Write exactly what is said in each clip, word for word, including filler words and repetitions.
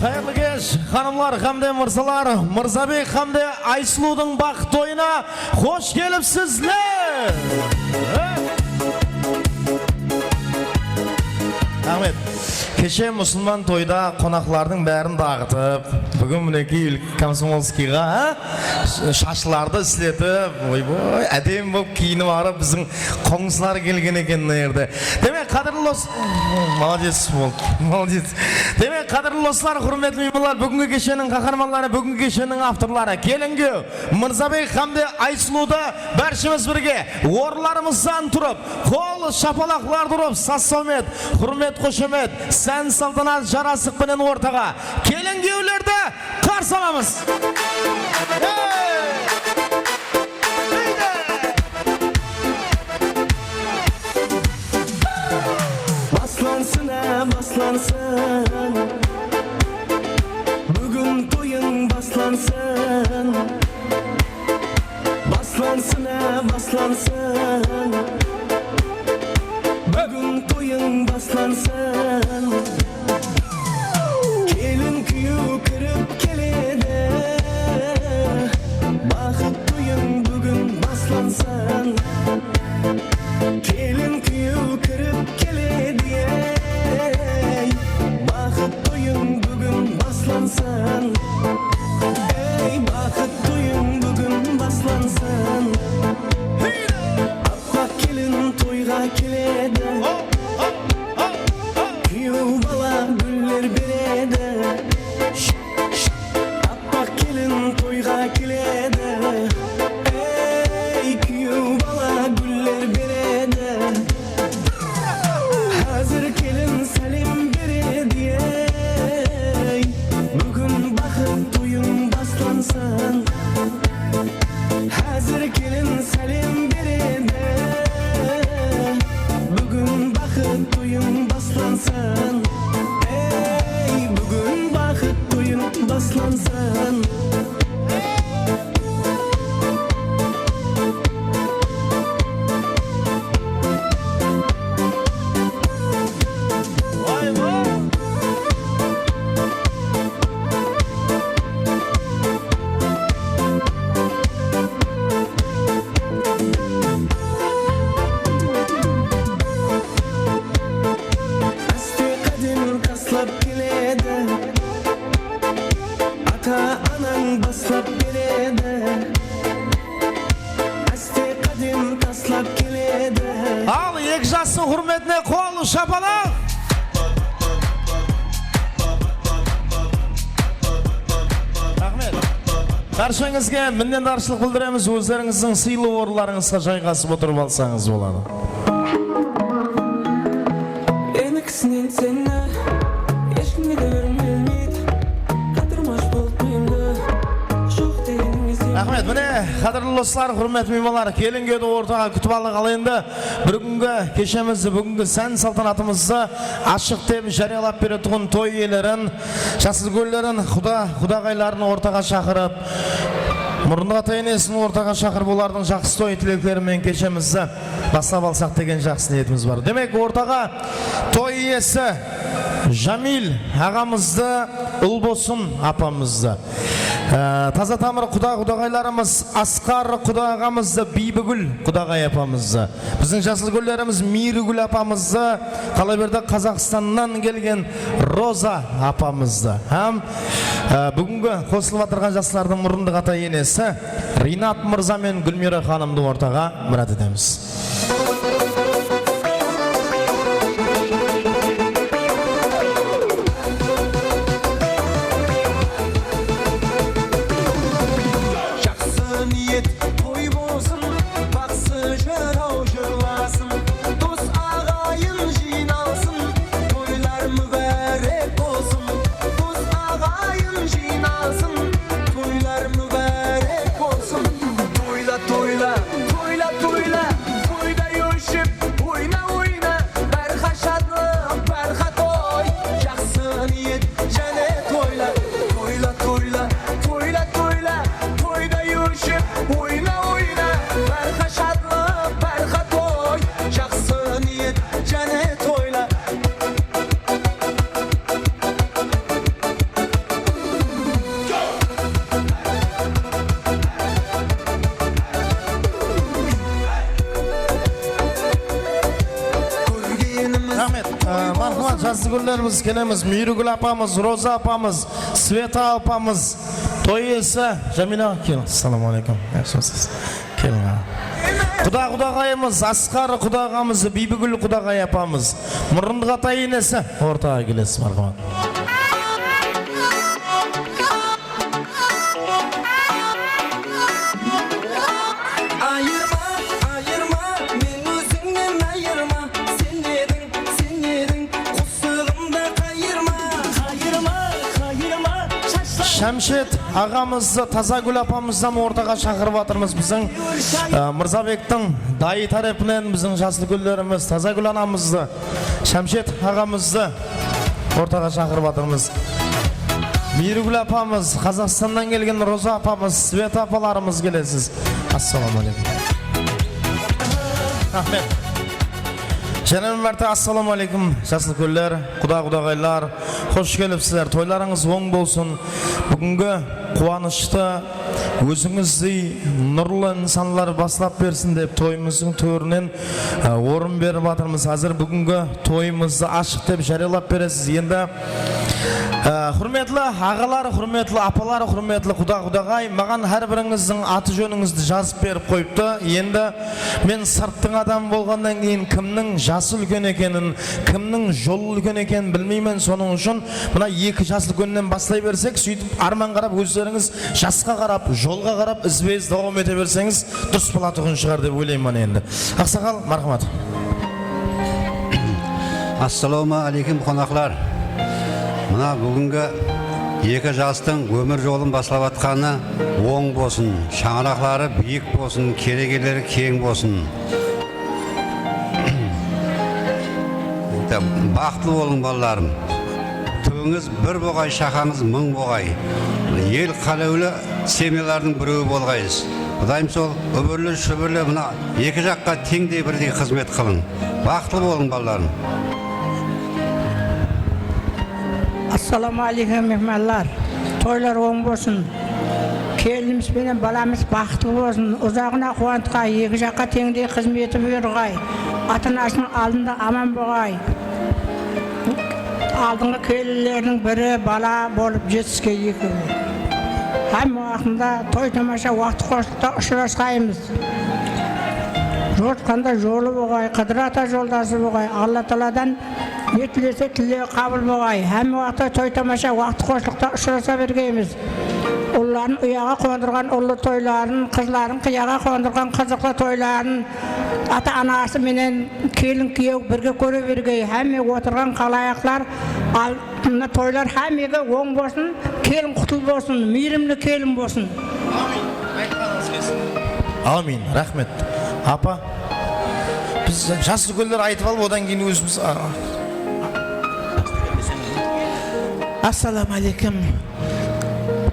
Qayırlı kesh, xanımlar hám de mırzalar, Mırzabek hám de Aysulıwdıń baxıtlı toyına xosh kelipsizler! Raxmet. Keshe musılman toyda qonaqlardıń bárin daǵıtıp, búgin minekey Komsomolskiyge, a? Sh-, shashlardı isletip, oyboy, ádem bolıp kiyinip arıp, biziń qońsılar kelgen eken mına jerde. Demek, qádirli dos-, Molodec, bol, molodec. Demek, qádirli doslar, húrmetli miymanlar, búgingi kesheniń qaharmanları, búgingi kesheniń avtorları, kelin-kúyew, Mırzabek hám de Aysulıwdı bárshemiz birge orınlarımızdan turıp, qol shapalaqlardı urıp, saz-sáwmet, húrmet-xoshamet, sán-saltanat, jarasıq penen ortaǵa kelin-kúyewlerdi qarsı alamız. Hey! Hayda! Baslansın, á, baslansın. Búgin toyıń baslansın. Baslansın, á, baslansın. Búgin toyıń baslansın. Kelin kúyew kirip kele Ey, baxıt toyıń búgin baslansın. Apaǵa kelin toyǵa keledi. Kúyew bala gúller beredi. Apaǵa kelin toyǵa keledi. Ey, kúyew bala gúller beredi. Házir kelin sálem beredi, ey, búgin baxıt toyıń baslansın. Házir kelin sálem beredi, búgin baxıt toyıń baslansın. Ey, búgin baxıt toyıń baslansın. Áste qádem taslap keledi. Ata-anań baslap beredi. Áste qádem taslap keledi. Al, eki jastıń húrmetine qol shapalaq. Raxmet. Bársheńizge minnetdarshılıq bildiremiz. Ózlerińizdiń sıylı orınlarıńızǵa jayǵasıp otırıp alsańız boladı. Enikisinen seni eshkimge de bergim kelmeydi. Qátirim ash bolıp kúyimdi, joq degenińe sen. Raxmet. Mine, qádirli doslar, húrmetli miymanlar, kelin-kúyewdi ortaǵa kútip aldıq. Al endi bir kúngi keshemizdi, búgingi sán-saltanatımızdı ashıq dep járiyalap beretuǵın toy iyelerin, jas úlkenlerin, quda, qudaǵayların ortaǵa shaqırıp, murındı ata-enesin ortaǵa shaqırıp, olardıń jaqsı toy tilekleri menen keshemizdi baslap alsaq degen jaqsı niyetimiz bar. Demek, ortaǵa toy iyesi Jamil aǵamızdı, Ulbosın apamızdı, e, taza tamır quda-qudaǵaylarımız Asqar quda aǵamızdı, Biybigúl qudaǵay apamızdı, biziń jas úlkenlerimiz Miyrigúl apamızdı, qalaberdi Qazaqstannan kelgen Roza apamızdı hám, e, búgingi qosılıp atırǵan jaslardıń murındı ata-enesi Rinat mırza menen Gúlmiyra xanımdı ortaǵa mirát etemiz. Jaqsı niyet toy bolsın, baqsı jıraw jırlasın, dos aǵayın jıynalsın, toylar múbárek bolsın, dos aǵayın jıynalsın, toylar múbárek bolsın. Toyla, toyla, toyla, toyla, toyday óship, oyna, oyna, bárha shadlıq, bárha toy. Jaqsı niyet, jáne toyla, toyla, toyla, toyla, toyla, toyday óship, oyna, oyna, bárha shadlıq, bárha toy. Jaqsı niyet, jáne toyla. Raxmet. Á, marhamat, jaqsı úlkenlerimiz kelemiz. Miyrigúl apamız, Roza apamız, Sveta apamız, toy iyesi Jamila kel. Assalamu aleykum. Yaxshımısız? Keliń, aǵa. Quda-qudaǵayımız Asqar quda aǵamız, Biybigúl qudaǵay apamız, murındı ata-enesi ortaǵa kelesiz, marhamat. Ayırma, ayırma, men ózińnen ayırma, sen ediń, sen ediń, qosıǵımdı qayırma. Qayırma, qayırma, shashlar. Shámshet aǵamızdı, Tazagúl apamızdı ortaǵa shaqırıp atırmız. Biziń, e, Mırzabektiń dayı tárepinen biziń jas úlkenlerimiz Tazagúl anamızdı, Shámshet aǵamızdı ortaǵa shaqırıp atırmız. Miyrigúl apamız, Qazaqstannan kelgen Roza apamız, Sveta apalarımız kelesiz. Assalawma aleykum. Raxmet. Jáne bir márte assalawma aleykum, jas úlkenler, quda-qudaǵaylar, xosh kelipsizler. Toylarıńız oń bolsın. Búgingi quwanıshtı ózińizdey nurlı insanlar baslap bersin dep toyımızdıń tórinen, e, orın berip atırmız. Házir búgingi toyımızdı ashıq dep járiyalap beresiz. Endi, Á, húrmetli aǵalar, húrmetli apalar, húrmetli quda-qudaǵay, maǵan hár birińizdiń atı-jónińizdi jazıp berip qoyıptı. Endi men sırttıń adamı bolǵannan keyin kimniń jası úlken ekenin, kimniń jolı úlken ekenin bilmeymen. Sonıń ushın mına eki jas úlkennen baslay bersek, sóytip arman qarap ózlerińiz jasqa qarap, jolǵa qarap izbe-iz dawam ete berseńiz durıs bolatuǵın shıǵar dep oylayman endi. Aqsaqal, marhamat. Assalawma áleykum, qonaqlar. Mına búgingi eki jastıń ómir jolın baslap atqanı oń bolsın, shańaraqları biyik bolsın, keregeleri keń bolsın. Baxıtlı bolıń, balalarım. Túbińiz bir boǵay, shaqańız mıń boǵay. El qálewli semyalardıń birewi bolǵaysız. Qudayım sol úbirli-shúbirli mına eki jaqqa teńdey birdey xızmet qılıń. Baxıtlı bolıń, balalarım. Assalawma áleykum, mehmanlar. Toylar oń bolsın. Kelinimiz benen balamız baxıtlı bolsın. Uzaǵına quwanıtqay, eki jaqqa teńdey xızmeti buyırǵay. Ata-anasınıń aldında aman boǵay. Aldınǵı kelinlerdiń biri bala bolıp jetiske ekewi. Hámme waqtında toy-tamasha, waqıt xoshlıqta ushırasqaymız. Jortqanda jolı boǵay, qıdır ata joldası boǵay. Alla taaladan ne tilese tilegi qabıl boǵay. Hámme waqıtta toy-tamasha, waqıt xoshlıqta ushırasa bergeymiz. Ulların uyaǵa qondırǵan ullı toyların, qızların qıyaǵa qondırǵan qızıqlı toyların, ata-anası menen kelin-kúyew birge kóre bergey. Hámme otırǵan qalayıqlar, al, mına toylar hámmege oń bolsın, kelin qutlı bolsın, miyrimli kelin bolsın. Ámin. Raxmet. Apa, biz jas úlkenler aytıp alıp, odan keyin ózimiz, a, Assalawma áleykum.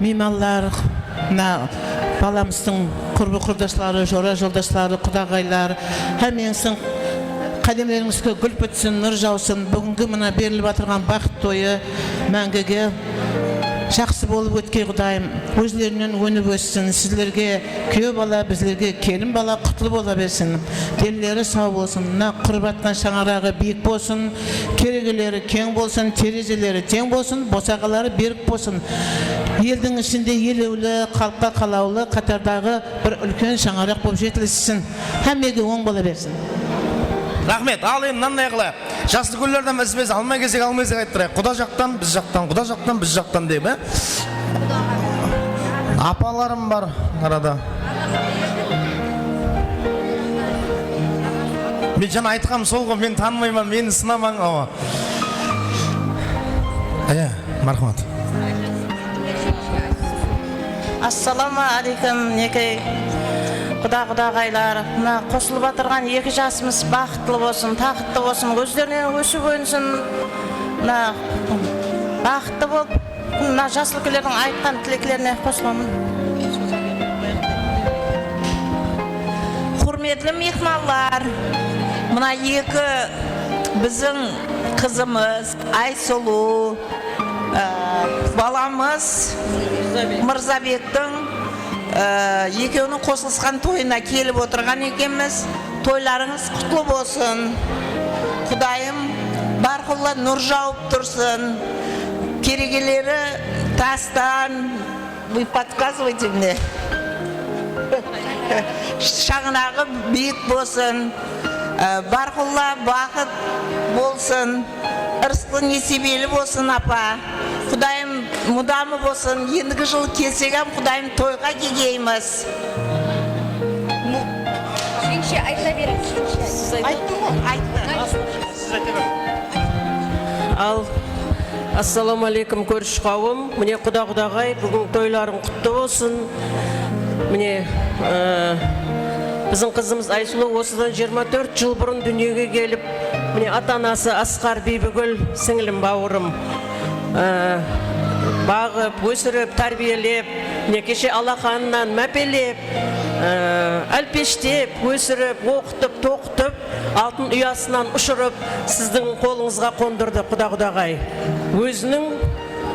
Miymanlar, mına balamızdıń qurbi-qurdasları, jora-joldasları, qudaǵaylar, hámmeńizdiń qádemlerińizge gúl pitsin, nur jawsın. Búgingi mına berilip atırǵan baxıt toyı máńgige jaqsı bolıp ótkey, Qudayım. Ózlerinen ónip óssin. Sizlerge kúyew bala, bizlerge kelin bala qutlı bola bersin. Denileri saw bolsın. Mına qurıp atqan shańaraǵı biyik bolsın. Keregeleri keń bolsın, terezeleri teń bolsın, bosaǵaları berik bolsın. Eldiń ishinde elewli, xalıqqa qalawlı qatardaǵı bir úlken shańaraq bolıp jetilissin. Hámmege oń bola bersin. Raxmet. Al, endi mınanday qılayıq. Jas úlkenlerden izbe-iz alma-kesek, alma-kesek ayttırayıq. Quda jaqtan, biz jaqtan, quda jaqtan, biz jaqtan dep, e? Apalarım bar arada. Men jana aytqanım sol ǵoy, men tanımayman, meni sınamań, awa. Aya, marhamat. Assalawma áleykum, minekey, quda-qudaǵaylar. Mına qosılıp atırǵan eki jasımız baxıtlı bolsın, taxıtlı bolsın, ózlerinen ósip ónsin. Mına baxıtlı bolıp, mına jas úlkenlerdiń aytqan tileklerine qosılaman. Húrmetli miymanlar, mına eki biziń qızımız Aysulıw, e, balamız Mırzabektiń, e, ekewiniń qosılısqan toyına kelip otırǵan ekenbiz. Toylarıńız qutlı bolsın. Qudayım barqulla nur jawıp tursın. Keregeleri tastan, вы подсказываете мне. Shańaraǵı biyik bolsın. E, barqulla baxıt bolsın. Irısqı nesibeli bolsın, apa. Qudayım mudamı bolsın, endigi jılı kelsek hám, Qudayım, toyǵa kelgeymiz. Jeńshe, ayta beriń, jeńshe. Ayttım ǵoy, ayttım. Al, assalawma áleykum, kórish qawım. Mine, quda-qudaǵay, búgin toylarıń qutlı bolsın. Mine, e, biziń qızımız Aysulıw osıdan jigirma tórt jıl burın dúnyege kelip, mine, ata-anası Asqar, Biybigúl, sińlim, bawırım, e, baǵıp, ósirip, tárbiyelep, mine, keshe alaqanınan mápelep, e, álpeshtep, ósirip, oqıtıp, toqıtıp, altın uyasınan ushırıp, sizdiń qolıńızǵa qondırdı, quda-qudaǵay. Óziniń,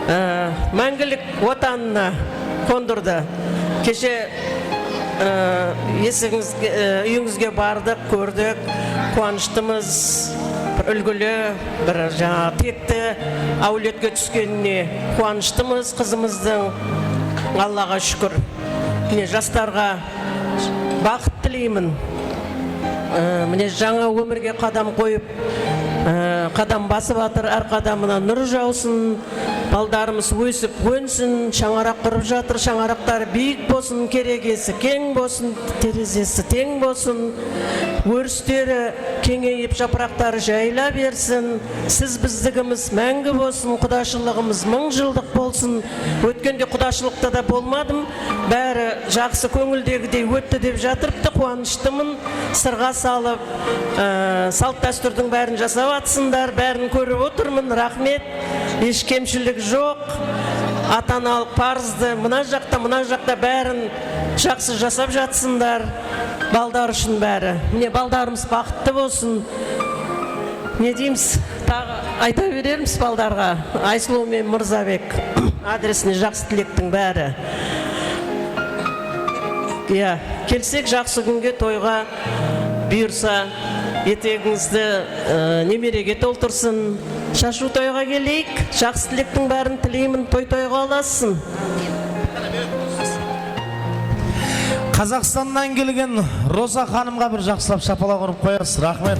e, máńgilik watanına qondırdı. Keshe, e, esigińizge, e, úyińizge bardıq, kórdik, quwanıshtımız. úlgili, bir jańa tekti áwletke túskenine quwanıshtımız qızımızdıń. Allaǵa shúkir. Mine, jaslarǵa baxıt tileymin. I, mine, jańa ómirge qadam qoyıp, ı, qadam basıp atır, hár qadamına nur jawsın. Baldarımız ósip ónsin, shańaraq qurıp jatır, shańaraqtarı biyik bolsın, keregesi keń bolsın, terezesi teń bolsın, óristeri keńeyip, japıraqtarı jayıla bersin. Siz bizdigimiz máńgi bolsın, qudashılıǵımız mıń jıldıq bolsın. Ótkende qudashılıqta da bolmadım, bári jaqsı, kóńildegidey ótti dep jatırıptı, quwanıshtımın. Sırǵa salıp, ı, salt-dástúrdiń bárin jasap atsınlar, bárin kórip otırmın, raxmet. Hesh kemshilik joq. Ata-analıq parızdı mına jaqta, mına jaqta bárin jaqsı jasap jatsınlar. Baldar ushın bári. Mine, baldarımız baxıtlı bolsın. Ne deymiz? Taǵı ayta berermiz baldarǵa. Aysulıw menen Mırzabek adresine jaqsı tilektiń bári. Iya, kelsek jaqsı kúnge, toyǵa buyırsa, etegińizdi, ı, nemerege toltırsın. Shashıw toyǵa keleyik. Jaqsı tilektiń bárin tileymin, toy toyǵa ulasın. Qazaqstannan kelgen Roza xanımǵa bir jaqsılap shapalaq urıp qoyasız. Raxmet.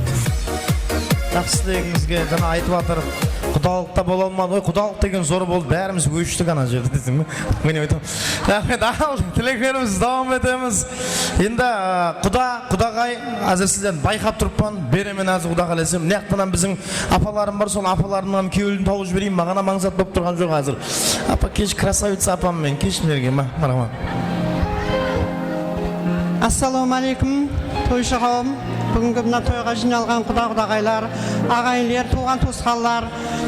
Jaqsı tilegińizge, jana aytıp atır. Qudalıqta bola almadı. Oy, qudalıq degen zor boldı. Bárimiz óshtik ana jerde, deseń be? Men aytam. Raxmet, al, tileklerimizdi dawam etemiz. Endi, a, quda, qudaǵay, házir sizlerdi bayqap turıppan, beremen házir, quda qálese. Mına jaqtan hám biziń apalarım bar, sol apalarımnıń hám kewlin tawıp jibereyim, maǵan hám ańsat bolıp turǵan joq házir. Apa, kesh, krasavitsa apam menen, kesh, Mergema, marhamat. Assalawma áleykum, toyshı qawım. Búgingi mına toyǵa jıynalǵan quda-qudaǵaylar, aǵayinler, tuwǵan-tuwısqanlar,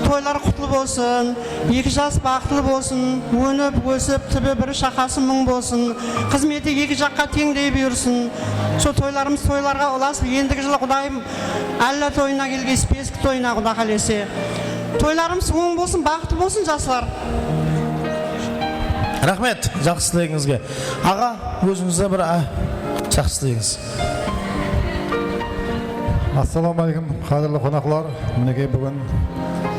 toylar qutlı bolsın. Eki jas baxıtlı bolsın, ónip, ósip, túbi bir, shaqası mıń bolsın. Xızmeti eki jaqqa teńdey buyırsın. Sol toylarımız toylarǵa ulasıp, endigi jılı Qudayım Alla toyına kelgeysiz, Peski toyına, Quda qálese. Toylarımız oń bolsın, baxıtlı bolsın, jaslar. Raxmet, jaqsı tilegińizge. Aǵa, ózińizde bir, a, jaqsı tilegińiz. Assalawma áleykum, qádirli qonaqlar. Minekey, búgin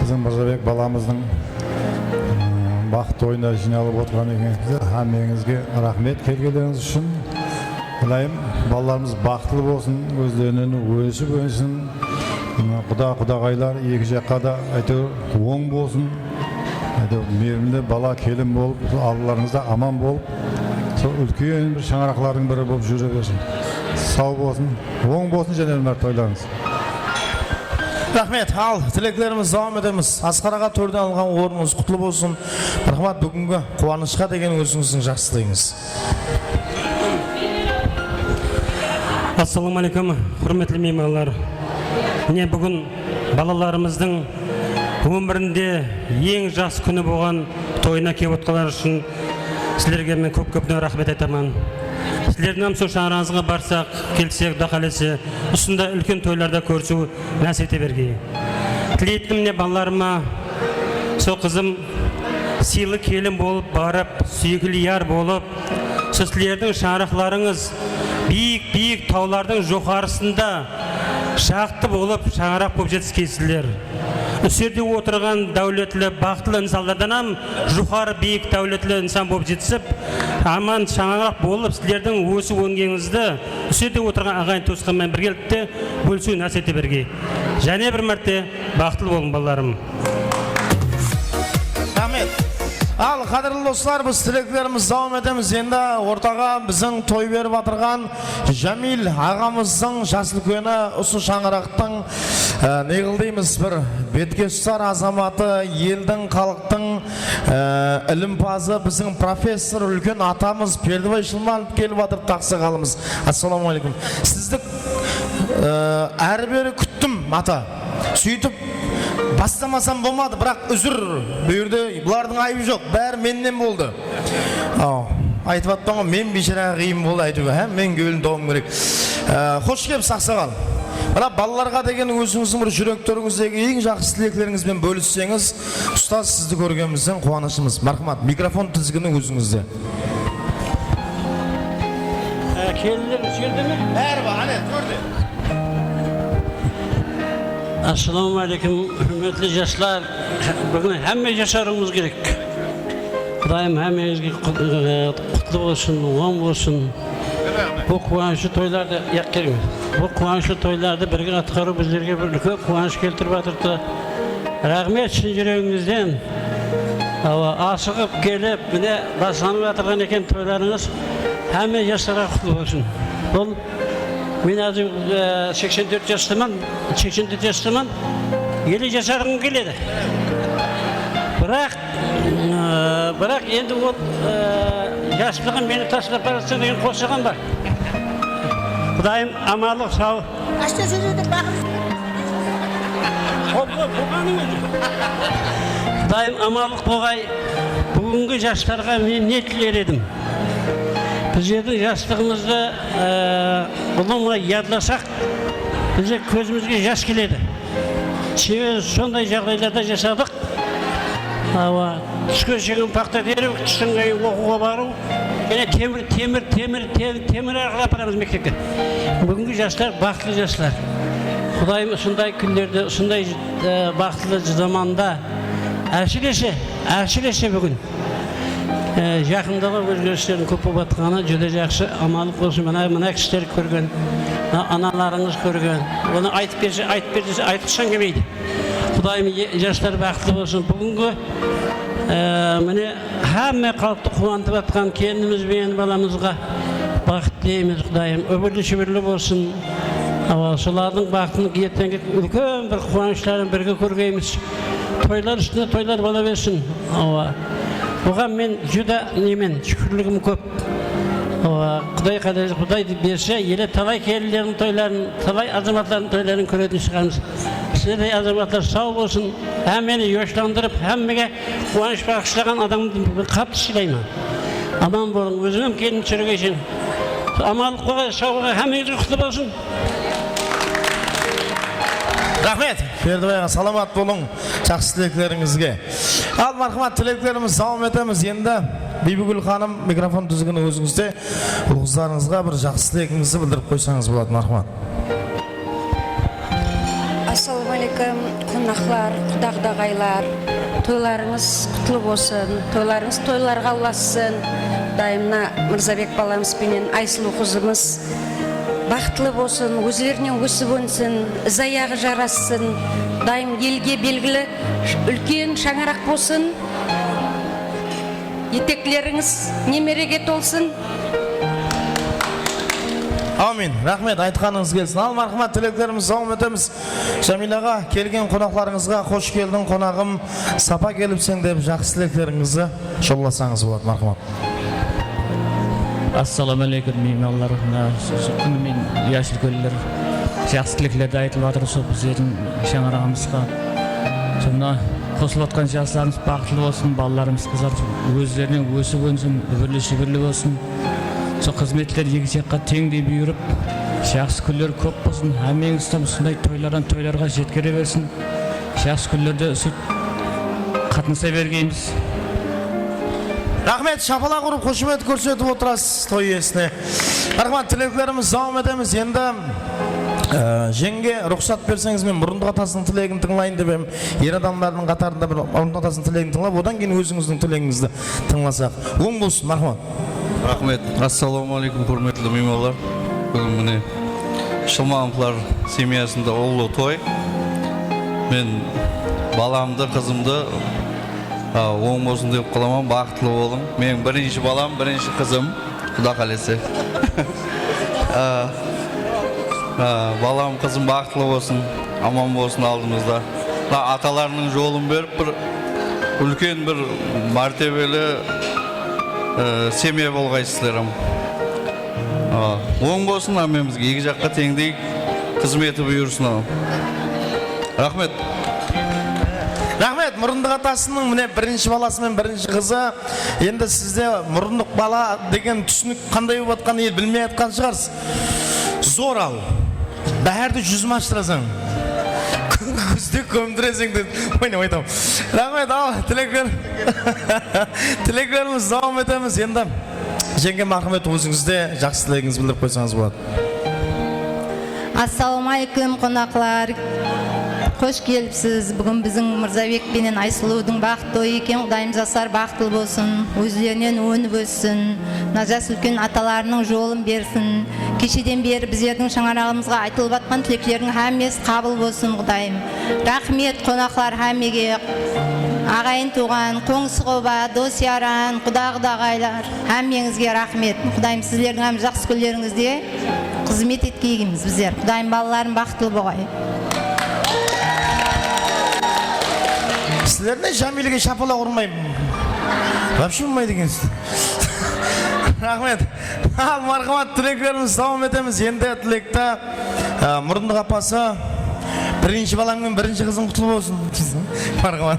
biziń Mırzabek balamızdıń, ım, baxıt toyına jıynalıp otırǵan ekensiz. Hámmeńizge raxmet kelgenlerińiz ushın. Ilayım, balalarımız baxıtlı bolsın, ózlerinen ósip ónsin. Quda, qudaǵaylar eki jaqqa da, áytewir, oń bolsın. Áytewir, miyrimli bala kelin bolıp, aldılarıńızda aman bolıp, sol úlken bir shańaraqlardıń biri bolıp júre bersin. Saw bolsın, oń bolsın, jáne bir márte toylarıńız. Raxmet, al, tileklerimiz dawam etemiz. Asqar aǵa, tórden alǵan ornıńız qutlı bolsın. Marhamat, búgingi quwanıshqa degen ózińizdiń jaqsı tilegińiz. Assalawma áleykum, húrmetli miymanlar. Mine, búgin balalarımızdıń ómirinde eń jaqsı kúni bolǵan toyına kelip otqanlar ushın sizlerge men kóp-kóp raxmet aytaman. Sizlerdiń hám sol shańaraǵıńızǵa barsaq, kelsek, Quda qálese, usınday úlken toylarda kórisiw násip ete bergey. Tileytuǵınım mine, balalarıma, sol qızım sıylı kelin bolıp barıp, súyikli yar bolıp, sol sizlerdiń shańaraqlarıńız biyik-biyik tawlardıń joqarısında shaqtı bolıp, shańaraq bolıp jetiskeysizler. Usı jerde otırǵan dáwletli, baxıtlı insanlardan hám joqarı, biyik, dáwletli insan bolıp jetisip, aman shańaraq bolıp, sizlerdiń ósip-óngenińizdi usı jerde otırǵan aǵayin-tuwısqan menen birgelikte bólisiw násip ete bergey. Jáne bir márte baxıtlı bolıń, balalarım. Raxmet. Al, qádirli doslar, biz tileklerimizdi dawam etemiz. Endi ortaǵa biziń toy berip atırǵan Jámil aǵamızdıń jas úlkeni, usı shańaraqtıń, e, ne qıl deymiz, bir betke usar azamatı, eldiń, xalıqtıń, e, ilimpazı, biziń professor, úlken atamız Perdibay Shılmanov kelip atır, aqsaqalımız. Assalawma áleykum. Sizdi, e, ári-beri kúttim, ata. Sóytip baslamasam bolmadı, biraq úzir. Bul jerde bulardıń ayıbı joq, bári mennen boldı. Aw, aytıp atpan ǵoy, men biysharaǵa qıyın boldı, áytewir, há, men kewlin tawıwım kerek. Á, xosh kelipsiz, aqsaqal. Mına, balalarǵa degen ózińizdiń bir júrekterińizdegi eń jaqsı tileklerińiz benen bólisseńiz, ustaz, sizdi kórgenimizden quwanıshımız. Marhamat, mikrofon tizgini ózińizde. Á, kelinler usı jerde me? Bári bar, áne, tórde. Assalawma áleykum, húrmetli jaslar. Búgin hámme jasarıwımız kerek. Qudayım hámmeńizge qut-, e, qutlı bolsın, oń bolsın. Bul quwanıshlı toylardı, yaq, kelmeń. Bul quwanıshlı toylardı birge atqarıw bizlerge bir úlken quwanısh keltirip atırdı. Raxmet shın júregińizden. Awa, asıǵıp kelip, mine, baslanıp atırǵan eken toylarıńız. Hámme jaslarǵa qutlı bolsın. Bul Men házir, e, seksen tórt jastaman, seksen tórt jastaman, elli jasarǵım keledi. Biraq, e, biraq endi ol, e, jaslıǵın meni taslap baratsań degen qosıǵım bar. Qudayım amanlıq, saw. Ashta sózlerdi baqırıp. Qudayım amanlıq boǵay. Búgingi jaslarǵa men ne tiler edim? Bizlerdiń jaslıǵımızdı, e, ulıwma yadlasaq, bizler kózimizge jas keledi. Sebebi sonday jaǵdaylarda jasadıq. Awa, túske shekem paxta terip, tústen keyin oqıwǵa barıw. Jáne temir, temir, temir, tem-, temir arqalı aparamız mektepke. Búgingi jaslar baxıtlı jaslar. Qudayım usınday kúnlerde, usınday, e, baxıtlı zamanda, ásirese, ásirese búgin, e, jaqındaǵı ózgerislerdiń kóp bolıp atqanı júdá jaqsı, amanlıq bolsın. Mına, mına kisiler kórgen, mına analarıńız kórgen. Onı aytıp berse, aytıp ber dese, aytqıshań kelmeydi. Qudayım, e, jaslar baxıtlı bolsın. Búgingi, e, mine, hámme xalıqtı quwantıp atqan kelinimiz benen balamızǵa baxıt tileymiz, Qudayım. Óbirli-shúbirli bolsın. Awa, solardıń baxıtın erteńgi úlken bir quwanıshların birge kórgeymiz. Toylar ústine toylar bola bersin. Awa. Buǵan men júdá nemen, shúkirligim kóp. Awa, Quday qálese, Quday berse, ele talay kelinlerdiń toyların, talay azamatlardıń toyların kóretin shıǵarmız. Sizlerdey azamatlar saw bolsın, hámmeni yoshlandırıp, hámmege quwanısh baǵıshlaǵan adamdı qattı sıylayman. Aman bolıń, ózim hám kelin túsirgenshe. Amanlıq boǵay, saw bolıń, hámmeńizge qutlı bolsın. Raxmet, Berdibay aǵa, salamat bolıń, jaqsı tileklerińizge. Al, marhamat, tileklerimiz dawam etemiz. Endi Biybigúl xanım, mikrofon dúzgini ózińizde. Ul-qızlarıńızǵa bir jaqsı tilegińizdi bildirip qoysańız boladı, marhamat. Assalawma áleykum, qonaqlar, quda-qudaǵaylar. Toylarıńız qutlı bolsın, toylarıńız toylarǵa ulassın. Dayımına Mırzabek balamız benen Aysuluw qızımız baxıtlı bolsın, ózlerinen ósip ónsin, iz-ayaǵı jarassın. Dayım elge belgili úlken shańaraq bolsın. Eteklerińiz nemerege tolsın. Ámin. Raxmet, aytqanıńız kelsin. Al, marhamat, tileklerimiz dawam etemiz. Jamil aǵa, kelgen qonaqlarıńızǵa xosh keldiń, qonaǵım, sapa kelipseń dep jaqsı tileklerińizdi jollasańız boladı. Marhamat. Assalawma áleykum, miymanlar. Mına, usı kúni men, yash úlkenler, jaqsı tileklerdi aytıp atır usı bizlerdiń shańaraǵımızǵa. Sonda qosılıp atqan jaslarımız baxıtlı bolsın, balalarımız, qızlar ózlerinen ósip ónsin, úbirli-shúbirli bolsın. Sol xızmetler eki jaqqa teńdey buyırıp, jaqsı kúnler kóp bolsın. Hámmeńizdi usınday toylardan toylarǵa jetkere bersin. Jaqsı kúnlerde usı qatnasa bergeymiz. Raxmet, shapalaq urıp, xoshamet kórsetip otırasız toy iyesine. Marhamat, tileklerimiz dawam etemiz. Endi, e, jeńge ruxsat berseńiz, men murındıq atasınıń tilegin tıńlayın dep edim. Er adamlardıń qatarında bir murındıq atasınıń tilegin tıńlap, odan keyin ózińizdiń tilegińizdi tıńlasaq. Oń bolsın, marhamat. Raxmet. Assalawma áleykum, húrmetli miymanlar. Búgin mine Shılmanovlar semyasında ullı toy. Men balamdı, qızımdı, a, oń bolsın dep qalaman, baxıtlı bolıń. Meniń birinshi balam, birinshi qızım, Quda qálese. A, a, balam, qızım baxıtlı bolsın, aman bolsın aldımızda. Mına atalarınıń jolın berip, bir úlken bir mártebeli, e, semya bolǵaysızlar, am. A, oń bolsın, hámmemizge eki jaqqa teńdey xızmeti buyırsın, am. Raxmet. Raxmet, murındıq atasınıń mine birinshi balası menen birinshi qızı. Endi sizde murındıq bala degen túsinik qanday bolıp atqanın el bilmey atqan shıǵarsız. Zor al. Bárdi júzim ashtırasań. Kúzde kómdireseń dep oynap aytaman. Raxmet, al, tilekler. Tileklerimiz dawam etemiz. Endi jeńge, marhamet, ózińiz de jaqsı tilegińizdi bildirip qoysańız boladı. Assalawma áleykum, qonaqlar. Xosh kelipsiz. Búgin biziń Mırzabek penen Aysulıwdıń baxıtlı toyı eken. Qudayım jaslar baxıtlı bolsın, ózlerinen ónip óssin. Mına jas úlken atalarınıń jolın bersin. Kesheden beri bizlerdiń shańaraǵımızǵa aytılıp atqan tileklerdiń hámmesi qabıl bolsın, Qudayım. Raxmet, qonaqlar, hámmege, aǵayin-tuwǵan, qońsı-qoba, dos-yaran, quda-qudaǵaylar, hámmeńizge raxmet. Qudayım sizlerdiń hám jaqsı kúnlerińizde xızmet etkeymiz bizler. Qudayım balalarım baxıtlı bolǵay. Sizler ne Jámilege shapalaq urmay, вообще urmaydı ekensiz. Raxmet. Al, marhamat, tileklerimiz, dawam etemiz. Endi tilekte, e, murındıq apası, birinshi balań menen birinshi qızıń qutlı bolsın. Marhamat.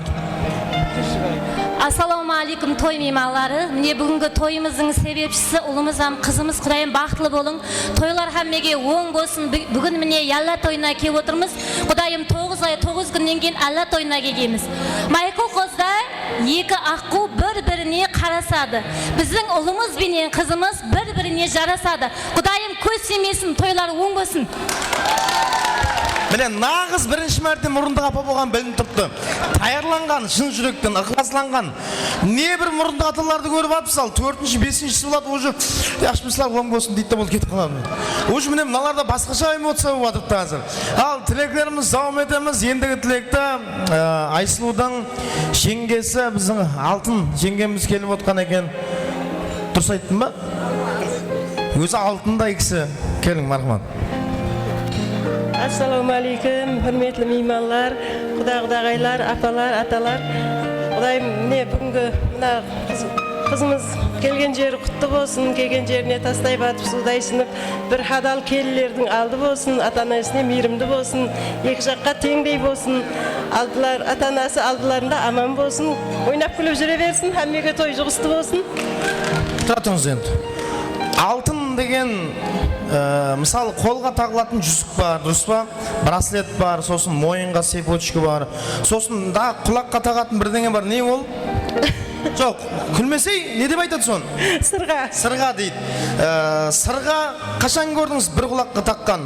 Assalawma áleykum, toy miymanları. Mine, búgingi toyımızdıń sebepshisi ulımız hám qızımız. Qudayım, baxıtlı bolıń. Toylar hámmege oń bolsın. Bú-, búgin mine Yalla toyına kelip otırmız. Qudayım, toǵız ay, toǵız kúnnen keyin Alla toyına kelgenbiz. Mayqul qozda eki aqqıw bir-birine qarasadı. Biziń ulımız benen qızımız bir-birine jarasadı. Qudayım, kóz tiymesin, toylar oń bolsın. Mine, naǵız birinshi márte murındıq apa bolǵan bilinip turıptı. Tayarlanǵan, shın júrekten ıqlaslanǵan. Ne bir murındıq atalardı kórip atırsız, al, tórtinshi, besinshisi boladı, уже, yaqshımısızlar, oń bolsın deydi de, bul ketip qaladı. Уже, mine, mınalarda basqasha emociya bolıp atırıptı házir. Al, tileklerimiz, dawam etemiz. Endigi tilekti, e, Aysulıwdıń jeńgesi, biziń Altın jeńgemiz kelip otqan eken. Durıs ayttım ba? Ózi altınday kisi. Keliń, marhamat. Assalawma áleykum, húrmetli miymanlar, quda-qudaǵaylar, apalar, atalar. Qudayım, mine, búgingi mına qız-, qızımız kelgen jeri qutlı bolsın, kelgen jerine tastay batıp, suwday sińip, bir hadal kelinlerdiń aldı bolsın, ata-anasına miyrimli bolsın, eki jaqqa teńdey bolsın. Aldılar, ata-anası aldılarında aman bolsın, oynap kúlip júre bersin, hámmege toy juǵıstı bolsın. Tura turıńız endi. Altın degen, e, mısalı, qolǵa taǵılatın júzik bar, durıs pa? Braslet bar, sosın moyınǵa sepochka bar, sosın da qulaqqa taǵatın birdeńe bar. Ne ol? Joq, kúlmesey, ne dep aytadı sonı? Sırǵa. Sırǵa deydi. E, sırǵa qashan kórdińiz bir qulaqqa taqqan?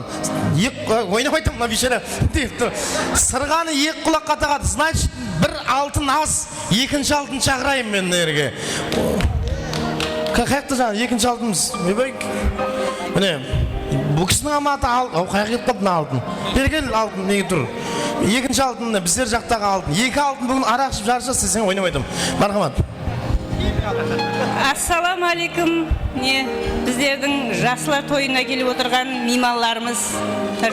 Eki, e, oynap aytaman, mına biyshara deyip tur. Sırǵanı eki qulaqqa taǵadı, значит, bir altın az. Ekinshi altın shaqırayın men mına jerge. Qa-, qayaqta jańa ekinshi altınımız? Oybay. Mine, bul kisiniń hám atı al-, aw, qayaqqa ketip qaldı mına altın? Beri kel, altın nege tur? Ekinshi altın mine, bizler jaqtaǵı altın. Eki altın búgin araq iship jarısa, sen oynamay turıń. Marhamat. Assalawma áleykum. Mine, bizlerdiń jaslar toyına kelip otırǵan miymanlarımız,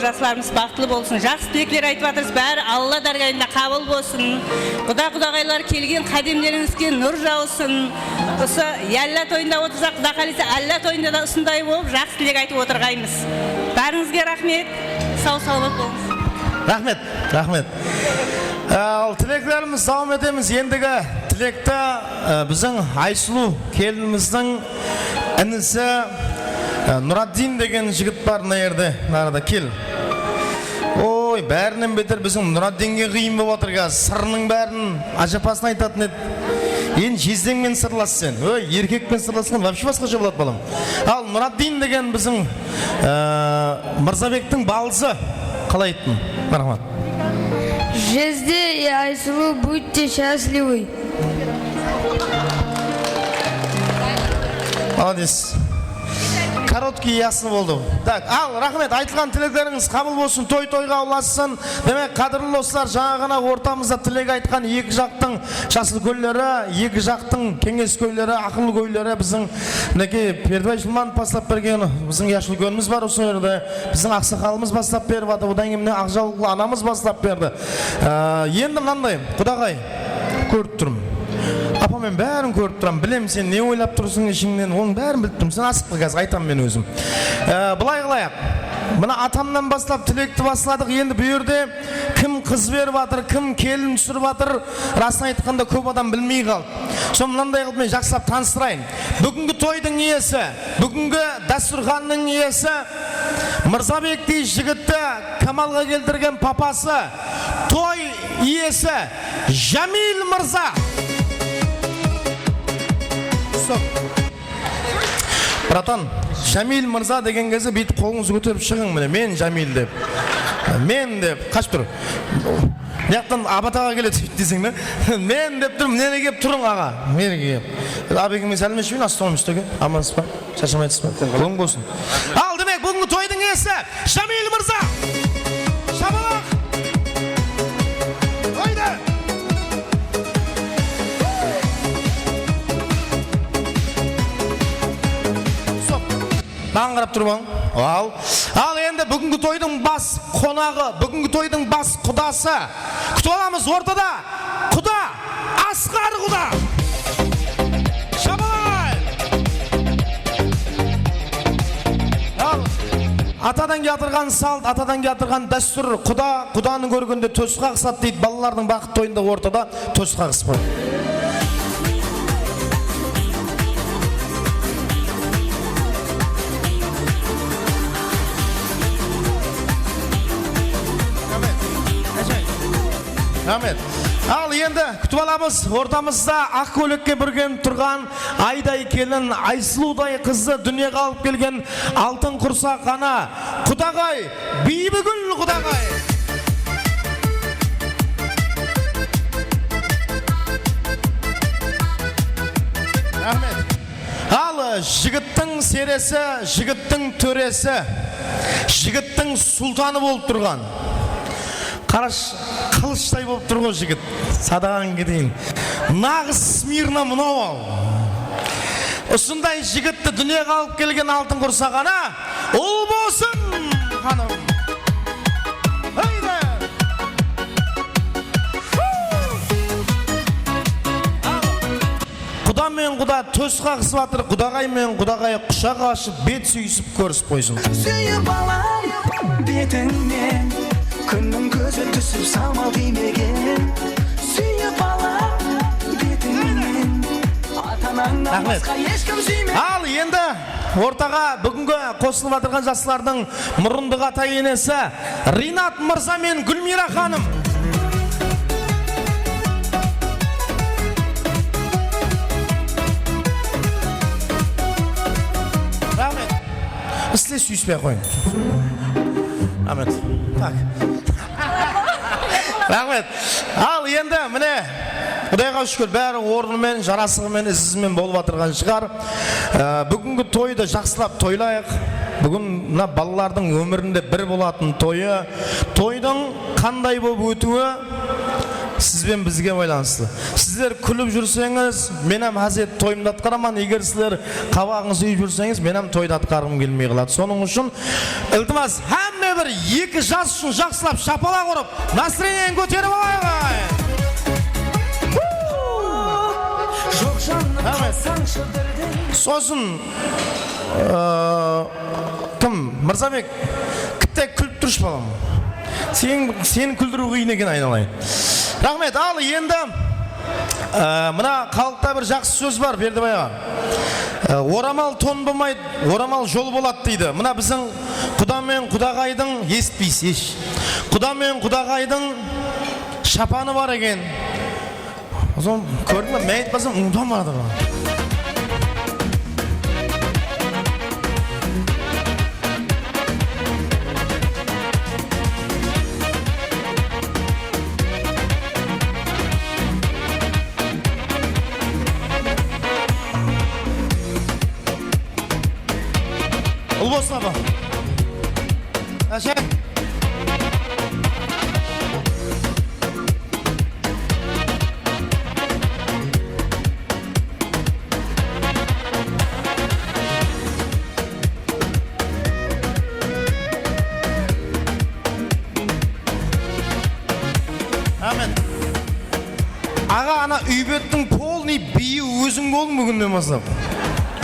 jaslarımız baxıtlı bolsın. Jaqsı tilekler aytıp atırız. Bári Alla dárgayında qabıl bolsın. Quda-qudaǵaylar kelgen qádemlerińizge nur jawsın. Usı Yalla toyında otırsa, Quda qálese, Alla toyında da usınday bolıp, jaqsı tilek aytıp otırǵaymız. Bárińizge raxmet. Saw-salamat bolıńız. Raxmet, raxmet. Al, tileklerimiz, dawam etemiz. Endigi tilekti, e, biziń Aysulıw kelinimizdiń inisi, e, Nuraddin degen jigit bar mına jerde, narada kel. Oy, bárinen beter biziń Nuraddinge qıyın bolıp atır házir. Sırınıń bárin ájapasına aytatın edi. Endi jezdeń menen sırlas sen. Oy, erkek penen sırlasqan вообще basqasha boladı, balam. Al, Nuraddin degen biziń, e, Mırzabektiń balısı. Qalay ayttım? Marhamat. Jezde и Aysulıw, будьте счастливы. Молодец. Короткий, ясно boldı. Так, al, raxmet, aytılǵan tileklerińiz qabıl bolsın, toy toyǵa ulasın. Demek, qádirli doslar, jańa ǵana ortamızda tilek aytqan eki jaqtıń jasıl úlkenleri, eki jaqtıń keńeskewyleri, aqıllı úlkenleri, biziń, minekey, Perdibay Jılmanov baslap bergen, biziń jasıl úlkenimiz bar usı jerde, biziń aqsaqalımız baslap berip atır, odan keyin mine aq jawlıqlı anamız baslap berdi. Á, endi mınanday, qudaǵay, kórip turmın. Apa, men bárin kórip turaman, bilemen, sen ne oylap tursıń ishińnen, onıń bárin bilip turman. Sen asıqpa, házir aytaman men ózim. Á, bılay qılayıq. Mına atamnan baslap tilekti basladıq, endi bul jerde kim qız berip atır, kim kelin túsirip atır, rasın aytqanda, kóp adam bilmey qaldı. Sonı mınanday qılıp men jaqsılap tanıstırayın. Búgingi toydıń iyesi, búgingi dástúrxannıń iyesi, Mırzabektey jigitti kamalǵa keltirgen papası, toy iyesi Jamil mırza. Sol. Bratan, Jamil mırza degen gezde buytip qolıńızdı kóterip shıǵıń, mine, men Jamil dep. Men dep, qashıp tur. Mıyaqtan Abat aǵa keledi deseń de, men dep turıp, mine kelip turıń aǵa. Mine kelip. Abekeme sálemlesip jibereyin, Aslanım ústege. Amansız ba? Sharshamay atırsız ba? Oń bolsın. Al, demek, búgingi toydıń iyesi Jamil mırza. Shapalaq. Haydi. Stop. Mańǵırap turıp alıń. Al. Al, endi búgingi toydıń bas qonaǵı, búgingi toydıń bas qudası. Kútip alamız ortada. Quda Asqar quda. Shapalaq. Al. Atadan kiyatırǵan salt, atadan kiyatırǵan dástúr. Quda qudanı kórgende tósip qaǵısadı deydi. Balalardıń baxıt toyında ortada tósip qaǵısıp qoy. Raxmet. Al, endi kútip alamız ortamızda aq kóylekke búrgenip turǵan ayday kelin, Aysılıwday qızdı dúnyaǵa alıp kelgen altın qursaq ana, qudaǵay, Biybigúl qudaǵay. Raxmet. Al, jigittiń seresi, jigittiń tóresi, jigittiń sultanı bolıp turǵan. Qarash, qılıshtay bolıp tur ǵoy jigit. Sadaǵań keteyin. Naǵız smirno mınaw al. Usınday jigitti dúnyaǵa alıp kelgen altın qursaq ana, ul bolsın, xanım. Haydi. Quda menen quda tós qaǵısıp atır, qudaǵay menen qudaǵay qushaq ashıp, bet súyisip kórisip qoysın. Súyip alam betińnen, kúnniń kózi túsip samal tiymegen. Súyip alam betińnen, ata-anańnan basqa hesh kim súymegen. Al, endi ortaǵa búgingi qosılıp atırǵan jaslardıń murındıǵı ata-enesi Rinat mırza menen Gúlmiyra xanım. Raxmet. Sizler súyispey-aq qoyıń. Raxmet. Tak. Raxmet. Al, endi, mine, Qudayǵa shúkir, bári ornımen, jarasıǵımen, izi-izinen bolıp atırǵan shıǵar. Á, búgingi toydı jaqsılap toylayıq. Búgin mına balalardıń ómirinde bir bolatın toyı. Toydıń qanday bolıp ótiwi siz benen bizge baylanıslı. Sizler kúlip júrseńiz, men hám házir toyımdı atqaraman. Eger sizler qabaǵıńızdı úyip júrseńiz, men hám toydı atqarǵım kelmey qaladı. Sonıń ushın, iltimas, hámme bir eki jas ushın jaqsılap shapalaq urıp, настроениeni kóterip alayıq. Joq janım, qalsańshı birden. Sosın, ıı, kim? Mırzabek, kipte kúlip turshı, balam. Sen, seni kúldiriw qıyın eken, aynalayın. Raxmet, al endi, ıı, mına xalıqta bir jaqsı sóz bar, Berdibay aǵa. Iı, oramal ton bolmaydı, oramal jol boladı deydi. Mına biziń quda menen qudaǵaydıń, esitpeysiz hesh. Quda menen qudaǵaydıń shapanı bar eken. Soń kórdiń be, men aytpasam, unutıp baradı ǵoy. Ul bolsın, apa. Áshek. Amin. Aǵa, ana úybettiń polnıy biyi óziń boldıń búginnen baslap.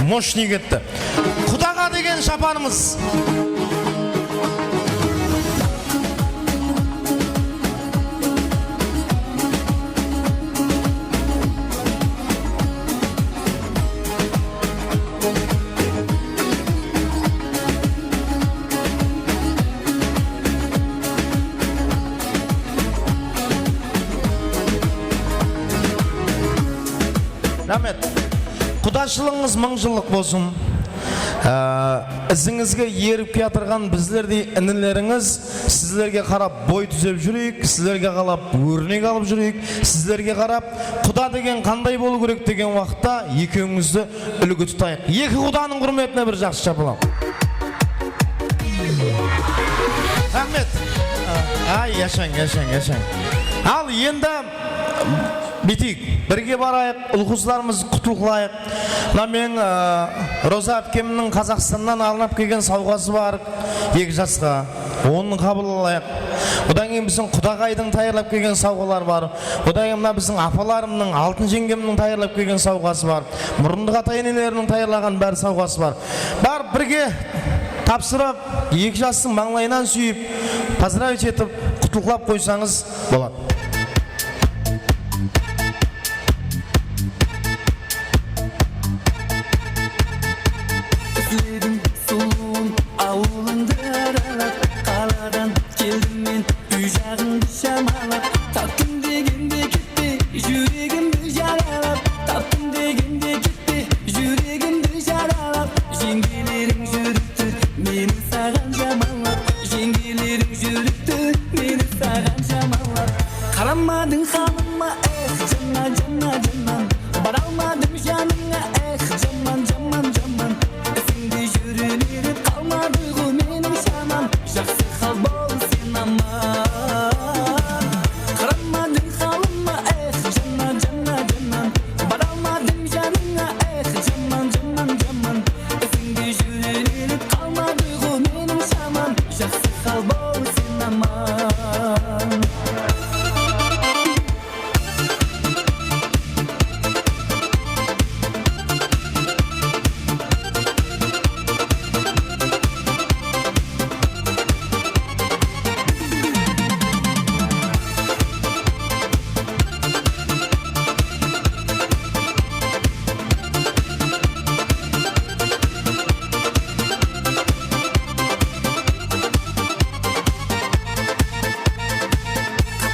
Moshnıy ketti. Qudaǵa degen shapanımız. Raxmet. Qudashılıǵıńız mıń jıllıq bolsın. Á, izińizge erip kiyatırǵan bizlerdey inilerińiz, sizlerge qarap boy túzep júreyik, sizlerge qarap órnek alıp júreyik, sizlerge qarap quda degen qanday bolıw kerek degen waqıtta ekewińizdi úlgi tutayıq. Eki qudanıń húrmetine bir jaqsı shapalaq. Raxmet. Ay, yashań, yashań, yashań. Al, endi búyteyik, birge barayıq, ul-qızlarımızdı qutlıqlayıq. Mına meniń, ı, Roza ápkemniń Qazaqstannan arnap kelgen sawǵası bar eki jasqa. Onı qabıl alayıq. Odan keyin biziń qudaǵaydıń tayarlap kelgen sawǵaları bar. Odan keyin mına biziń apalarımnıń, Altın jeńgemniń tayarlap kelgen sawǵası bar. Murındıq ata-eneleriniń tayarlaǵan bári sawǵası bar. Barıp birge tapsırıp, eki jastıń mańlayınan súyip, поздравить etip, qutlıqlap qoysańız boladı. Izledim sulıwım awılıńdı aralap, qaladan keldim men úy jaǵıńdı shamalap. Taptım degende ketpe, júregimdi jaralap. Taptım degende ketpe, júregimdi jaralap. Jeńgeleriń júripti meni saǵan jamanlap. Jeńgeleriń júripti meni saǵan jamanlap. Qaramadıń halıma, eh, jaman, jaman, jaman. Baralmadım janıńa, eh, jaman, jaman, jaman. Izińde júre berip qalmadı ǵo meniń shamam. Jaqsı hal bol sen aman. Qaramadıń halıma, eh, jaman, jaman, jaman. Baralmadım janıńa, eh, jaman, jaman, jaman. Izińde júre berip qalmadı ǵo meniń shamam. Jaqsı hal bol sen aman.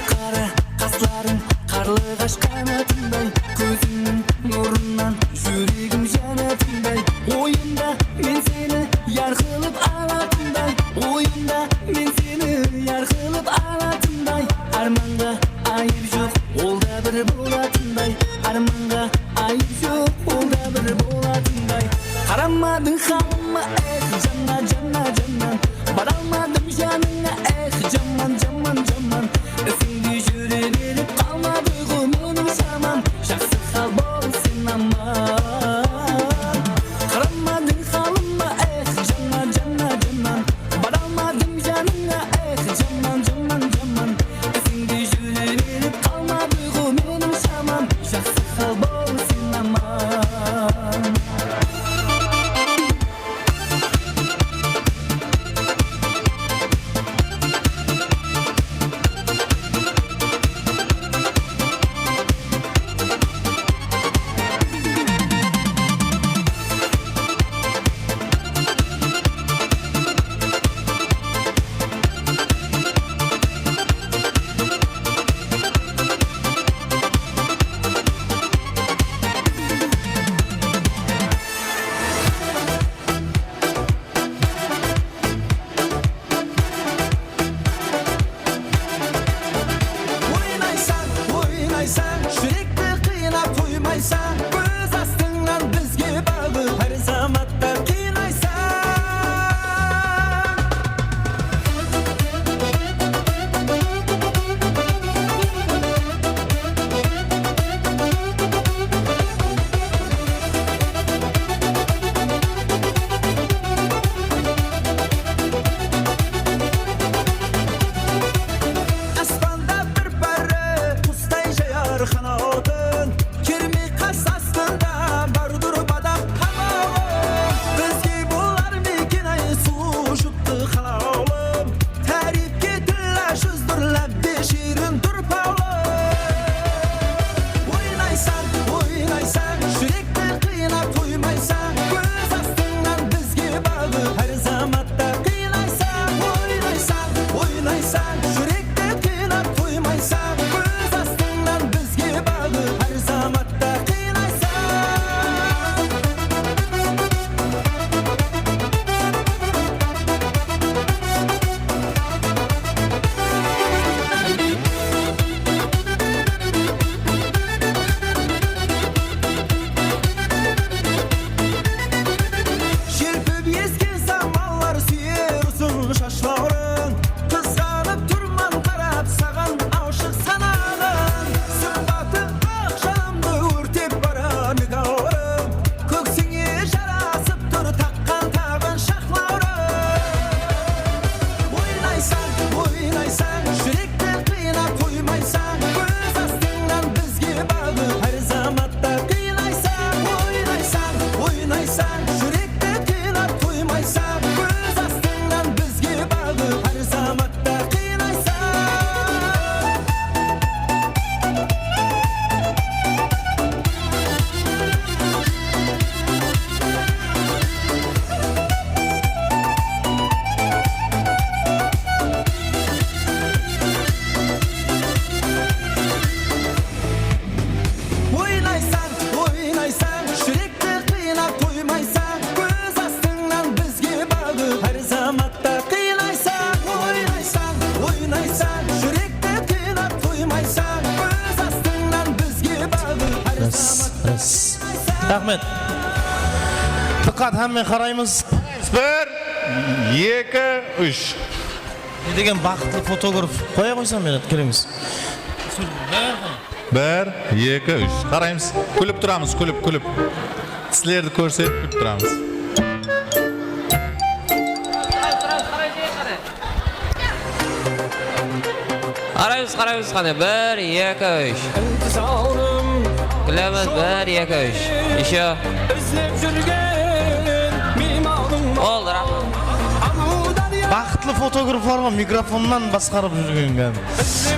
Qara qaslarıń qarlıǵash qanatınday, kózińniń nurınan júregim janatınday. Oyımda men seni yar qılıp alatınday, oyımda men seni yar qılıp alatınday. Ármanǵa ayıp joq, ol da bir bolatınday. Ármanǵa ayıp joq, ol da bir bolatınday. Qaramadıń halıma, eh, jaman, jaman, jaman. Baralmadım janıńa, eh, jaman, jaman, jaman. Izińde júre berip qalmadı ǵo meniń shamam. Jaqsı hal bol sen aman. Qaramadıń halıma, eh, jaman, jaman, jaman. Baralmadım janıńa, eh, jaman, jaman, jaman. Izińde júre berip qalmadı ǵo meniń shamam. Jaqsı hal bol sen aman. Raxmet. Dıqqat, hámme qaraymız. Bir, eki, úsh. Ne degen baxıtlı fotograf. Qoya qoysam, Merat, kerek emes. Bir, eki, úsh. Qaraymız. Kúlip turamız, kúlip, kúlip. Tislerdi kórsetip kúlip turamız. Qaraymız, qaraymız, qáne. Bir, eki, úsh. Kúlemiz, bir, eki, úsh. Ещё. Ol, raxmet. Baxıtlı fotograflar ǵoy, mikrofonnan basqarıp júrgen kádimgi.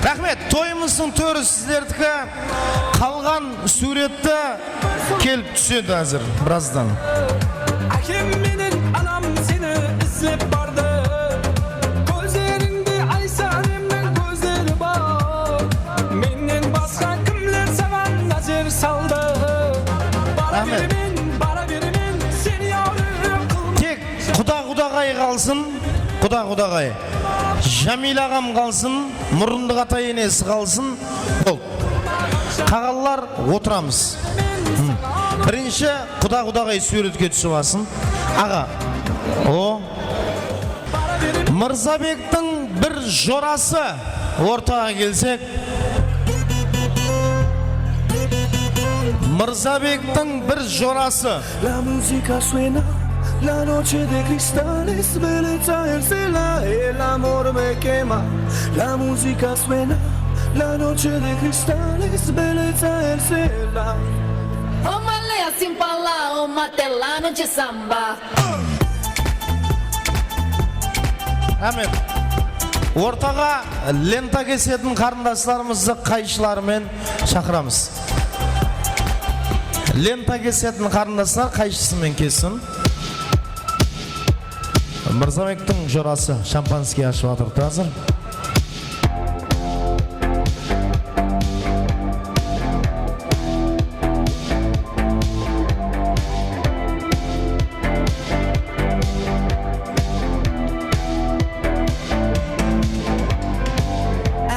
Raxmet, toyımızdıń tóri sizlerdiki. Qalǵan súwretti kelip túsedi házir, birazdan. Ákem menen anam seni izlep bardı. Kózlerińde Aysanemniń kózleri bar. Mennen basqa kimler saǵan názer saldı? Bara bermen, bara bermen, sen yawrıq qılma. Tek quda-qudaǵay qalsın, quda-qudaǵay. Jamil aǵam qalsın, murındıq ata-enesi qalsın. Bol. Qaǵanlar otıramız. Hı. Birinshi quda-qudaǵay súwretke túsip alsın. Aǵa. O. Mırzabektiń bir jorası ortaǵa kelsek. Mırzabektiń bir jorası. La música suena, la noche de cristales, belleza el cielo, el amor me quema. La música suena, la noche de cristales, belleza el cielo. Ó malea, simpala, ó mate, la noche samba. Ámen. Ortaǵa lenta kesetin qarındaslarımızdı qayshıları menen shaqıramız. Lenta kesetin qarındaslar qayshısı menen kessin. Mırzabektiń jorası shampanskiy ashıp atırıptı házir.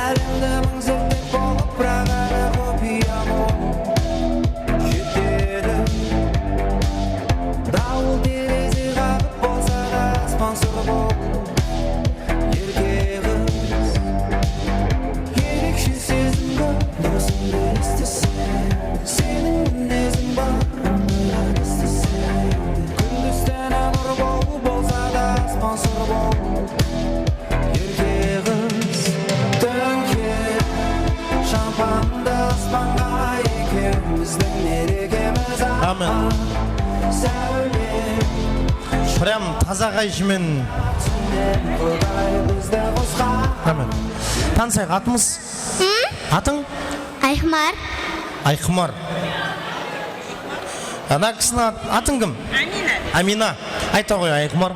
Álemdi mıń zertep bolıp, biraq ári qupiyam ol jetedi. Dawıl tereze qaǵıp bolsa da, aspan sur bol, erke qız. Erekshe sezim bar, dosımdı istesem, seniń mineziń bar, umırım istesem. Kúndizden nur bol, bolsa da aspan sur bol. Erke qız, tóńke shampandı aspanǵa, ekewimizdiń merekemiz. Amen. Sáwle. Прям taza qayshı menen. Quday bizdi qosqan. Amen. Tanısayıq, atımız? Atıń? Ayxmar. Ayxmar. Ana kisiń at-, atıń kim? Amina. Amina. Ayta ǵoy, Ayxmar.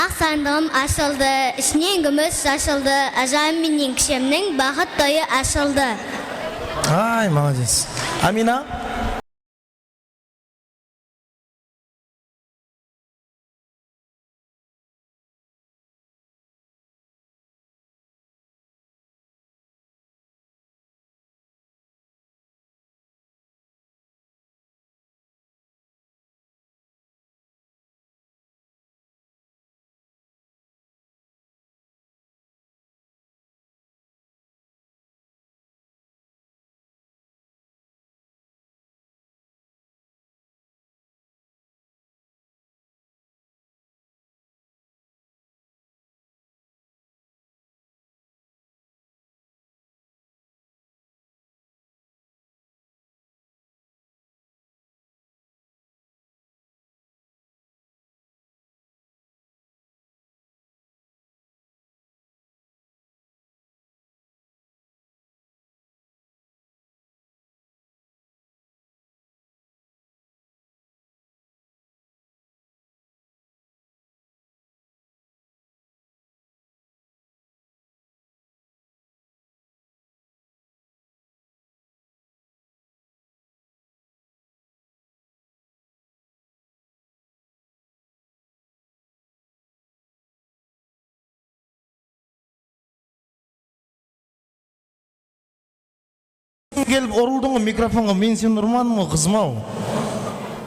Aq sandıǵım ashıldı, ishinen gúmis shashıldı, ájam menen kishemniń baxıt toyı ashıldı. Ay, молодец. Amina. Kelip urıldıń ǵo mikrofonǵa, men seni urmadım ǵo, qızım-aw.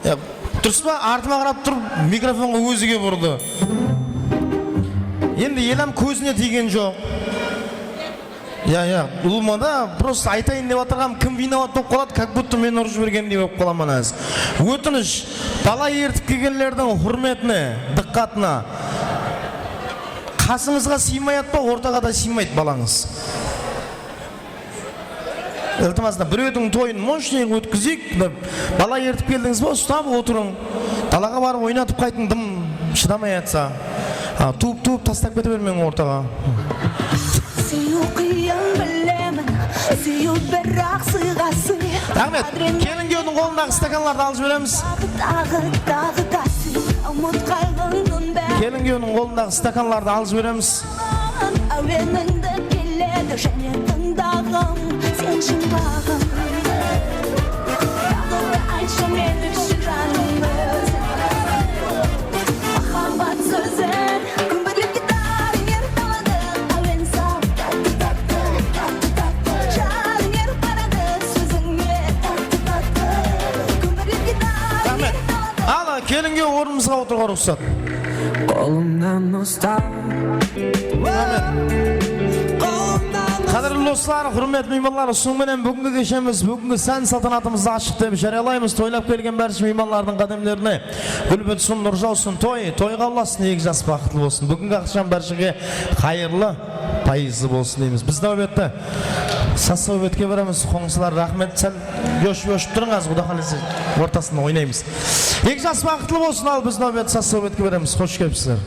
Ya, durıs pa? Artıma qarap turıp mikrofonǵa ózige burdı. Endi elam kózine tiygen joq. Ya, ya, ulıwma da, prosto aytayın dep atırǵanım, kim vinovat bolıp qaladı, как будто men urıp jibergendey bolıp qalaman házir. Ótinish, bala ertip kelgenlerdiń húrmetine, dıqqatına. Qasıńızǵa sıymayadı pa, ortaǵa da sıymaydı balańız. Iltimasına, birewdiń toyın moshniy ótkizeyik, bala ertip keldińiz be, ustap otırıń. Dalaǵa barıp oynatıp qaytıń, dım shıdamay atsa. Ha, tuwıp-tuwıp tastap kete bermeń ortaǵa. Súyiw qıyın bilemen, súyiw, biraq sıyǵa súy. Raxmet. Kelinge onıń qolındaǵı stakanlardı alıp jiberemiz. Taǵı, taǵı, taǵı da súy. Umıt qayǵıńnıń bári. Kelinge onıń qolındaǵı stakanlardı alıp jiberemiz. Áwenińde keledi jáne tıńdaǵım, sen jıńlaǵım. Taǵı bir aytshı men ushın janımdı óziń. Muhabbat sózin kúmbirlep gitara er taladı, áwen salıp tattı, tattı, tattı, tattı. Janım erip baradı sózińe tattı, tattı. Kúmbirlep gitara er taladı. Raxmet. Al, kelinge ornımızǵa otırıwǵa ruxsat. Qolımnan ustap. Qádirli doslar, húrmetli miymanlar, usınıń menen búgingi keshemiz, búgingi sán-saltanatımızdı ashıq dep járiyalaymız. Toylap kelgen bárshe miymanlardıń qádemlerine gúlbútsın, nur jawsın, toy toyǵa ulasın, eki jas baxıtlı bolsın. Búgingi aqsham bárshege qayırlı, payızlı bolsın deymiz. Biz náwbetti saz-sáwbetke beremiz. Qońsılar, raxmet, sál joshıp-joshıp turıń, az Quda qálese ortasında oynaymız. Eki jas baxıtlı bolsın, al biz náwbetti saz-sáwbetke beremiz. Xosh kelipsizler.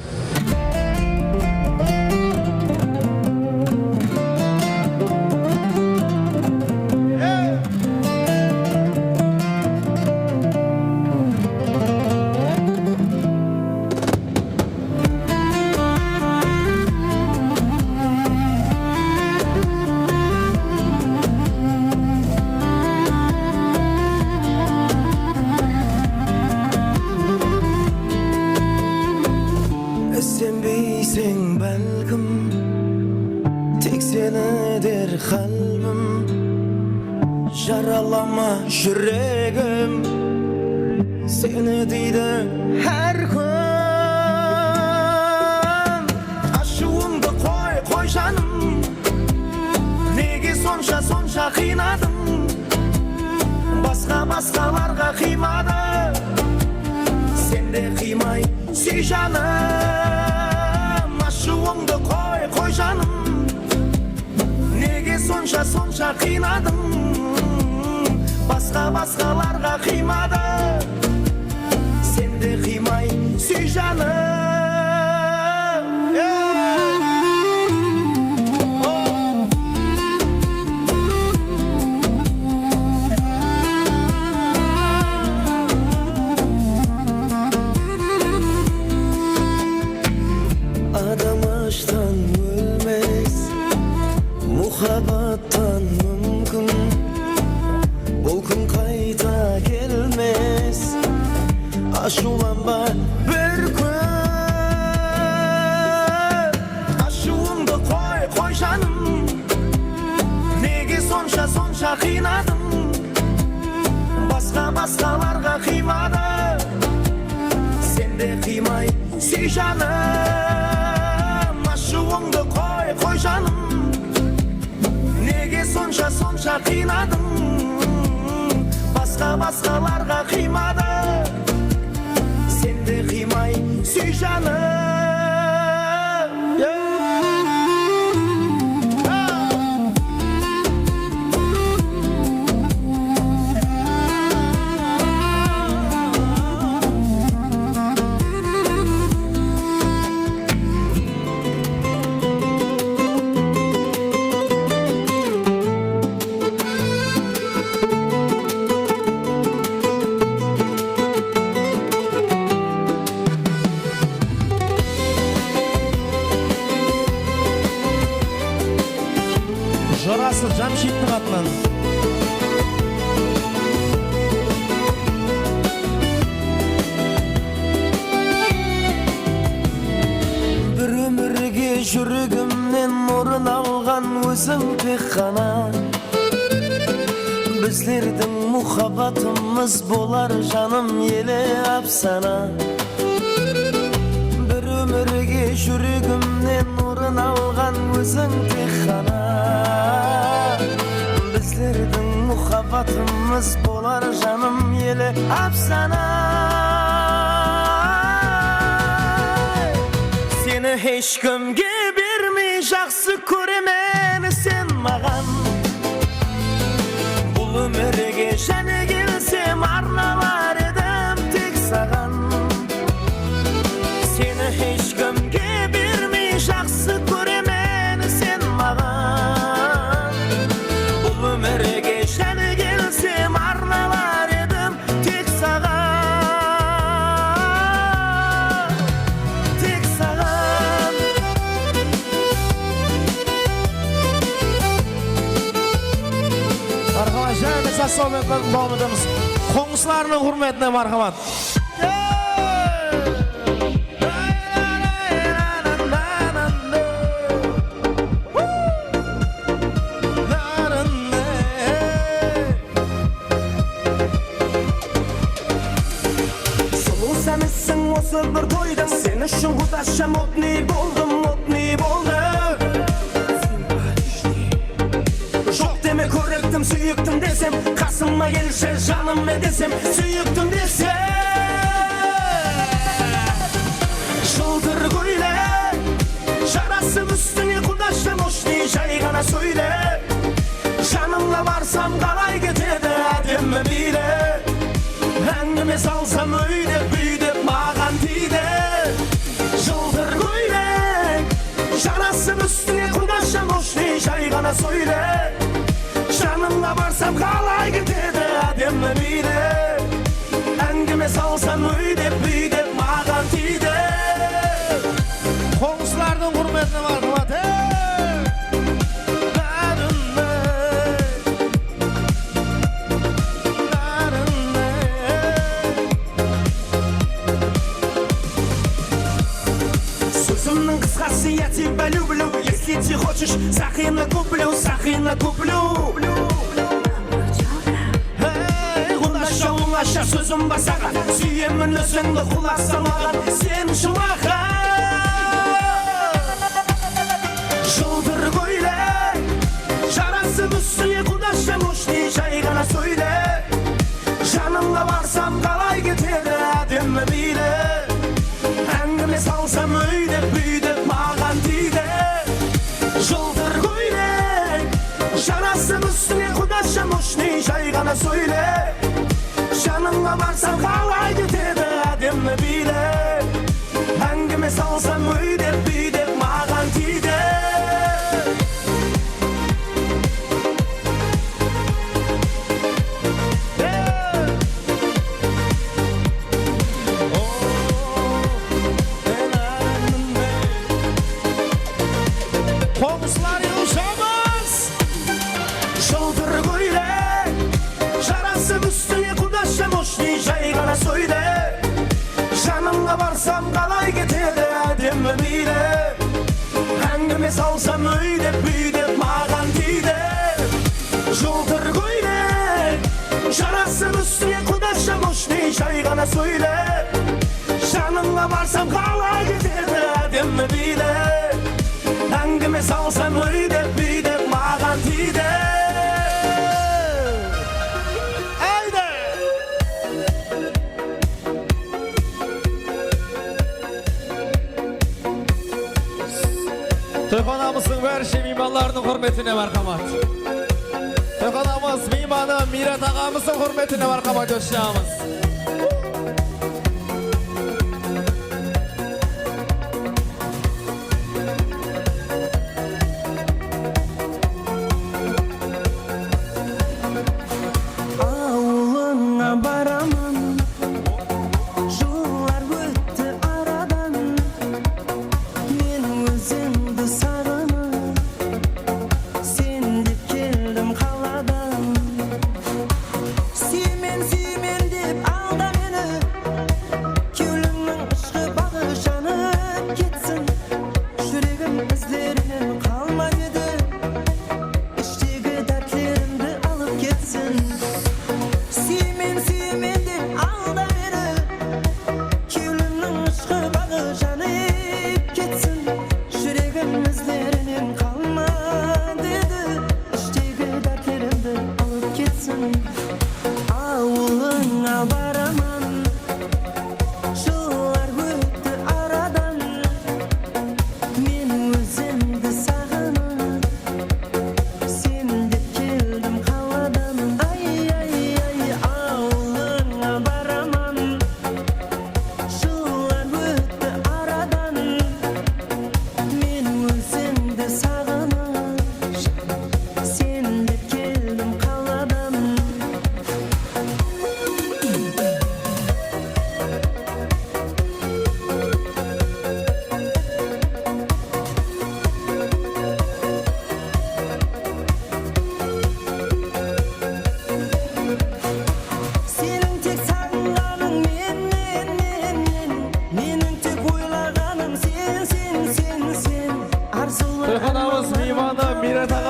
Isenbeyseń bálkim, tek seni der qálbim. Jaralama júregim, seni deydi hár kún. Ashıwıńdı qoy, qoy janım, nege sonsha, sonsha qıynadıń? Basqa, basqalarǵa qıymadı, sen de qıymay súy janım. Ashıwıńdı qoy, qoy janım, nege sonsha, sonsha qıynadıń? Basqa, basqalarǵa qıymadı, sen de qıymay súy janım. Adam ashtan ólmes, muhabbattan múmkin. Bul kún qayta kelmes, ashıwlanba bir kún. Ashıwıńdı qoy, qoy janım, nege sonsha, sonsha qıynadıń? Basqa, basqalarǵa qıymadı, sen de qıymay súy janım. Ashıwıńdı qoy, qoy janım, nege sonsha, sonsha qıynadıń? Basqa, basqalarǵa qıymadı, sen de qıymay súy janım. Jorası Jamshidtiń atınan. Bir ómirge júregimnen orın alǵan óziń tek ǵana. Bizlerdiń Muhabbatımız bolar janım ele ápsana. Bir ómirge júregimnen orın alǵan óziń tek ǵana. Bizlerdiń muhabbatımız bolar janım ele ápsana. Seni hesh kimge bermey jaqsı kóremen sen maǵan. Bul ómirge jáne kelsem arnalar edim tek saǵan. Seni hesh kimge bermey jaqsı kóremen sen maǵan. Bul ómirge jáne kelsem arnalar edim tek saǵan, tek saǵan. Marhamat, jáne saz sametlerdi dawam etemiz. Qońsılarınıń húrmetine marhamat. Sulıw sámesseń osı bir toydıń. Sen ushın qudasha modnıy boldım, modnıy boldım. Joq deme kórektim, súyiktim desem, qasıma kelshi janım desem, súyiktim desem. Jıltır kóylek, jarasıp ústińe qudasha moshniy jay ǵana sóyle. Janıńla barsam qalay ketedi ádemmi miyli? Áńgime salsam óy dep, búy dep maǵan tiydi. Jıltır kóylek, jarasıp ústińe qudasha moshniy jay ǵana sóyle. Janıńla barsam qalay ketedi ádemmi miyli? Áńgime salsam óy dep, búy dep maǵan tiydi. Qońsılardıń húrmetine marhamat, ey! Bárin de, bárin de. Sózimniń qısqası, я тебя люблю, если ты хочешь, сақина куплю, сақина куплю. Hey, qudasha, ońlasha sózim bar saǵan, súyemen ózińdi, qulaq sal maǵan, sen shımaǵan. Jıltır kóylek, jarasıp ústińe qudasha moshniy jay ǵana sóyle. Janıńla barsam qalay ketedi ádemmi miyli? Áńgime salsam óy dep, búy dep maǵan tiydi. Jıltır kóylek, jarasıp ústińe qudasha moshniy jay ǵana sóyle. Janıńla barsam qalay ketedi ádemmi miyli? Áńgime salsam óy dep, búy dep maǵan tiydi. Qońsılar, yılshamız! Jıltır kóylek, jarasıp ústińe qudasha moshniy jay ǵana sóyle. Janıńa barsam qalay ketedi ádemmi miyli? Áńgime salsam óy dep, búy dep maǵan tiydi. Jıltır kóylek, jarasıp ústińe qudasha moshniy jay ǵana sóyle. Janıńa barsam qalay ketedi ádemmi miyli? Áńgime salsam óy dep, búy dep maǵan tiydi. Áyde! Toyxanamızdıń bárshe miymanlarınıń húrmetine marhamat. Toyxanamız miymanı Miyrat aǵamızdıń húrmetine marhamat, dossharımız. Awılıńa baraman, jıllar ótti aradan. Men ózińdi saǵınıp, sen dep keldim qaladan. Súyemen, súyemen dep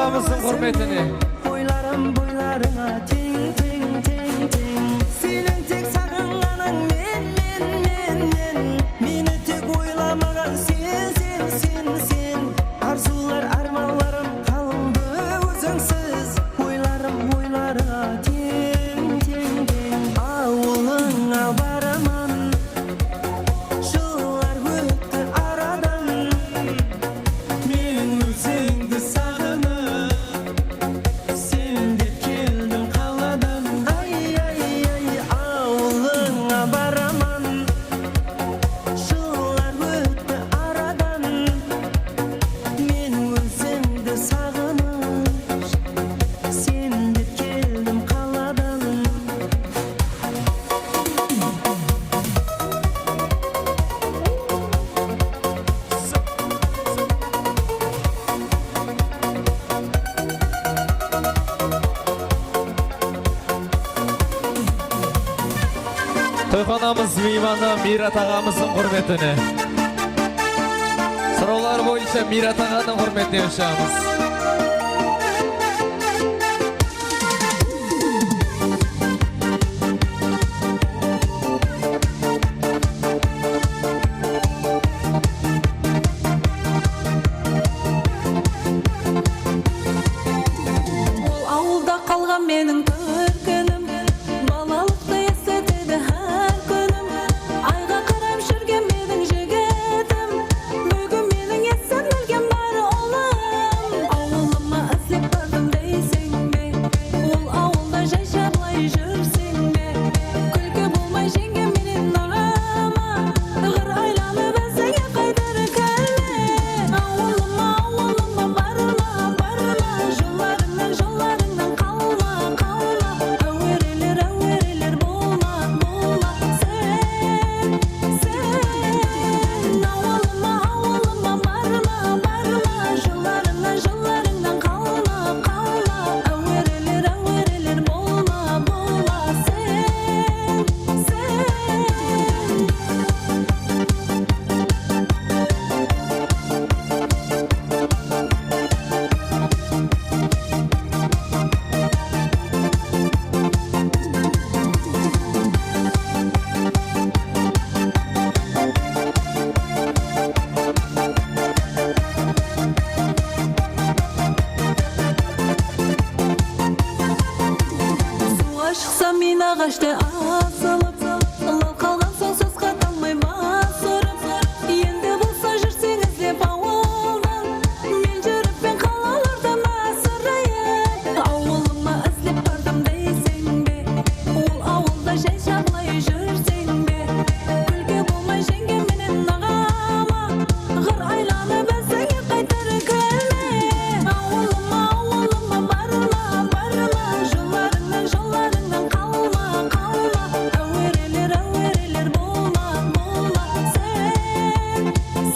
Atamızdıń húrmetine. Boylarım boylarıńa teń, teń, teń, teń. Seniń tek saǵınǵanıń men, men, men, men. Meni tek oylamaǵan sen, sen, sen, sen. Arzıwlar, ármanlarım qaldı ózińsiz. Boylarım boylarıńa teń, teń, teń. Awılıńa baraman. Jıllar ótti aradan, men ózińdi saǵınıp, sen dep keldim qaladan. Ay, ay, ay, awılıńa baraman. Jıllar ótti aradan, men ózińdi saǵınıp, sen dep keldim qaladan. Toyxanamız miymanı Miyrat aǵamızdıń húrmetine. Sorawlar boyınsha Miyrat aǵanıń húrmetine ushıramız. Ol awılda qalǵan meniń tórkenim, balalıqtı esletedi hár kúnim. Ayǵa qarap júrgen meniń jigitim, búgin meniń esem bilgem bar ulım. Awılıma izlep bardım deyseń be? Ol awılda jay shabılay júrseń be? Kúlki bolmay jeńgem menen naǵama, ǵır aylanıp izime qaytar kúlme. Awılıma, awılıma barma, barma, jollarıńnan, jollarıńnan qalma, qalma. Áwereler, áwereler bolma, bolma. Sen, sen awılıma, awılıma barma, barma, jollarıńnan, jollarıńnan qalma, qalma. Áwereler, áwereler bolma, bolma. Sen, sen. Suwǵa shıqsam, miynaǵashta asılıp, ılal qalǵan soń sosqa talmay bas urıp, endi bolsa júrseń izlep awıldan. Men júrippen qalalardan asırayın. Awılıma izlep bardım deyseń be? Ol awılda jay shabılay júrseń be? Kúlki bolmay jeńgem menen naǵama, ǵır aylanıp izime qaytar kúlme. Awılıma, awılıma barma, barma, jollarıńnan, jollarıńnan qalma, qalma. Áwereler, áwereler bolma, bolma. Sen,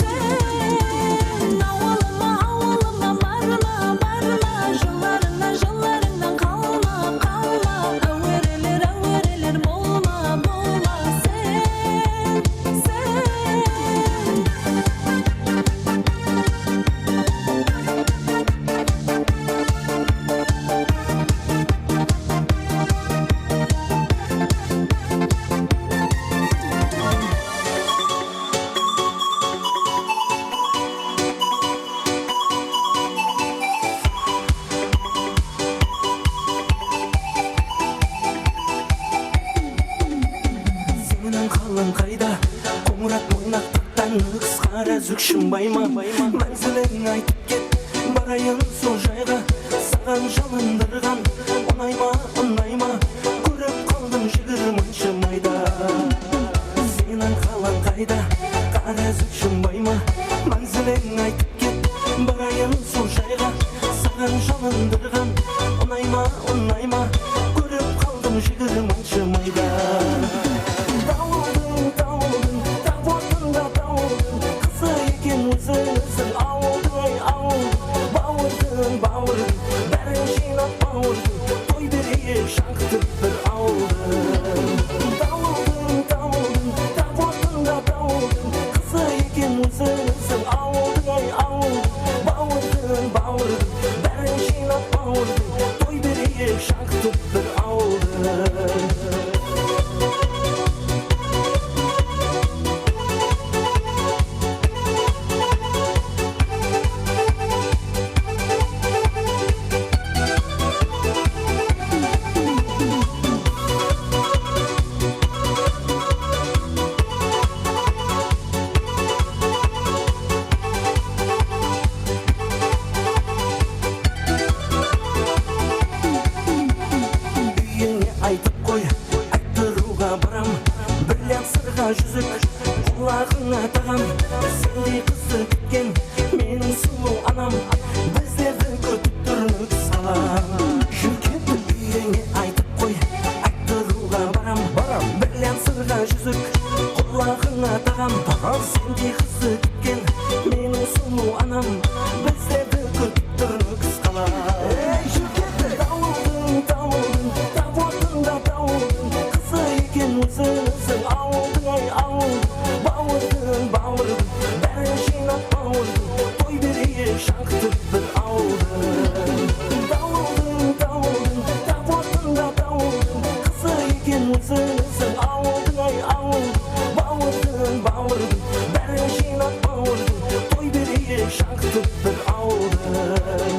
sen awılıma, awılıma barma, barma, jollarıńnan, jollarıńnan qalma, qalma. Áwereler, áwereler bolma, bolma. Sen, sen. Seniń qalań qayda? Qońırat, Moynaqtıqtan Nókis, Qarasúk, Shımbay ma? Mánziliń aytıp ket, barayın sol jayǵa. Saǵan jalındırǵan unay ma, unay ma? Kórip qaldım jigirmanshı mayda. Seniń qalań qayda? Qarasúk, Shımbay ma? Mánziliń aytıp ket, barayın sol jayǵa. Saǵan jalındırǵan unay ma, unay ma? Kórip qaldım jigirmanshı mayda. Tawıldıń, tawıldıń, tap ortında tawıldıń qızı eken ózińiziń awıldıń, ay, awıldıń. Bawırdıń, bawırdıń, bárin jıynap bawırdıń, toy bereyik shańqıtıp bir awıldıń. Tawıldıń, tawıldıń, tap ortında tawıldıń qızı eken ózińiziń awıldıń, ay, awıldıń. Bawırdıń, bawırdıń, bárin jıynap Sırǵa júzik, qulaǵıńa taǵam, sendey qızdı kútken meniń sulıw anam. Bizlerdi kútip tur Nókis qalam. Júr ketip úyińe aytıp qoy, ayttırıwǵa baram. Baram. Brilliant sırǵa júzik, qulaǵıńa taǵam, taǵam, sendey qızdı kútken meniń sulıw anam. Bizlerdi kútip tur Nókis qalam. Ey, júr ketip! Tawıldıń, tawıldıń, tap ortında tawıldıń qızı eken óziń, óziń. Awıldıń, ay, awıldıń, bawırdıń, bawırdıń, bárin jıynap bawırdıń, toy bereyik shańqıtıp bir awıldıń. Tawıldıń, tawıldıń, tap ortında tawıldıń qızı eken óziń, óziń. Awıldıń, ay, awıldıń, bawırdıń, bawırdıń, bárin jıynap bawırdıń, toy bereyik shańqıtıp bir awıldıń.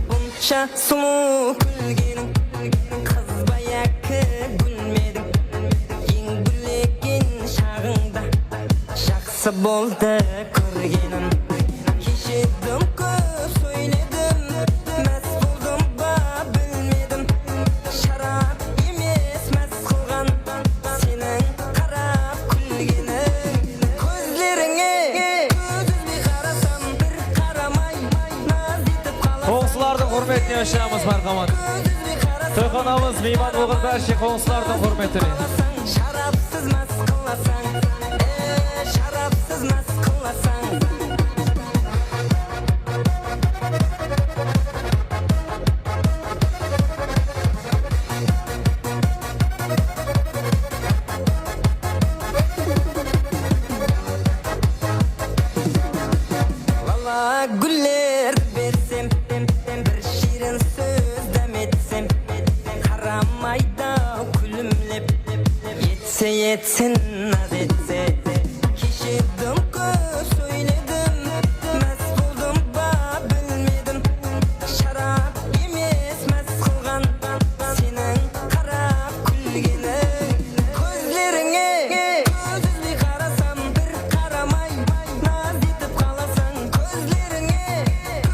Bunsha sulıw kúlgeniń, qız ba yaki gúlmediń? Eń gúllegen shaǵıńda jaqsı boldı kórgenim. Keshe dım kóp sóyledim, más boldım ba bilmedim. Sharap emes más qılǵan seniń qarap kúlgeniń. Kózlerińe kóz úzbey qarasam, bir qaramay naz etip qalasań. Qońsılardıń húrmetine ushıramız, márhamat. Kóz úzbey qarasam, toyxanamız miyman bolǵan bárshe qońsılardıń húrmetine. Sharapsız más qılasań, e, sharapsız más qılasań. Lala gúller bersem, bir shiyrin sóz dám etsem, qaramaydı kúlimlep, etse etsin, naz etse. Keshe dım kóp sóyledim, más boldım ba bilmedim. Sharap emes más qılǵan seniń qarap kúlgeniń. Kózlerińe kóz úzbey qarasam, bir qaramay naz etip qalasań. Kózlerińe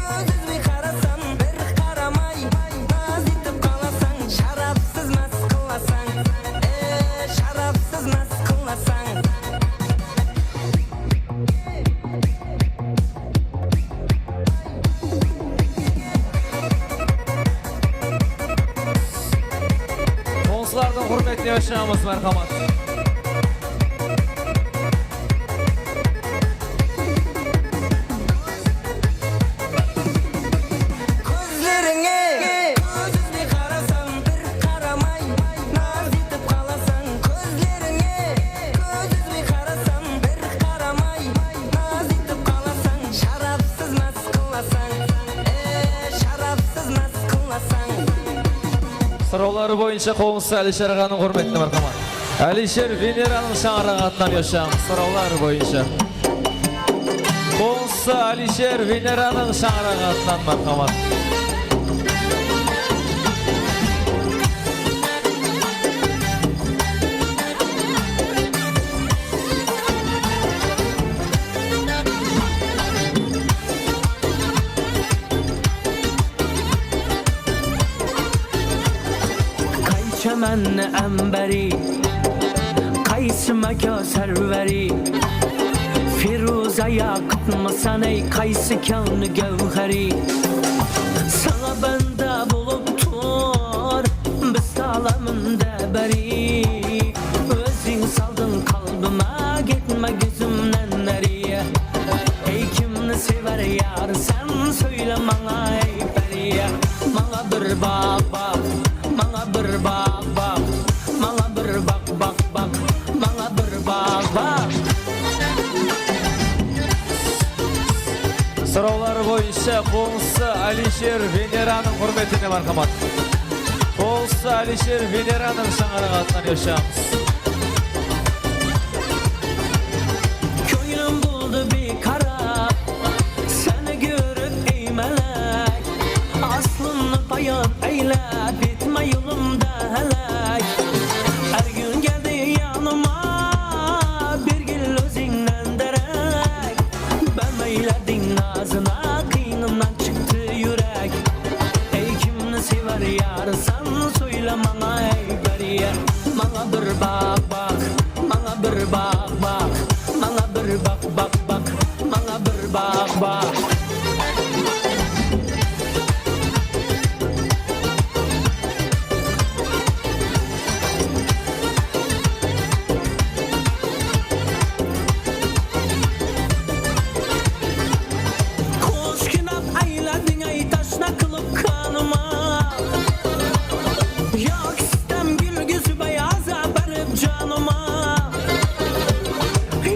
kóz úzbey qarasam, bir qaramay naz etip qalasań. Sharapsız más qılasań, e, sharapsız más qılasań. Qońsılardıń húrmetine ushıramız, márhamat. Kózlerińe kóz úzbey qarasam, bir qaramay naz etip qalasań. Kózlerińe kóz úzbey qarasam, bir qaramay naz etip qalasań. Sharapsız más qılasań, e, sharapsız más qılasań. Sorawları boyınsha qońsısı Alisher aǵanıń húrmetine, márhamat. Alisher Veneranıń shańaraǵı atınan yosham. Sorawlar boyınsha. Qońsısı Alisher Veneranıń shańaraǵı atınan, márhamat. Qaysı mámni ámbari, qaysı máka sárvari, Feruza ya qutmısan, ey, qaysı kewni gáwhari? Saǵa banda bolıp tur, biz alamında bári. Óziń saldıń qalbıma, ketme kózimnen ári. Ey, kimni sever yar, sen sóyle mańa, ey, pári. Mańa bir baq, baq, mańa bir baq, baq, mańa bir baq, baq, baq, mańa bir baq, baq. Sorawları boyınsha qońsısı Alisher Veneranıń húrmetine, marhamat. Qońsısı Alisher Veneranıń shańaraǵı atınan yoshamız. Kónglim boldı biykarap, seni kórip, ey málek. Aslımnı bayan eylew, etme yolımda hálek. Hár kún keldi yanıma, bir kúl ózińnen derek. Bámeylerdiń nazına qıynımnan shıqtı júrek. Ey, kimni sever yarsan, sóyle mańa, ey, páriye. Mańa bir baq, baq, mańa bir baq, baq, mańa bir baq, baq, baq, mańa bir baq, baq. Qoshkinap ayladiń, ay, tashna qılıp qanıma. Yaq sistem gúlgisi bay aza barıp janıma.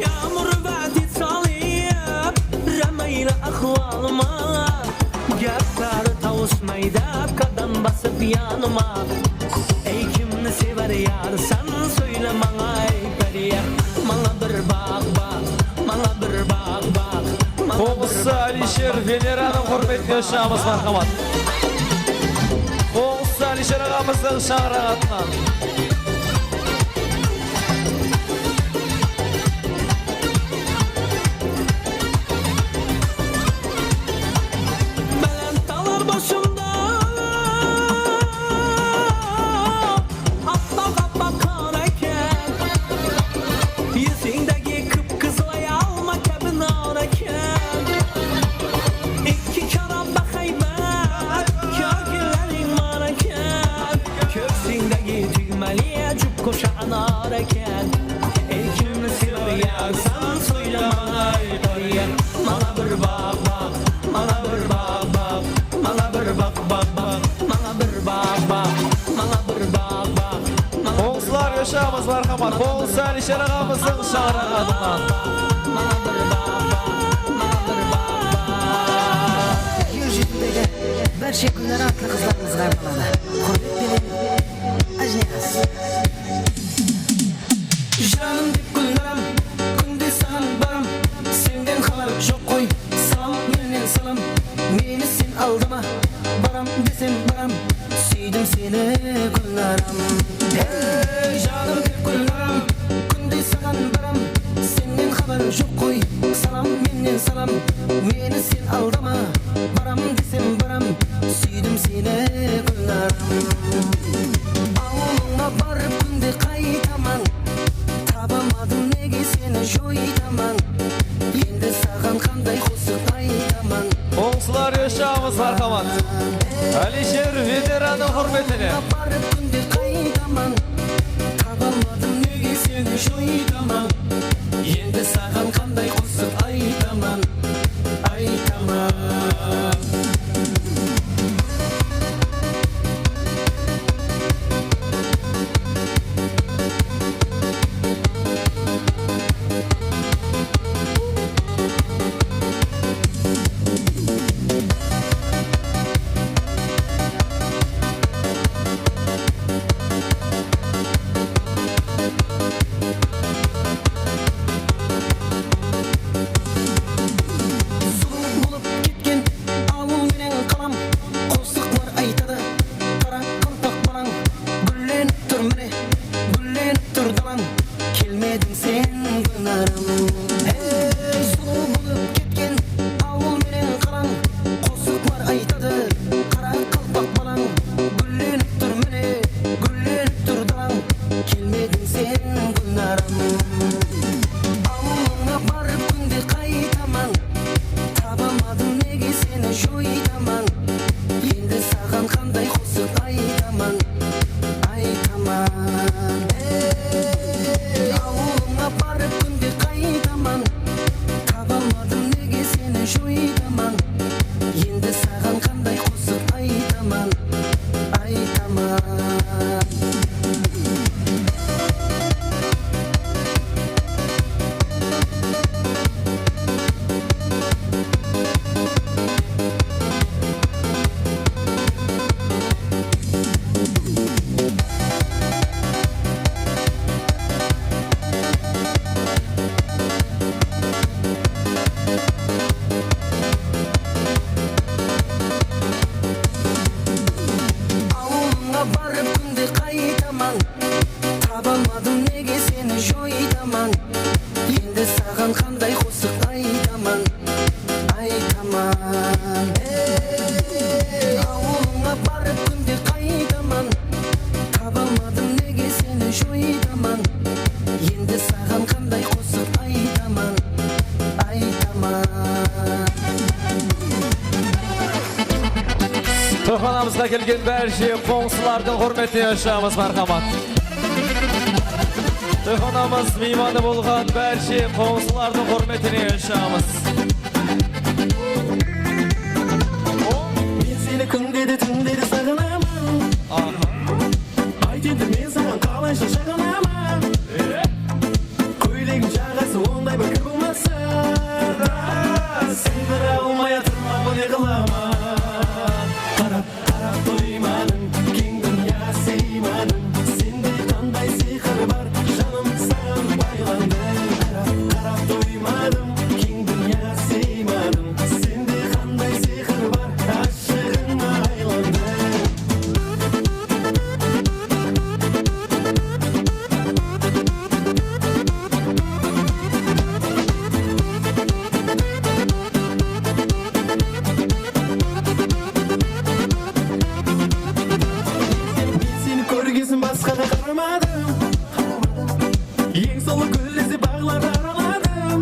Yamır vádit salıp, ramaylı ahwalıma. Gáp bari tawısmaydı, qadam basıp yanıma. Ey, kimni sever yarsan, sóyle mańa, ey, páriye. Mańa bir baq, baq, mańa bir baq, baq, mańa bir Qońsısı baq, Alisher baq, Veneranıń húrmetine yoshamız, marhamat. Qońsısı Alisher aǵamızdıń shańaraǵı atınan. Bálent dawlar basımda, appaq-appaq qar eken. Esińdegi qıp-qızıl ay alma kabi nar eken. Eki qara baqaybat kókilleriń bar eken. Kóksińdegi túgmeli júp kosha anar eken. Ey, kimni sever yarsan, sóyle mańa, ay, páriye. Mańa bir baq, baq, mańa bir baq, baq, mańa bir baq, baq, baq, mańa bir baq, baq, mańa bir baq, baq, mańa bir Qońsılar, yoshamız, marhamat. Qońsısı Alisher aǵamızdıń shańaraǵı atınan. Mańa bir baq, baq, mańa bir baq, baq. Jer júzindegi bárshe Gúlnara atlı qızlarımızǵa arnaladı. Húrmet penen, Ájiniyaz. Janım dep Gúlnaram, kúnde saǵan baram, senden xabar joq ǵoy. Salam mennen salam, meni sen aldama. Baram desem baram, súydim seni Gúlnaram. Hey, janım dep Gúlnaram, kúnde saǵan baram, sennen xabar joq ǵoy. Salam mennen salam, meni sen aldama. Baram desem baram, súydim seni Gúlnaram. Awılıńa barıp kúnde qaytaman, tabamadım nege seni joytaman. Endi saǵan qanday qosıq aytaman. Qońsılar, yoshamız, marhamat. Alisher Veneranıń húrmetine. Barıp kúnde qaytaman, tabamadım nege seni joytaman. Endi saǵan qanday qosıq aytaman, aytaman. Sulıw bolıp ketken awıl menen qalam, qosıqlar aytadı, qara qalpaq balań. Gúllenip tur mine, gúllenip tur dalań, kelmediń sen, Gúlnaram. Hey, sulıw bolıp ketken awıl menen qalań, qosıqlar aytadı, qara qalpaq balań. Gúllenip tur mine, gúllenip tur dalań, kelmediń sen, Gúlnaram. Awılıńa barıp kúnde qaytaman, tabamadım nege seni joytaman. Endi saǵan qanday qosıq aytaman, aytaman. Ey, awılıńa barıp kúnde qaytaman, tabalmadım nege seni joytaman. Endi saǵan qanday qosıq aytaman, aytaman. Ey, awılıńa barıp kúnde qaytaman. Taba almadım, nege seni joytaman. Endi saǵan qanday qosıq aytaman, aytaman. Toyxanamızǵa kelgen bárshe qońsılardıń húrmetine ushıramız, marhamat. Toyxanamız miymanı bolǵan bárshe qońsılardıń húrmetine ushıramız. Men seni kúnde de, túnde de saǵınaman. Aha. Ayt endi, men saǵan qalaysa jaǵınaman. Kóylegim jaǵası onday bir kir bolmasa da, sıyǵıra almay atırman, ne qılaman? Qarap, qarap toymadım, keń dúnyaǵa sıymadım. Sende qanday sıyqır bar, janım saǵan baylandı. Qarap, qarap toymadım, keń dúnyaǵa sıymadım. Sende qanday sıyqır bar, ashıǵıńa aylandım. Men seni kórgesin basqaǵa qaramadım. Eń sulıw gúllerdi baǵlarda araladım.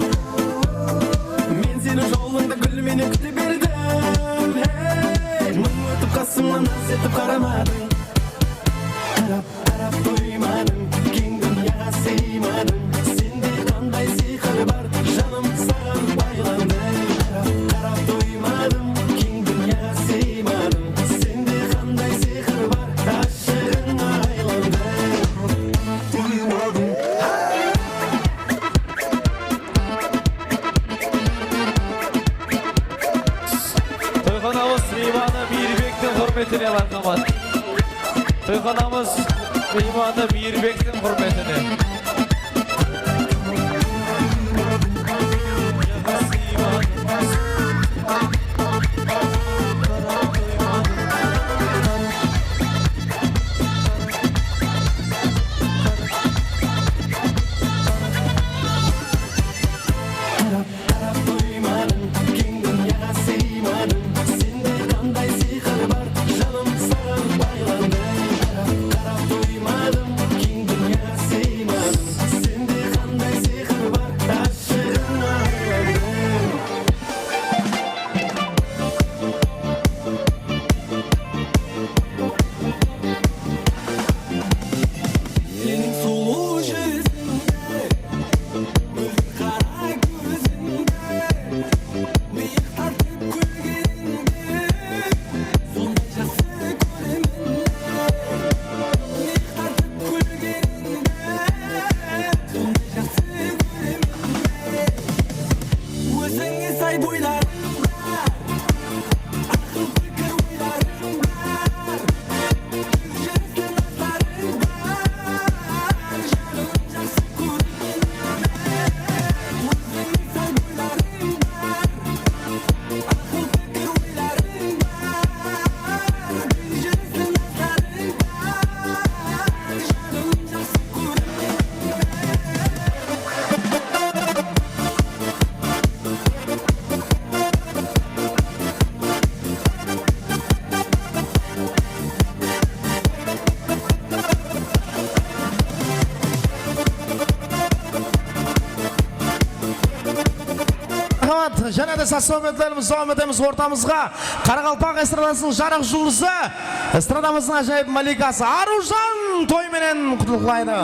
Men seni jolıńda gúl menen kúte berdim. Hey, mıń ótip qasımnan naz etip qaramadıń. Qarap, qarap toymadım, keń dúnyaǵa sıymadım. Sende qanday sıyqır bar, janım saǵan baylandı. Qarap, qarap toymadım, keń dúnyaǵa sıymadım. Sende qanday sıyqır bar, ashıǵıńa aylandım. Toyxanamız miymanı Miyirbektiń húrmetine, marhamat. Toyxanamız miymanı Miyirbektiń húrmetine. Qarap toymadım, keń dúnyaǵa sıymadım. Sende qanday sıyqır bar, janım saǵan baylandı. Qarap, qarap toymadım, keń dúnyaǵa sıymadım. Sende qanday sıyqır bar, ashıǵıńa aylandım. Seniń sulıw júzińde, móldir qara kózińde, mıyıq tartıp kúlgenińdi sonday jaqsı kóremen. Mıyıq tartıp kúlgenińdi sonday jaqsı kóremen. Ózińe say boylarıń bar, aqıl, pikir, oylarıń bar. Júriste nazarıń bar, janım jaqsı kóremen. Ózińe say boylarıń bar, aqıl, pikir, oylarıń bar. Júriste nazarıń bar, janım jaqsı kóremen. Raxmat, jáne de sazsawbetlerimiz dawam etemiz ortamızǵa. Qaraqalpaq estradasınıń jarıq juldızı, estradamızdıń ájayıp malikası Aruzhan toy menen qutlıqlaydı.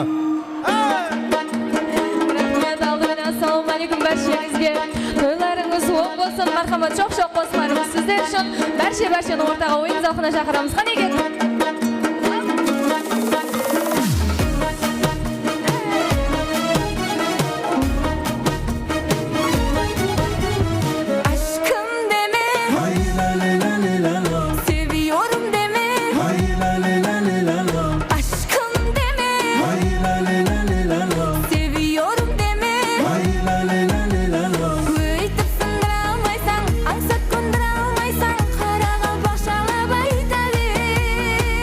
Raxmet, aldı menen assalamu aleykum bársheńizge. Toylarıńız oń bolsın, marhamat, shoq-shoq qosıqlarımız sizler ushın. Bárshe-bársheni ortaǵa oyın zalqına shaqıramız. Qáne, keliń. Ashkım deme, seviyorum deme. Ashkım deme, seviyorum deme. Óytip sındıra almaysań, ańsat kóndire almaysań, qaraqalpaqshalap ayta ber.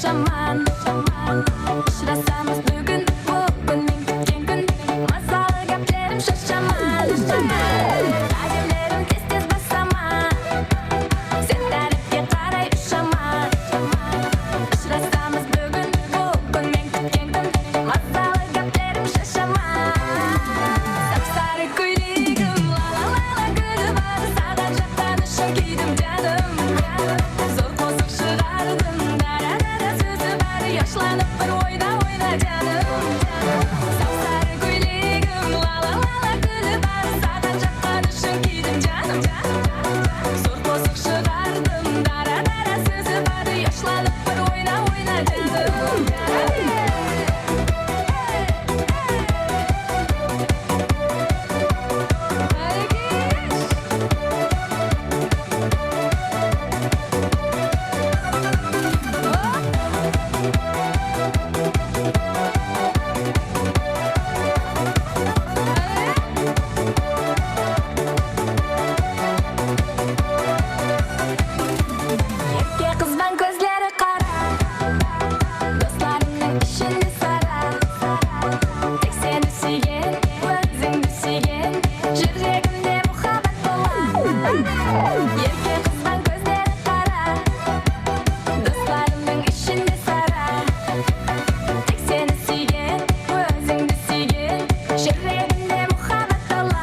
Jaman, jaman, ushırasamız búgin, bul kún men kútken kún. Mazalı gáplerim shashaman, shashaman. Qádemlerim tez-tez basaman. Sen tárepke qaray ushaman. Ushırasamız búgin, bul kún men kútken kún. Mazalı gáplerim shashaman. Sap-sarı kóylegim, la-la-la-la gúli bar. Saǵan jaqqan ushın kiydim, jánim. Zor qosıq shıǵardım, dara-dara sózi bar. Yashlanıp bir oyna, oyna, jánim. Sap-sarı kóylegim, la-la-la-la gúli bar. Saǵan jaqqan ushın kiydim, jánim. Zor qosıq shıǵardım, dara-dara sózi bar. Yashlanıp bir oyna, oyna, jánim. Erke qızban kózleri qara, doslarımnıń ishinde sara. Tek seni súygen, ózińdi súygen, júregimde muhabbat bola. Erke qızban kózleri qara, doslarımnıń ishinde sara. Tek seni súygen, ózińdi súygen, júregimde muhabbat tola.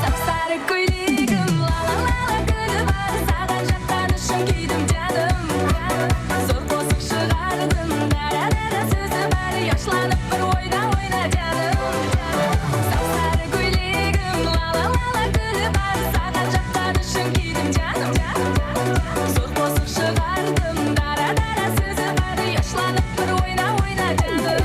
Sap-sarı kóylegim, la-la-la-la gúli bar. Saǵan jaqqan ushın kiydim, jánim. Zor qosıq shıǵardım, dara-dara sózi bar. Yashlanıp bir oyna, oyna, jánim. Sap-sarı kóylegim, la-la-la-la gúli bar. Saǵan jaqqan ushın kiydim, jánim. Zor qosıq shıǵardım, dara-dara sózi bar. Yashlanıp bir oyna, oyna, jánim.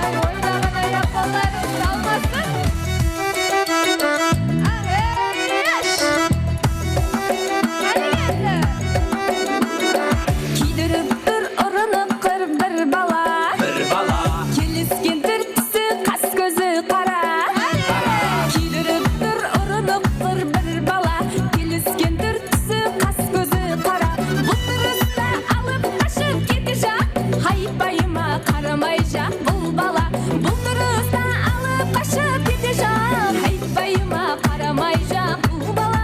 Ay, oynaǵan ayaq qollarıń talmasın. Áresh! Qáne endi? Kiydirip tur urınıp qır bir bala. Bir bala. Kelesken túr túsi, qas kózi qara. Qara. Kiydirip tur urınıp qır bir bala. Kelesken túr túsi, qas kózi qara. Bul turısta alıp qashıp kete ja. Haypayıma qaramay ja bul bala. Bul turısta alıp qashıp kete ja. Haypayıma qaramay ja bul bala.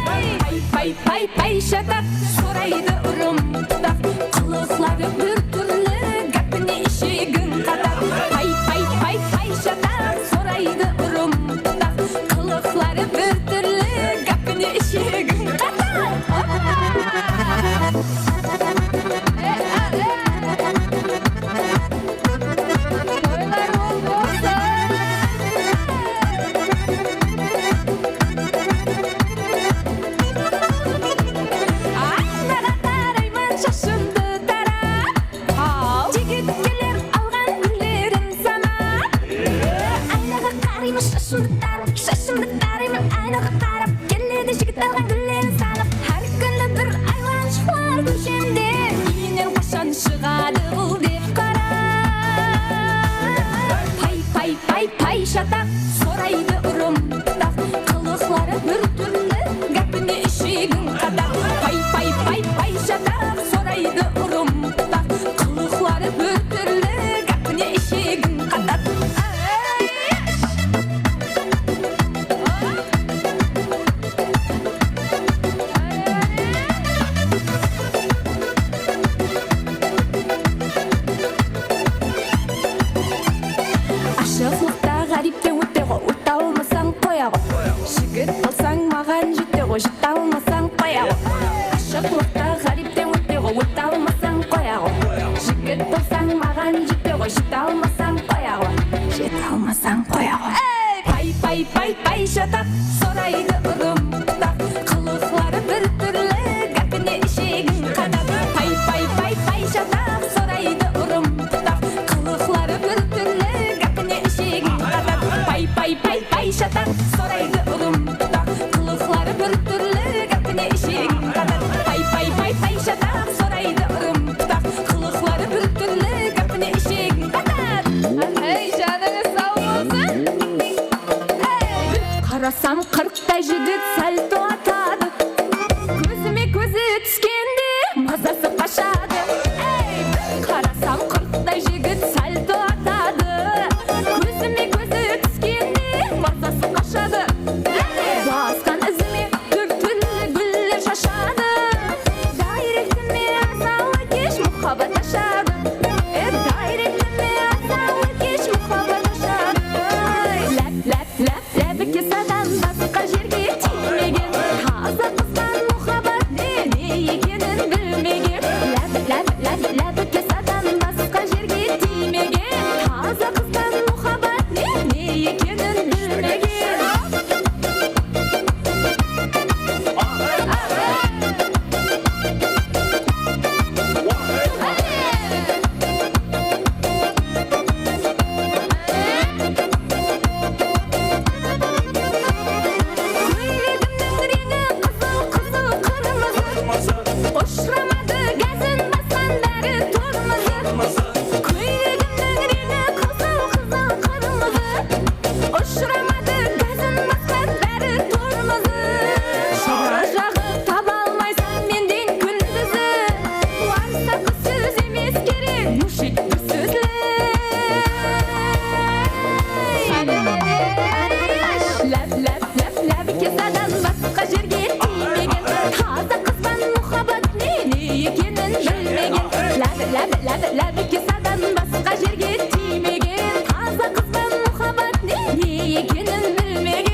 Pay, pay, pay, pay, shataq, soraydı urım pıtaq. Qılıqları bir túrli, gápine ishegiń qataq. Pay, pay, pay, pay, shataq, soraydı urım pıtaq. Qılıqları bir túrli, gápine ishegiń qataq. Toylar bolsın! Aynaǵa qarayman, shashımdı tarap. Haw. Jigit keler alǵan gúllerin sanap. Aynaǵa qarayman, shashımdı tarap, shashımdı tarayman, aynaǵa qarap. Keledi jigit alǵan gúllerin sanap. Hár kúni bir aylanshıqlar kóshemde. Úyinen qashan shıǵadı bul dep qarap. Pay, pay, pay, pay, shataq, soraydı urım pıtaq. Qılıqları bir túrli, gápine ishegiń qataq. Pay, pay, pay, pay, shataq, soraydı urım pıtaq. Qılıqları bir túrli, gápine ishegiń qataq. Ay! Ashıqlıqta ǵáripten óte ǵo, óte almasań qoya ǵo. Jigit bolsań maǵan jete ǵo, jete almasań qoya ǵo. Ashıqlıqta ǵáripten óte ǵo, óte almasań qoya ǵo. Jigit bolsań maǵan jete ǵo, jete almasań qoya ǵo. Jete almasań qoya ǵo. Ey! Pay, pay, pay, pay, shataq, soraydı urım pıtaq. Qılıqları bir túrli, gápine ishegiń qataq. Pay, pay, pay, pay, shataq, soraydı urım pıtaq. Qılıqları bir túrli, gápine ishegiń Soraydı urım tutaq, qılıqları bir túrli, gápine ishegin qatar. Pay, pay, pay, pay, shatam, soraydı urım tutaq, qılıqları bir túrli, gápine ishegin qatar. Ey, janıńız saw bolsın. Ey! Qarasam, qırqtay jigit salto atadı. Kózime kózi túskende mazası qashadı. Ey! Qarasam, qırqtay jigit salto atadı. Kózime kózi túskende mazası qashadı. Basqan izime túr-túrli gúller shashadı. Dayrektime azalı kesh muhabbat ashadı. E, dayrektime azalı kesh muhabbat ashadı. Láp, láp, láp, lábi kesadan basqa jerge tiymegen. Taza qızban muhabbat ne, ne ekenin bilmegen. Láp, láp, láp, lábi kesadan basqa jerge tiymegen. Taza qızban muhabbat ne, ne ekenin bilmegen. Kóylegimniń reńi qızıl, qızıl, qırmızı. Ushıramadı gázin basqan bári tormozı. Kóylegimniń reńi qızıl, qızıl, qırmızı. Ushıramadı gázin basqan bári tormozı. Jıra jaǵı taba almaysań menden kúndizi. Warsa qız sóz emes kerek, mushik bir sózli. Láp, láp, láp, láp, kesadan basqa jerge tiymegen. Taza qızban muhabbat ne, ne ekenin bilmegen. Láp, láp, láp, láp, kesadan basqa jerge tiymegen. Taza qızban muhabbat ne, ne ekenin bilmegen.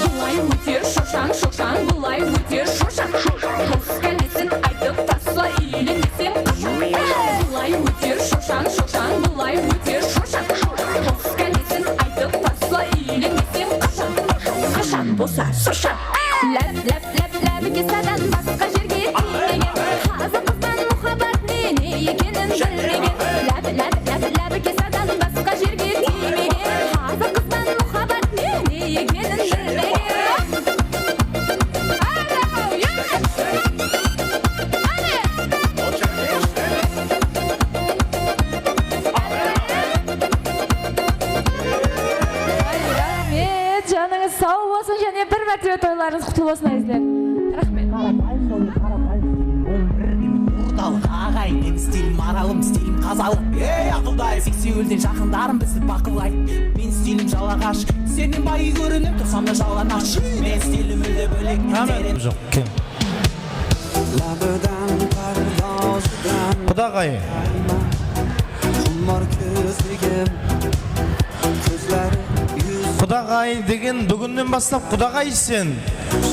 Bılay óter shoshań, shoshań, bılay óter shoshań. Tos kálesin aytıp tasla, úylenbeseń qashań. Bılay óter shoshań, shoshań, bılay óter shoshań. Tos kálesin aytıp tasla, úylenbeseń qashań. Qashań bolsa, soshań. Láp, láp, láp, lábi kesadan basqa jerge tiymegen. Taza qızban muhabbat ne, ne ekenin bilmegen. Láp, láp, láp, lábi kesadan basqa jerge tiymegen. Taza qızban muhabbat ne, ne ekenin bilmegen. Raxmet, janıńız saw bolsın, jáne bir mártebe toylarıńız qutlı bolsın, ázizler. Raxmet. Ortalıq aǵay, meniń stilim aralım, stilim qazalıq. Ey, Aquday, seksewilden jaqınlarım bizdi baqılay. Men stilim jalaǵash, sennen bay kórinip tursam da jalanash. Men stilim múlde bólek. Joq, kem. Qudaǵay. Qudaǵay degen búginnen baslap qudaǵay sen.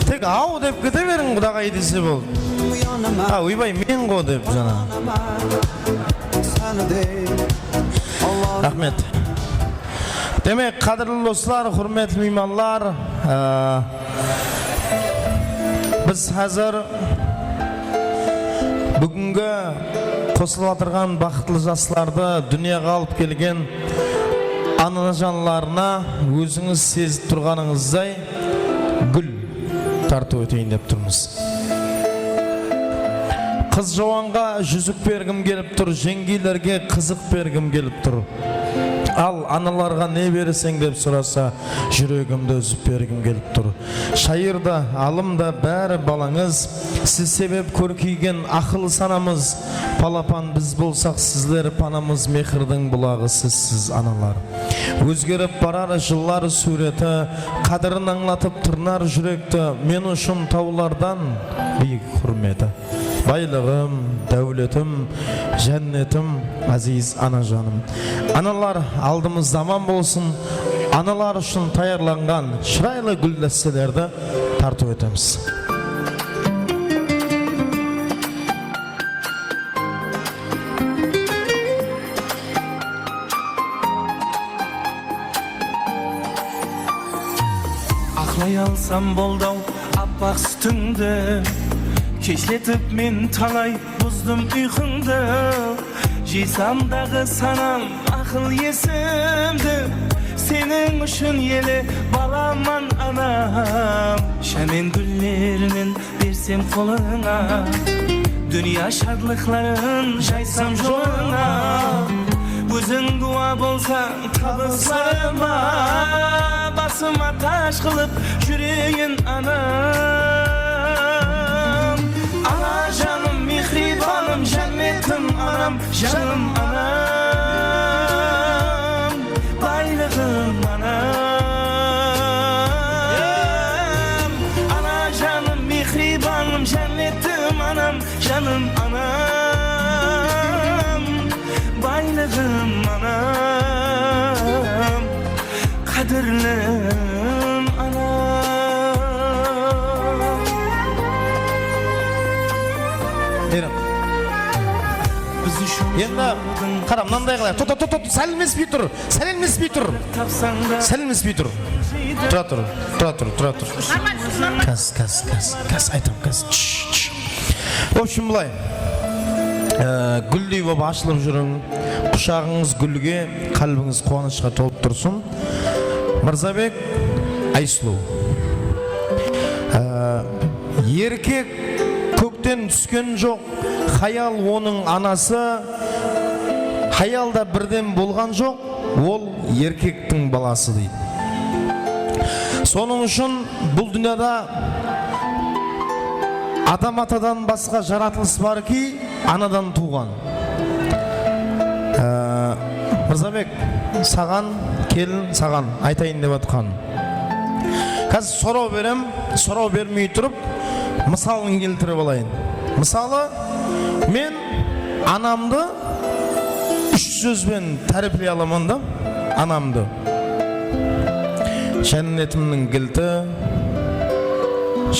Tek aw dep kete beriń, qudaǵay dese boldı. A, oybay, men ǵo dep jana. Raxmet. Demek, qádirli doslar, húrmetli miymanlar, e, biz házir búgingi qosılıp atırǵan baxıtlı jaslardı dúnyaǵa alıp kelgen anajanlarına ózińiz sezip turǵanıńızday gúl tartıp óteyin dep turmız. Qız jawanǵa júzik bergim kelip tur, jeńgeylerge qızıq bergim kelip tur. Al, analarǵa ne bereseń dep sorasa, júregimdi úzip bergim kelip tur. Shayır da, alım da, bári balańız. Siz sebep kórkeygen aqıl sanamız. Palapan biz bolsaq, sizler panamız, mehirdiń bulaǵı sizsiz, analar. Ózgerip barar jıllar súwreti, qádirin ańlatıp tırnar júrekti, men ushın tawlardan biyik húrmeti. Baylıǵım, dáwletim, jánnetim, áziz anajanım. Analar, aldımız aman bolsın, analar ushın tayarlanǵan shıraylı gúldestelerdi tartıp ótemiz. Aq Ayalsam boldı-aw appaq sútińdi, keshletip men talay buzdım uyqıńdı. Jiysam daǵı sanam aqıl esimdi, seniń ushın ele balaman anam. Jámen gúllerinen bersem qolıńa, dúnya shadlıqların jaysam jolıńa. Óziń dua bolsań tabıslarıma, basıma taj qılıp júreyin anam. Ana janım, mehribanım, jánnetim anam, janım anam, baylıǵım anam. Ana janım, mehribanım, jánnetim anam, janım anam, baylıǵım anam, qádirlim anam. Buyırıń. Endi qara, mınanday qılayıq. Toqta, toqta, toqta, sállemlespey tur. Sállemlespey tur. Sállemlespey tur. Tura tur, tura tur, tura tur. Kás, kás, kás, kás, aytam, kás. Shh, shh. В общем, bılay. Ee, gúldey bolıp ashılıp júriń. Qushaǵıńız gúlge, qálbińiz quwanıshqa tolıp tursın. Mırzabek, Aysuluw. Ee, erkek kókten túsken joq. Hayal onıń anası, hayal da birden bolǵan joq, ol erkektiń balası, deydi. Sonıń ushın bul dúnyada adam-atadan basqa jaratılıs bar ki, anadan tuwǵan. Ee, Mırzabek, saǵan, kelin, saǵan aytayın dep atqanım. Házir soraw berem, soraw bermey turıp, mısalın keltirip alayın. Mısalı, men anamdı úsh sóz benen táripley alaman da, anamdı. Jánnetimniń gilti,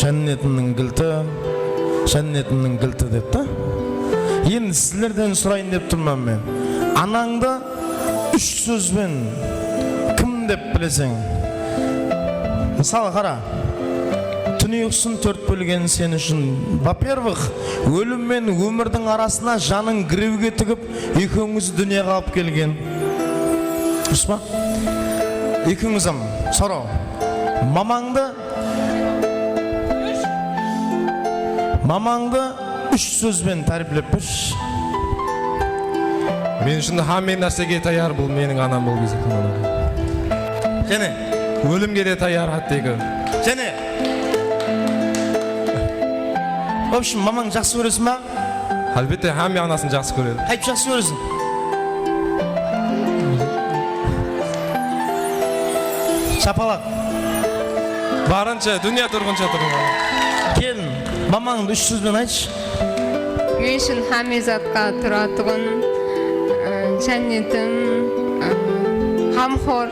jánnetimniń gilti, jánnetimniń gilti dep ta. Endi sizlerden sorayın dep turman men. Anańdı úsh sóz benen kim dep bileseń? Mısalı, qara. Tún uyqısın tórt bólgen sen ushın. Во-первых, ólim men ómirdiń arasına janıń girewge tigip, ekewińizdi dúnyaǵa alıp kelgen. Durıs pa? Ekewińiz hám soraw. Mamańdı, mamańdı Úsh sóz benen táriyplep bershi. Men ushın hámme nársege tayar, bul meniń anam bolıp eseplanadı. Jáne? Ólimge de tayar, hátteki. Jáne? В общем, mamańdı jaqsı kóresiz ba? Álbette, hámme anasın jaqsı kóredi. Qaytıp jaqsı kóresiń? Shapalaq. Barınsha, dúnya turǵınsha turıń. Kelin, mamańdı úsh sóz benen aytshı. Men ushın hámme zatqa turatuǵın, ı, jánnetim, ı, ǵamxor.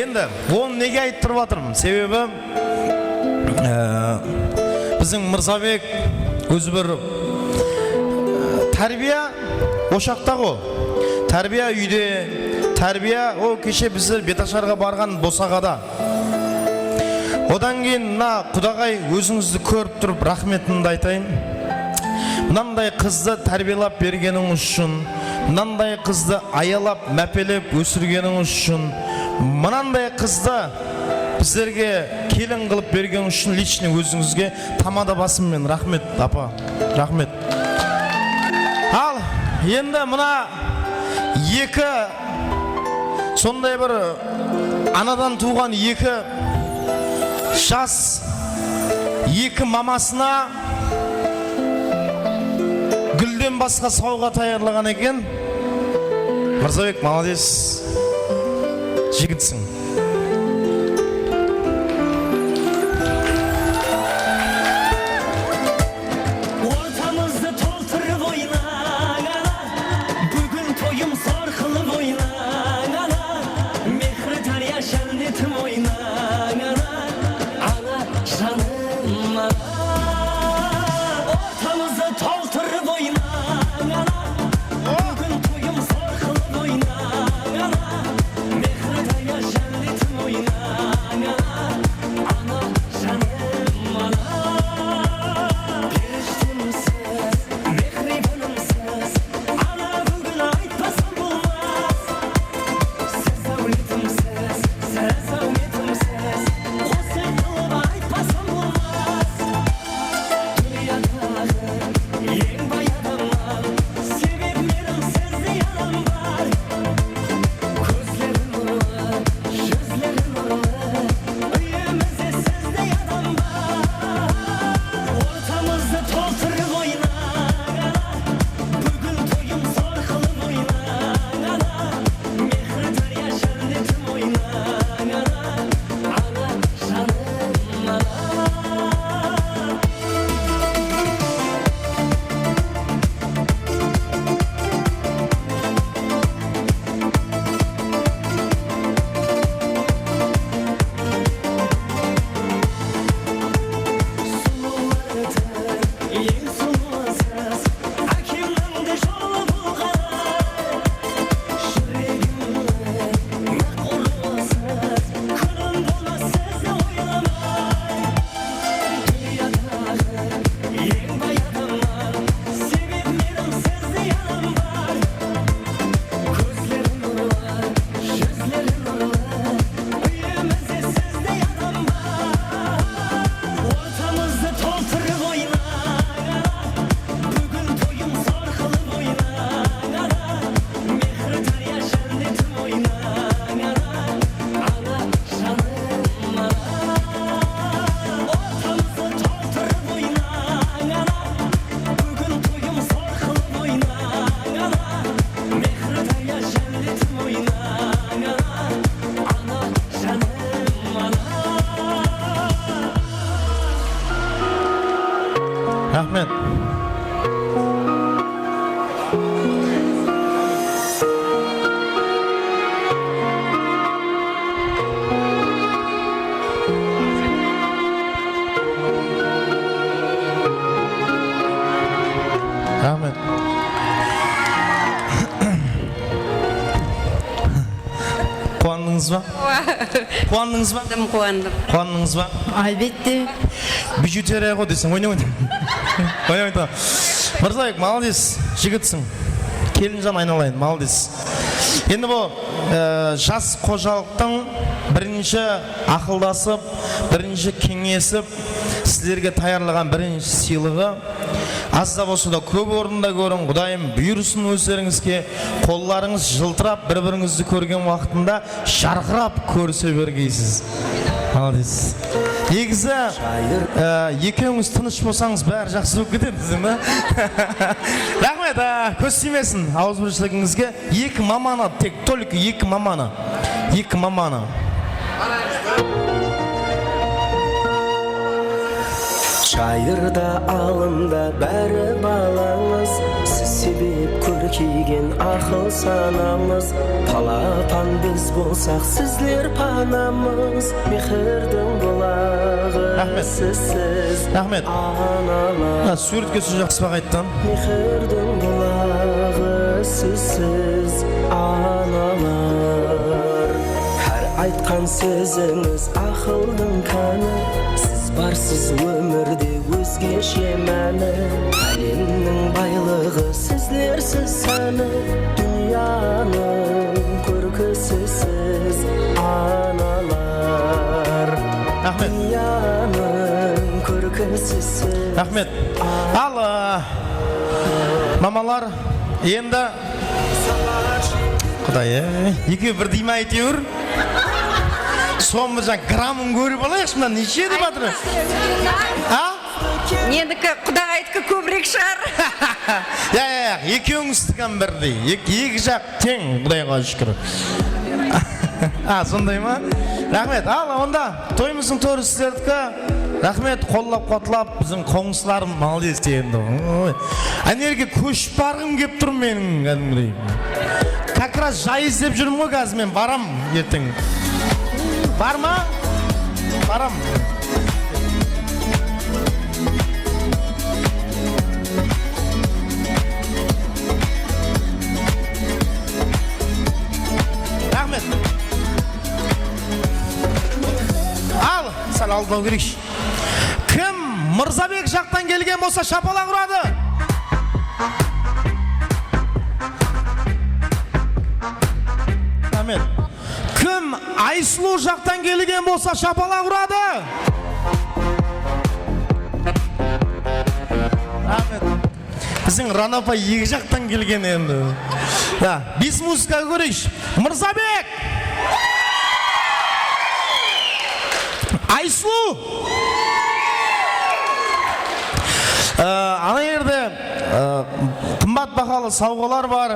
Endi onı nege ayttırıp atırmın? Sebebi, ı, biziń Mırzabek ózi bir, ı, tárbiya oshaqta ǵo. Tárbiya úyde, tárbiya, o, keshe bizler betasharǵa barǵan bosaǵada. Odan keyin mına qudaǵay ózińizdi kórip turıp raxmetimdi aytayın. Mınanday qızdı tárbiyalap bergenińiz ushın, mınanday qızdı ayalap, mápelep ósirgenińiz ushın, mınanday qızdı bizlerge kelin qılıp bergenińiz ushın лично ózińizge tamada basım menen raxmet, apa. Raxmet. Al, endi mına eki, sonday bir anadan tuwǵan eki jas, eki mamasına gúlden basqa sawǵa tayarlaǵan eken. Mırzabek, malades. Jigitsiń. Ortamızdı toltırıp oynań, ana, búgin toyım sor qılıp oynań, ana, mehri dárya jánnetim oynań, ana, ana, janım, ana. Ortamızdı toltırıp oynań, ana, búgin toyım sor qılıp oynań, ana, mehri Daya jánnetim oynań, ana, ana, janım, ana. Perishtemsiz, mehribanımsız, ana, búgin aytpasam bolmas. Siz dáwletimsiz, siz áwmetimsiz, qosıq qılıp aytpasam bolmas. Dúnyadaǵı eń bay adamlar, sebep meniń sizdey adam bar. Kózleri nurlı, júzleri nurlı, úyimizde sizdey adam bar. Ortamızdı toltırıp oynań, ana, búgin toyım zor qılıp oynań, ana. Mehri dárya jánnetim oynań, ana, ana, janım, ana. Sulıwlardıń eń sulıwısız, ákemniń de jolı bul ǵana. Júregimniń naq urıwısız, kúnim bolmas sizdi oylamay. Dúnyadaǵı eń bay adamlar, sebep meniń sizdey adam bar. Kózleri nurlı, júzleri nurlı, úyimizde sizdey adam bar. Ortamızdı toltırıp oynań, ana, búgin toyım zor qılıp oynań, ana. Mehri dárya jánnetim oynań, ana, ana, janım, ana. Ortamızdı toltırıp oynań, ana. Búgin toyım zor qılıp oynań, ana. Mehri dárya jánnetim oynań, ana, ana, janım, ana. Raxmet. Raxmet. Quwandıńız ba? Quwandıńız ba? Quwandım, quwandım. Quwandıńız ba? Álbette. Bijuteriya ǵoy deseń, oyna, oyna. Oyna, oyna. Mırzabek, malades, jigitsiń. Kelinjan aynalayın, malades. Endi bul, e, jas xojalıqtıń birinshi aqıldasıp, birinshi keńesip, sizlerge tayarlaǵan birinshi sıylıǵı. Az da bolsa da kóp orında kóriń, Qudayım buyırsın ózlerińizge, qollarıńız jıltırap, bir-birińizdi kórgen waqtında jarqırap kórise bergeysiz. Malades. Negizi, e, ekewińiz tınısh bolsańız, bári jaqsı bolıp ketedi, dezem ba? Raxmet, e, kóz tiymesin awızbirshiligińizge. Eki mamanı, tek, только eki mamanı. Eki mamanı. Jayırda, alımda bári balańız, siz sebep kórkeygen aqıl sanamız. Palapan biz bolsaq, sizler panamız. Mehirdiń bulaǵı sizsiz, Raxmet. Analar. Ha, súwretke túsip jaqsıbaǵa ayttan. Mehirdiń bulaǵı sizsiz, analar. Hár aytqan sózińiz aqıldıń káni. Siz barsız ómirde ózgeshe máni. Álemniń baylıǵı sizlersiz sáni. Dúnyanıń kórkisi siz, analar. Raxmet. Dúnyanıń kórkisi siz. Raxmet. Al, a, mamalar, endi, Quday, e, ekewi birdey me, áytewir? Sonı bir jań gramın kórip alayıqshı, mına neshe dep atır? A? Meniki, Qudaydiki kóbirek shıǵar. Ya, ya, ya, ekewińizdiki hám birdey. Eki, eki jaq teń, Qudayǵa shúkir. A, sonday ma? Raxmet. Al, onda toyımızdıń tóri sizlerdiki. Raxmet, qollap-quwatlap, biziń qońsılarım, malades endi. Oy. Ánerge kóship barǵım kep tur meniń, kádimgidey. Как раз jay izlep júrmen ǵoy házir men, baram erteń. Bar ma? Baram. Raxmet. Aldınaw kerek. Kim Mırzabek jaqtan kelgen bolsa, shapalaq uradı. Raxmet. Kim Aysulıw jaqtan kelgen bolsa, shapalaq uradı. Raxmet. Biziń Rano apa eki jaqtan kelgen endi. Ya, bes muzıka kóreyikshi. Mırzabek! Aysulıw! Ee, ana jerde, ee, qımbat bahalı sawǵalar bar.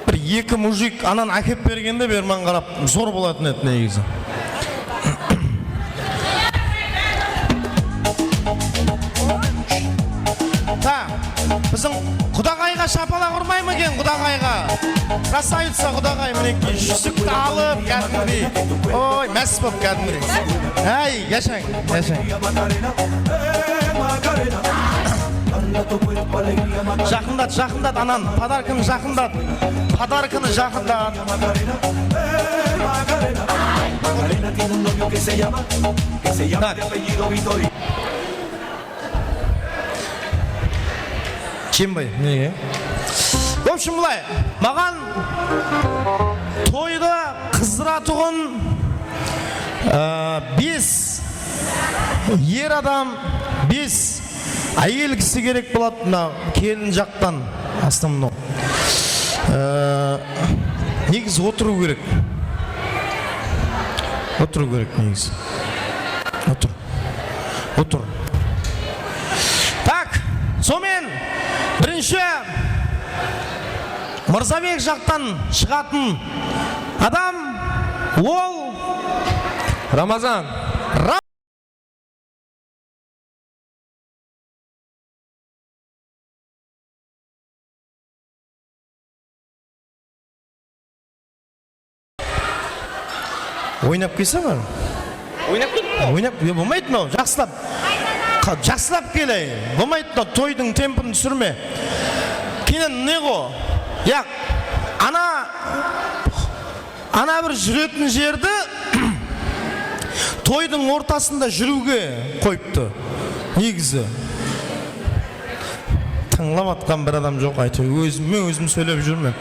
Bir eki mujik anan ákep bergende berman qarap zor bolatın edi negizi. Ta, biziń qudaǵayǵa shapalaq urmay ma eken, qudaǵayǵa? Krasavitsa qudaǵay, minekey, júzikti alıp, kádimgidey. Oy, más bolıp kádimgidey. Áy, yashań, yashań. Jaqındat, jaqındat, anan, podarkanı jaqındat. Podarkanı jaqındat. Tak. Jembay, nege? В общем, bılay, maǵan toydı qızdıratuǵın, ı, bes er adam, bes áyel kisi kerek boladı, mına kelin jaqtan, основном. Ee, negizi otırıw kerek. Otırıw kerek negizi. Otır. Otır. Tak, sonıman birinshi Mırzabek jaqtan shıǵatın adam ol Ramazan. Ra- Oynap kelse bar. Oynap ketip bar. Oynap, ya, bolmaydı mınaw, jaqsılap. Qa-, jaqsılap kele. Bolmaydı mınaw, toydıń tempin túsirme. Keyin ne ǵo? Yaq, ana Ana bir júretin jerdi toydıń ortasında júriwge qoyıptı. Negizi. Tıńlap atqan bir adam joq, áytewir, ózim, men ózim sóylep júrmen.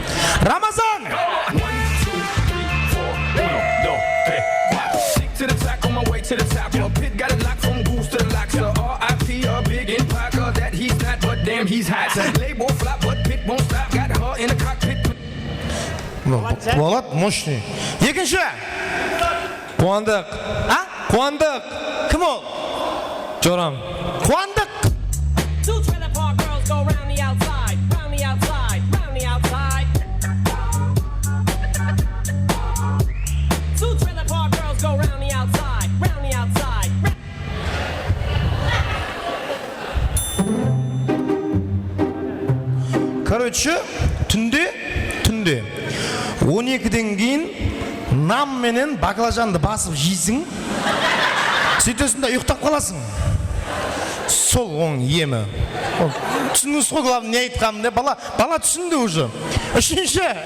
Ramazan! One, two, three, four. Uno, dos, tres, cuatro. Sick to the track, on my way to the top. Your pit got it locked from goose to the locks. R I P a big in Parker that he's not, but damn, he's hot. Label flop, but pit won't stop. Got her in the cockpit. Bolad, мощный. Ekinshi. Quwandıq. A? Quwandıq. Kim ol? Joram. Quwandıq. Two trailer park girls go round the outside, round the outside, round the outside. Two trailer park girls go round the outside, round the outside. Короче, túnde, túnde on ekiden keyin nan menen baklajandı basıp jeyseń. Sóyteseń de uyıqtap qalasıń. Sol onıń emi. Túsindińiz ǵoy, главное, ne aytqanımdı, bala, bala túsindi уже. Úshinshi.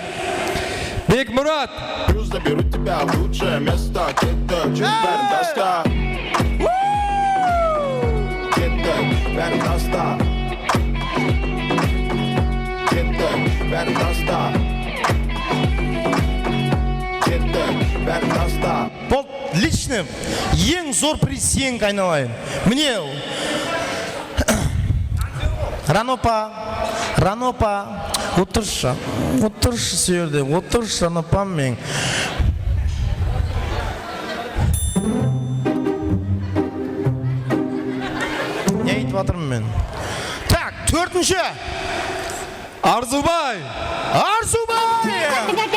Bekmurat. Плюс заберу тебя в лучшее место. Kettik, bárin tasta. Kettik, bárin tasta. Kettik, bárin tasta. Kettik, bárin tasta. Boldı, отлично. Eń zor priz seńki, aynalayın. Mine. Ranopa, Ranopa, otırshı, otırshı, sol jerde otırshı, Ranopam meniń. Ne aytıp atırman men? Tak, tórtinshi. Arzubay! Arzubay! Tay, tay,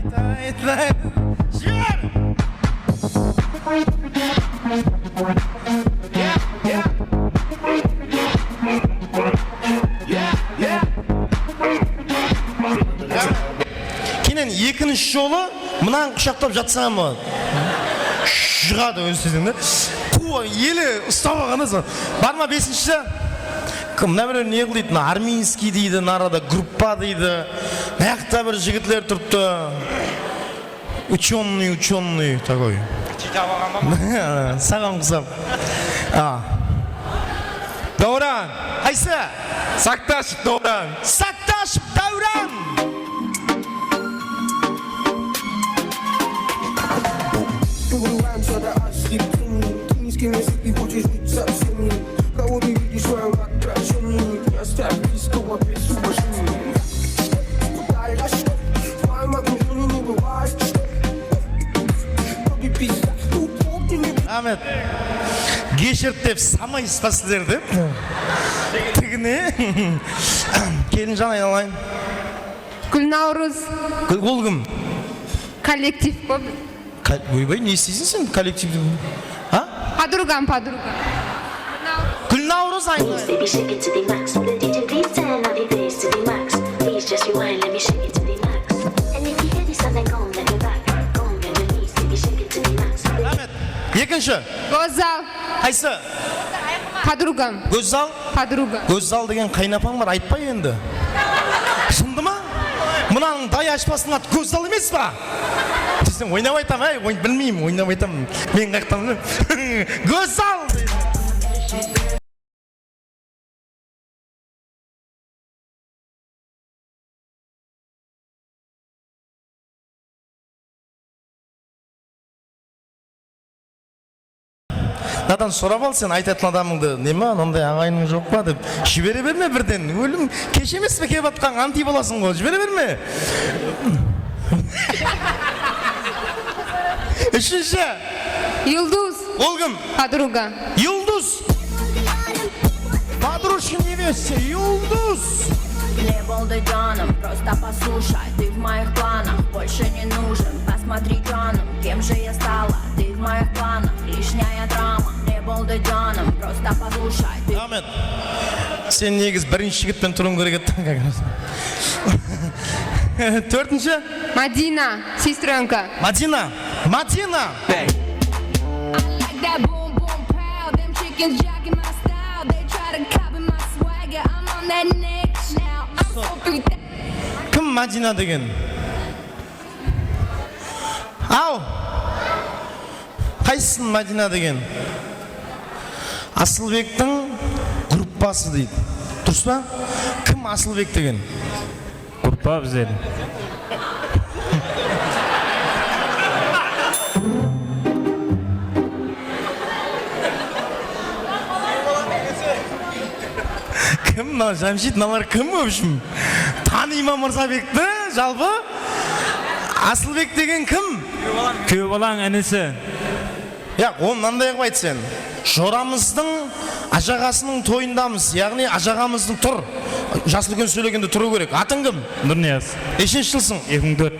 tay, tay. Jiber! Keyin ekinshi jolı mınanı qushaqlap jatsań boladı. jıǵadı, ózi deseń de. Quwa, ele ustap alǵanda sol. Bar ma besinshisi? Kim, mına birew ne qıl deydi, mına Arminskiy deydi, mına arada gruppa deydi. Mıyaqta bir jigitler turıptı. Учёный, учёный такой. Saǵan qusap. A. Dawran. Qaysı? Saktashev Dawran. Saktashev Dawran. Ты ни с кем не спи, хочешь быть со всеми. Кого ты видишь в своём воображении? Не оставь близкого без уважения. Куда я шёл? В моём окружении не бывает, что? Вроде пейзаж, тут вовсе не Raxmet. Keshirdi dep samaysız ba sizler dep. Tigine. Kelinjan, aynalayın. Gúlnawrız. Gúl, ol kim? Kollektiv ǵoy. Ka-, oybay, ne isteyseń sen kollektivde? Ha? Podrugam, podruga. Gúlnawrız, aynalayın. Please, baby, shake it to the max. The D J, please turn up the bass to the max. Please just rewind, let me shake it to the max. And if you hear this song, then go and get me back. Go and get me, please, baby, shake it to the max. Raxmet. Ekinshi. Gózzal. Qaysı? Podrugam. Gózzal? Podruga. Gózzal degen qaynapań bar, aytpa endi. Shındı ma? Mınanıń dayı ashpastıń atı Gózzal emes pa? Deseń, oynap aytam, áy, oyn-, bilmeymen, oynap aytam. Men qayaqtan bilem? Gózzal! Nadan, sorap al sen, aytatın adamıńdı, neme, ananday aǵayınıń joq pa dep, jibere berme birden, ólim, kesh emes pe kep atqan, anti bolasıń ǵoy, jibere berme. Úshinshi. Yulduz. Ol kim? Podruga. Yulduz. Подружка невесты, Yulduz. Ne boldı, canım? Prosta послушай, ты в моих планах, больше не нужен. Посмотри, canım, кем же я стала, ты в моих планах, лишняя драма. Ne boldı, canım? Prosta послушай, ты... Raxmet. Sen negiz birinshi jigitpen turıwıń kerek edi. Tórtinshi. Madina, sestrёnka. Madina. Madina. I like that boom boom pow. Them chickens jacking my style. They try to copy my swagger. I'm on that next now. I'm so three thousand. Kim Madina degen? Aw! Qaysısın Madina degen? Asılbektiń gruppası deydi. Durıs pa? Kim Asılbek degen? Gruppa bizlerdiń. Kim mına Jamshid, mınalar kim, в общем? Tanıyman Mırzabekti, jalpı. Asılbek degen kim? Kúyew balań inisi. Ya, onı mınanday qılıp ayt sen. Joramızdıń ajaǵasınıń toyındamız, yaǵnıy ajaǵamızdıń, tur. Jas úlken sóylegende turıw kerek. Atıń kim? Nurniyaz. Neshinshi jılsıń? Eki mıń tórt.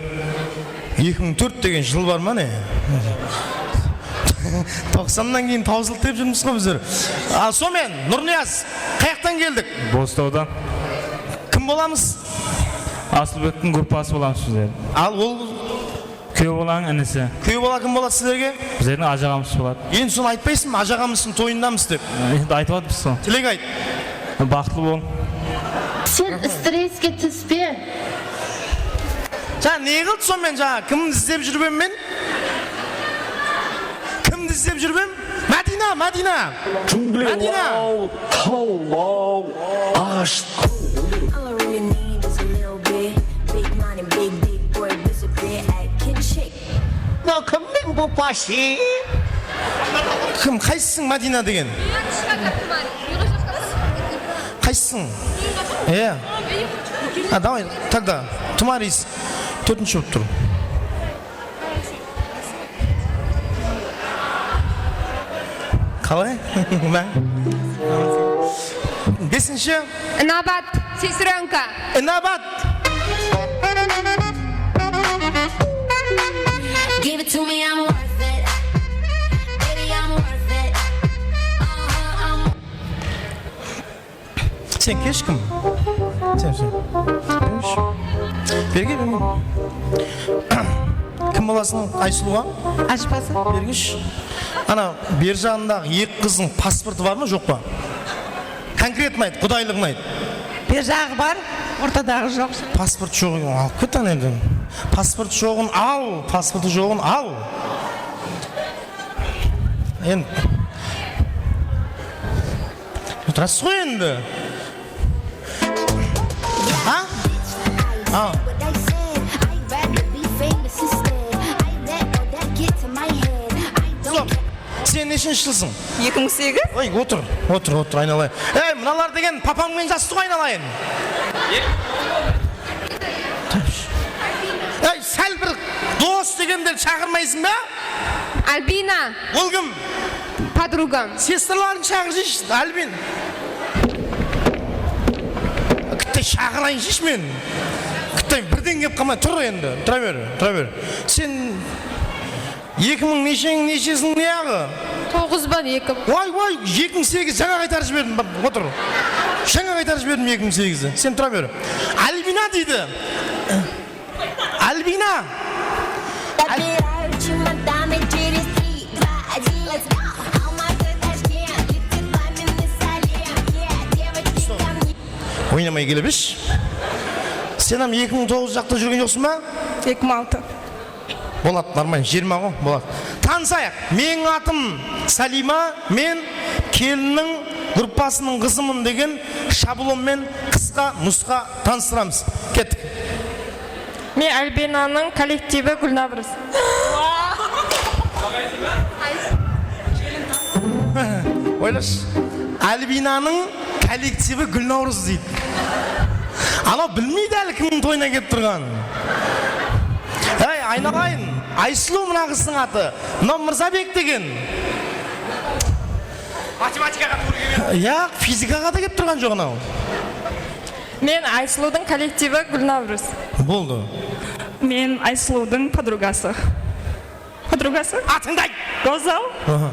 Eki mıń tórt degen jıl bar ma ne? Toqsannan keyin tawsıldı dep júrmiz ǵoy bizler. Al, sonımen, Nurniyaz, qayaqtan keldik? Boztawdan. Kim bolamız? Asılbektiń gruppası bolamız bizler. Al, ol Kúyew balań inisi. Kúyew bala kim boladı sizlerge? Bizlerdiń ajaǵamız boladı. Endi sonı aytpaysıń ba, ajaǵamızdıń toyındamız dep? Endi aytıp atırmız ǵoy. Tilek ayt. Baxıtlı bol. Sen stresske túspe. Jańa ne qıldı sonımen, jańa kimdi izlep júrmen men? Kimdi izlep júrmen? Madina, Madina. Madina. All I really need is a little bit. Big money, big dick, boy, disappear. I can shake. Mınaw kim, men bu pasi? Kim, qaysısıń Madina degen? Qaysısıń? Iya. A, давай, тогда. Tumaris. Tórtinshi bolıp tur. Qalay? Besinshi. Inabat, sestrёnka. Inabat. Give it to me, I'm worth it. Baby, I'm worth it. Uh-huh, I'm Sen kesh kim? Sen, sen. Kesh. Berge, berge. Kim bolasıń, Aysulıwǵa? Ajapası. Bergish. Ana, ber jaǵındaǵı eki qızdıń pasportı bar ma, joq pa? Konkretno ayt, qudaylıǵın ayt. Ber jaǵı bar, ortadaǵı joq. Pasport joǵın alıp ket ana endi. Pasport joǵın al, pasportı joǵın al. Endi. Oturasız ǵoy endi. Ha? Ha. Stop. Sen neshinshi jılsıń? Eki mıń segiz. Oy, otır, otır, otır, aynalayın. Ey, mınalar degen papańmen jastı ǵoy, aynalayın. Ey, sál bir dos degendey shaqırmaysıń ba? Albina. Ol kim? Podrugam. Sestralarıńdı shaqırshı, Albin. Kitte shaqırayınshı men. Kitte birden kep qalmay, tur endi. Tura ber, tura ber. Sen eki mıń nesheńiń, neshesiń ne aǵı? Toǵız ba, eki. Vay, vay, eki mıń segiz, jańa qaytarıp jiberdim, otır. Jańa qaytarıp jiberdim eki mıń segizdi. Sen tura ber. Albina deydi. Albina! Забираю чемоданы через три, два, один, let's go. Алматы, Ташкент, летит пламенный салем. Yeah, девочки, ко мне. Oynamay kele bershi. Sen hám eki mıń toǵız jaqta júrgen joqsıń ba? Eki mıń altı. Boladı, normal, jigirma ǵo, boladı. Tanısayıq. Meniń atım Salima, men kelinniń gruppasınıń qızımın degen shablonmen qısqa nusqa tanıstıramız. Kettik. Men Albinanıń kollektivi Gúlnawrız. Oylash. Albinanıń kollektivi Gúlnawrız deydi. Anaw bilmeydi áli kimniń toyına kelip turǵanın. Ey, aynalayın, Aysulıw mına qızdıń atı. Mınaw Mırzabek degen. Matematikaǵa tuwrı kelmedi. Ya, fizikaǵa da kelip turǵan joq anaw. Men Aysulıwdıń kollektivi Gúlnawrız. Boldı. Men Aysulıwdıń podrugası. Podrugası? Atıńdı ayt! Gózzal. Aha.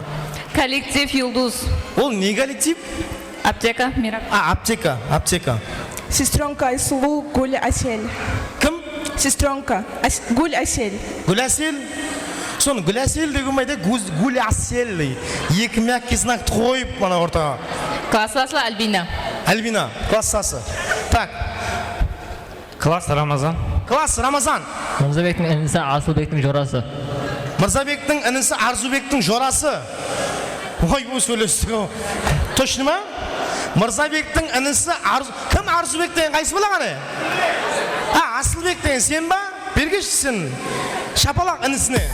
Kollektiv Yulduz. Ol ne kollektiv? Apteka, Mira. A, apteka, apteka. Sestrёnka Aysulıw, Gúlasel. Kim? Sestrёnka As-, Gúlasel. Gúlasel? Sonı Gúlasel degen bayda Gúz-, Gúlasel dey. Eki myakký znaktı qoyıp mana ortaǵa. Klasslası Albina. Albina, klasslası. Tak. Klass Ramazan. Klass Ramazan. Mırzabektiń inisi Arsılbektiń jorası. Mırzabektiń inisi Arzıbektiń jorası. Oy, bu sóylestik-aw. Tochno ma? Mırzabektiń inisi Arz-, kim Arzıbek degen, qaysı bala qáne? Ha, Asılbek degen sen ba? Bergeshi sen. Shapalaq inisine.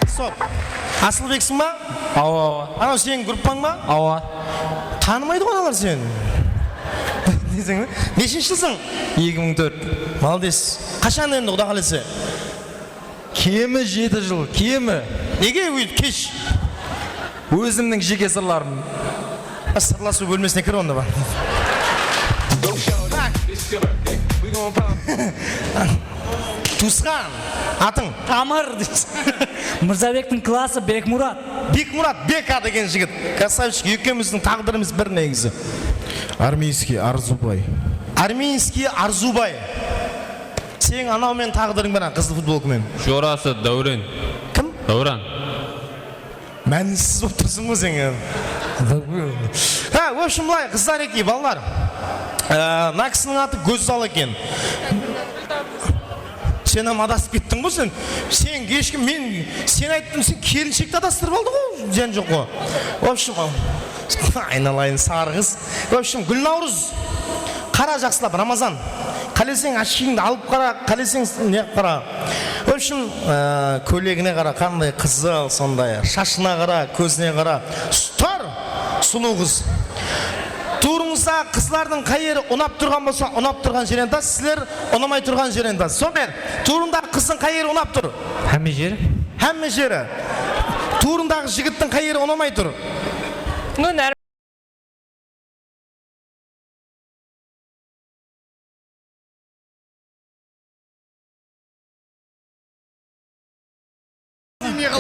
Stop. Asılbeksiń ba? Awa, awa. Anaw seniń gruppań ba? Awa. Tanımaydı ǵoy analar seni. Deseń be? Neshinshi jılsıń? Eki mıń tórt. Maldes. Qashan endi, Quda qálese? Kemi jeti jıl, kemi. Nege óytip kesh? Ózimniń jeke sırlarım. Sırlasıw bólmesine kir onda, bar. Tuwısqan, atıń? Tamır. Mırzabektiń klası Bekmurat. Bekmurat, Beka degen jigit. Krasavchik, ekewimizdiń táǵdirimiz bir negizi. Armiyskiy Arzubay. Armiyskiy Arzubay. Seniń anaw menen táǵdiriń bar, qızıl futbolka menen. Jorası Dáwren. Kim? Dáwren. Mánisiz bolıp tursıń ǵoy sen. Ha, в общем, bılay, qızlar eki, balalar. Ee, mına kisiniń atı Gózzal eken. Sen hám adasıp kettiń ǵoy sen. Sen eshkim, men sen ayttım, sen kelinshekti adastırıp aldıń ǵoy, jan joq ǵoy. В общем, aynalayın, sarı qız. В общем, Gúlnawrız. Qara jaqsılap, Ramazan. Qáleseń, ochikińdi alıp qara, qáleseń, ne qıp qara. В общем, e, kólegine qara, qanday qızıl, sonday. Shashına qara, kózine qara. Tur, sulıw qız. Tuwrıńızdaǵı qızlardıń qayeri unap turǵan bolsa, unap turǵan jerine tas, sizler unamay turǵan jerine tas. Somer, tuwrıńdaǵı qızdıń qayeri unap tur? Hámme jeri. Hámme jeri. Tuwrıńdaǵı jigittiń qayeri unamay tur? Ну, нормально.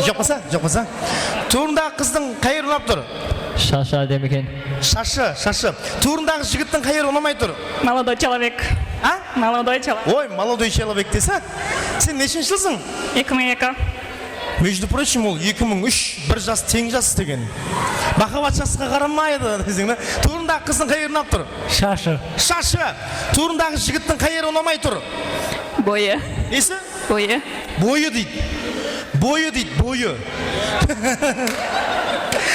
Joq bolsa, joq bolsa. Tuwrındaǵı qızdıń qayeri unap tur? Shashı ádem eken. Shashı, shashı. Tuwrındaǵı jigittiń qay jeri unamay tur? Молодой человек. A? Молодой человек. Oy, молодой человек dese. Sen neshinshi jılsıń? Eki mıń eki. Между прочим, ol eki mıń úsh, bir jas teń jas degen. Mahabbat jasqa qaramaydı deseń da. Tuwrındaǵı qızdıń qay jeri unap tur? Shashı. Shashı. Tuwrındaǵı jigittiń qay jeri unamay tur? Boyı. Nesi? Boyı. Boyı deydi. Boyı deydi, boyı.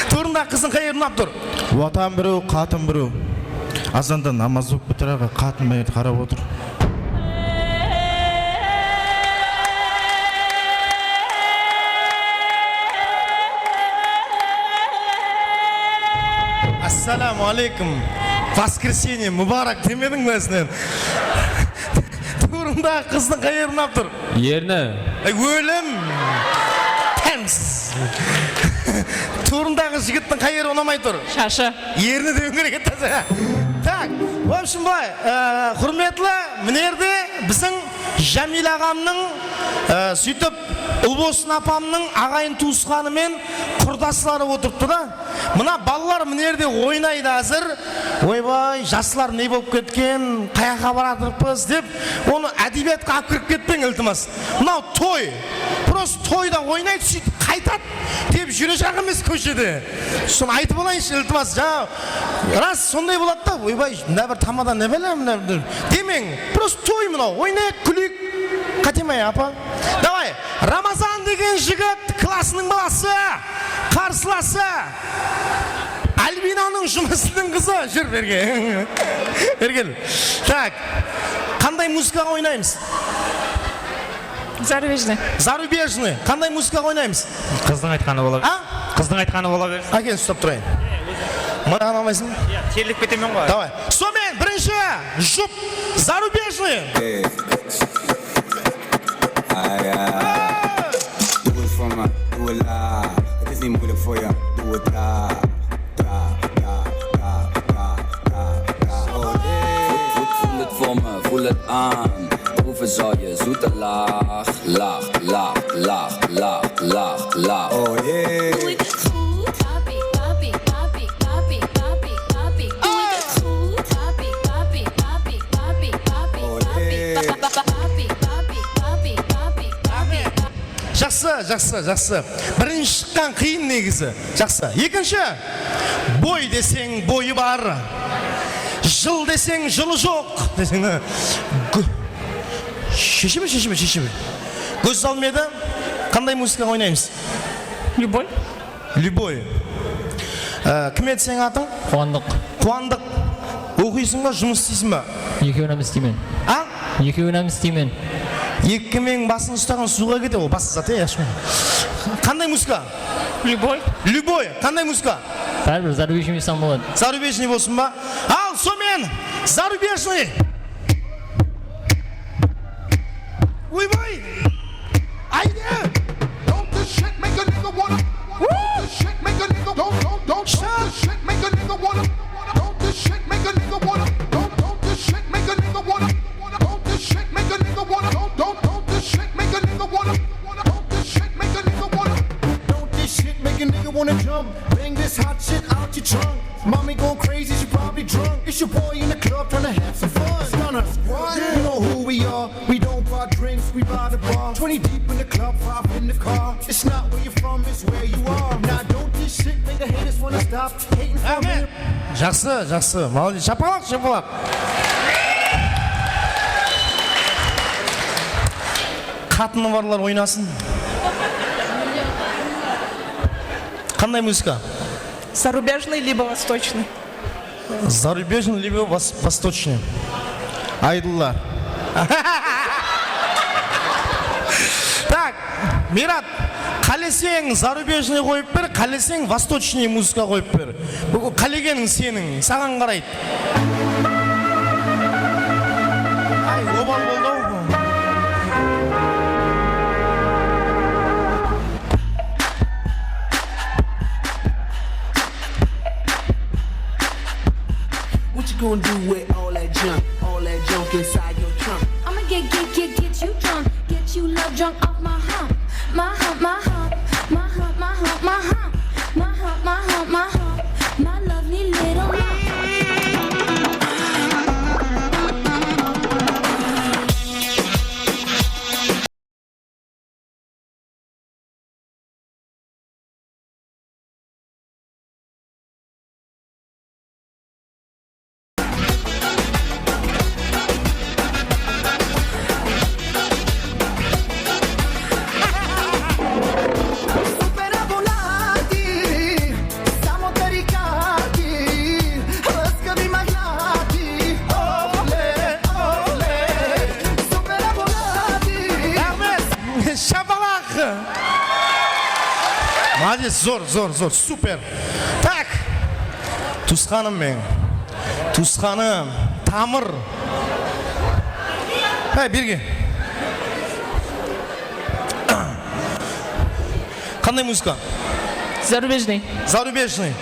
Tuwrındaǵı qızdıń qay jeri unap tur? Watan birew, qatın birew. Azanda namaz oqıp bitir aǵa, qatın menen qarap otır. Assalamu aleykum. Воскресенье mubarak demediń be sen? Tuwrındaǵı qızdıń qay jeri unap tur? Erni. Ey, ólim! Támsiz. Tuwrındaǵı jigittiń qay jeri unamay tur? Shashı. Erni dewiń kerek edi taza. Tak, в общем, bılay, e, húrmetli, mine jerde biziń Jámiyla aǵamnıń, e, sóytip Ulbosın apamnıń aǵayin tuwısqanı men qurdasları otırıptı da. Mına balalar mına jerde oynaydı házir. Oybay, jaslar ne bolıp ketken, qayaqqa baratırıppız dep, onı ádebiyatqa alıp kirip ketpeń, iltimas. Mınaw toy. Просто toyda oynaydı, sóytip qaytadı dep júrejaq emes kóshede. Sonı aytıp alayınshı, iltimas. Jańa ras sonday boladı da, oybay, mına bir tamada ne bálem, mına bir demeń. Просто toy mınaw, oynayıq, kúleyik. Qátemay, apa? Davay, Ramazan degen jigit, klassınıń balası, qarsılası. Albinanıń jumısınıń qızı. Júr, bergen. Bergen. Tak. Qanday muzıkaǵa oynaymız? Zarubejnıy. Zarubejnıy. Qanday muzıkaǵa oynaymız? Qızdıń aytqanı bola bersin. A? Qızdıń aytqanı bola bersin. Ákeń, uslap turayın. Mınaǵan almaysıń ba? Iya, terlep ketemen ǵoy. Davay. Sonımen birinshi jup, Zarubejnıy. Ey. Ay, ay. Do it for me, do it loud. This ain't music for ya, do it loud. Loud, loud, loud, loud, loud, loud. Oh, yeah. Voel het voor me, voel het aan. Proeven zal je zoete lach, lach, lach, lach, lach, lach, lach. Oh, yeah. Doe het goed. Papi, papi, papi, papi, papi, papi. Doe het goed. Papi, papi, papi, papi, papi, papi, papi, papi, papi, papi, papi, papi, papi. Jaqsı, jaqsı, jaqsı. Birinshi shıqqan qıyın negizi. Jaqsı. Ekinshi. Boy deseń, boyı bar. Jıl deseń, jılı joq. Deseń, gó-, sheshime, sheshime, sheshime. Gózzalmeda qanday muzıka oynaymız? Любой. Любой. Á, kim edi seniń atıń? Quwandıq. Quwandıq. Oqıysıń ba, jumıs isteysiń ba? Ekewin hám isteymen. A? Ekewin hám isteymen. Eki kemeniń basın ustaǵan suwǵa kete, ol basqa zat, e, yaqshı. Qanday muzıka? Любой. Любой. Qanday muzıka? Báribir, zarubejnıy bolsa boladı. Zarubejnıy bolsın ba? Al, sonımen, zarubejnıy. Oybay! Ayda! Don't this shit make a nigga wanna? Don't this shit make a nigga, don't, don't, don't, don't this shit make a nigga wanna? Don't this shit make a nigga wanna? Don't, don't this shit make a nigga wanna? Don't this shit make a nigga wanna? Don't, don't, don't this shit make a nigga wanna? Don't this shit make a nigga wanna? Don't this shit make a nigga wanna jump? Bang this hot shit out your trunk. Mommy going crazy, she probably drunk. It's your boy in the club tryna have some fun. Stunna. What? You know who we are. We don't buy drinks, we buy the bar. Twenty deep in the club, five in the car. It's not where you're from, it's where you are. Now don't this shit make the haters wanna stop hating for a minute? Jaqsı, jaqsı. Молодец. Shapalaq, shapalaq. Qatını barlar oynasın. Qanday muzıka? Зарубежный либо восточный? Зарубежный либо вос-, восточный. Aydılla. Так, Mirat, qáleseń, зарубежный qoyıp ber, qáleseń, восточный muzıka qoyıp ber. Bul qálegeniń seniń, saǵan qaraydı. Ay, obal boldı-aw. What you gonna do with all that junk, all that junk inside your trunk? I'ma get, get, get, get you drunk, get you love drunk off my hump, my hump, my hump, my hump, my hump, my hump, my hump, my hump, my hump, my hump. Shapalaq! Молодец, zor, zor, zor, super. Tak. Tuwısqanım meniń. Tuwısqanım, tamır. Hey, birge. Qanday muzıka? Зарубежный. Зарубежный.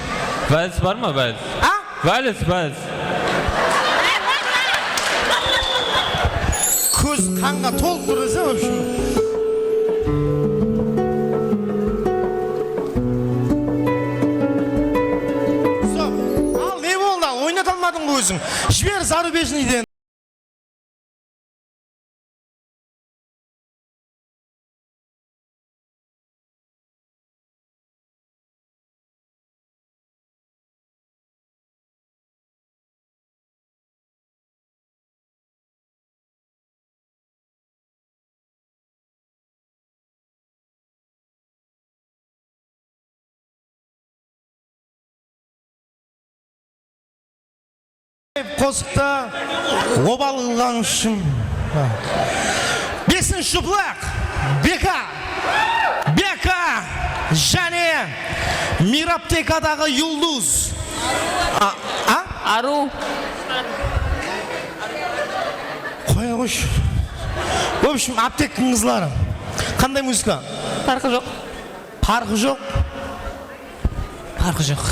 Váls bar ma, váls? A? Váls, váls. Kóz qanǵa tolıp tur dese, в общем. Stop. Al, ne boldı? Al, oynata almadıń ǵoy óziń. Jiber Zarubejnıyden. Qosıqtı obal qılǵanıń ushın. Besinshi juplıq. Beka. Beka. Jáne Miraptekadaǵı Yulduz. A, a? Arıw. Qoya qoyshı. В общем, Aptektiń qızları. Qanday muzıka? Parqı joq. Parqı joq. Parqı joq.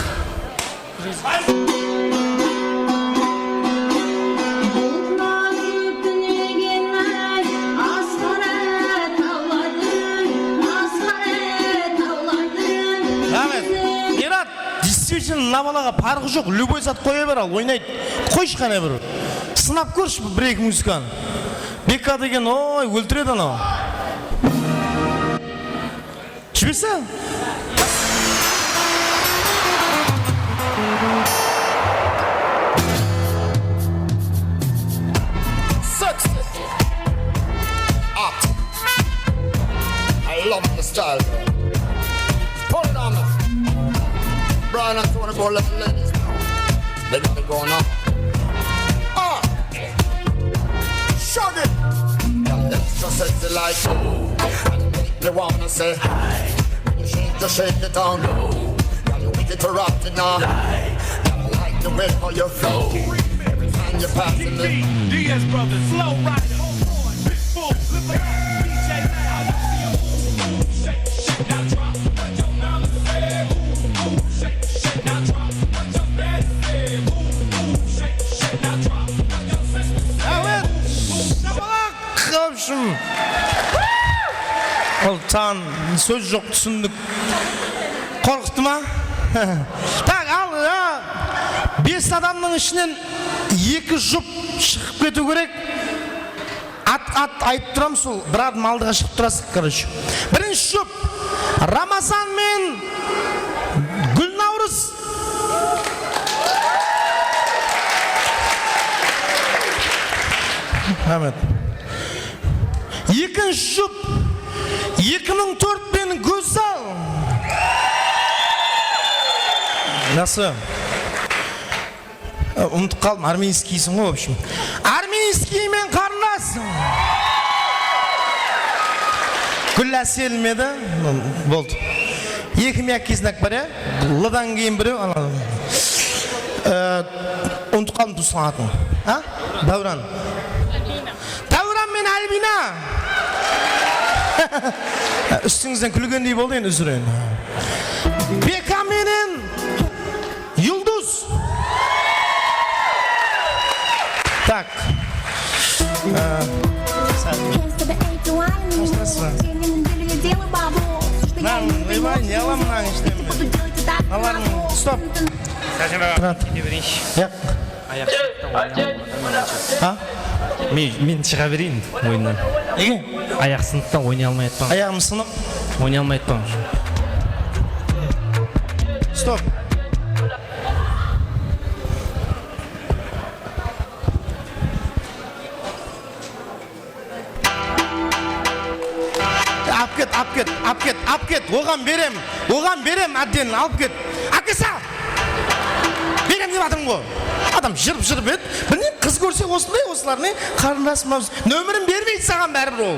Raxmet. Mirat, действительно, mına balaǵa parqı joq, любой zat qoya ber, al, oynaydı. Qoyshı qáne bir. Sınap kórshi bir-eki muzıkanı. Beka degen, oy, óltiredi anaw. Jiberse? Sexy. Hot. I love the style, girl. Hold on. Brian and Tony, go let the ladies know. They got it going on. Ah. Shut it. Girl, extra sexy like you. And you make me wanna say hi. When you shake, just shake it down low. Girl, you wicked to rock tonight. Girl, I like the way how you flow. Every time you pass me. Diaz Brothers, Slow Rider, Homeboy, Pitbull, Lil Wayne, D J Loud. I see you move, move, shake, shake, now drop. What your mama say, move, move, shake, shake, now drop. What your daddy say, move, move, shake, shake, now drop. What your sister say, move, move, shake. В общем, ol tan sóz joq, túsindik. Qorqıttı ma? Tak, al, a, bes adamnıń ishinen eki jup shıǵıp ketiw kerek. At, at aytıp turamız, sol bir adım aldıǵa shıǵıp turasız, короче. Birinshi jup, Ramazan men Gúlnawrız. Raxmet. Ekinshi jup, eki mıń tórt penen Gózzal. Jaqsı. Umıtıp qaldım, armeyskiysiń ǵoy, в общем. Armeyskiy men qarındas. Gúl Áselmedi, boldı. Eki myak kiznak bar, ya? L-dan keyin birew, ana. E, umıtıp qaldım tuwısqan atın. A? Dáwran. Dáwran men Albina. Ústińizden kúlgendey boldı endi, úzirin. Beka menen Yulduz. Tak. Ee, sen. Nasılsın? Lan, vay, ne alam mınań ishten men? Alarım, stop. Sárjen aǵa, kete bereyinshi. Yaq. Ayaq sınıqtan oynay almay atırman. Ha? Men, men shıǵa bereyin oyınnan. Nege? Ayaq sınıqtan oynay almay atırman. Ayaǵım sınıp. Oynay almay atırman. Stop. Alıp ket, alıp ket, alıp ket, alıp ket. Oǵan berem, oǵan berem, отдельно alıp ket. Alıp ket, sa! Berem dep atırmın ǵoy. Adam jırıp-jırıp edi. Bilmeymen, qız kórse osınday, osılar ne? Qarındasım, nömerin bermeydi saǵan báribir ol.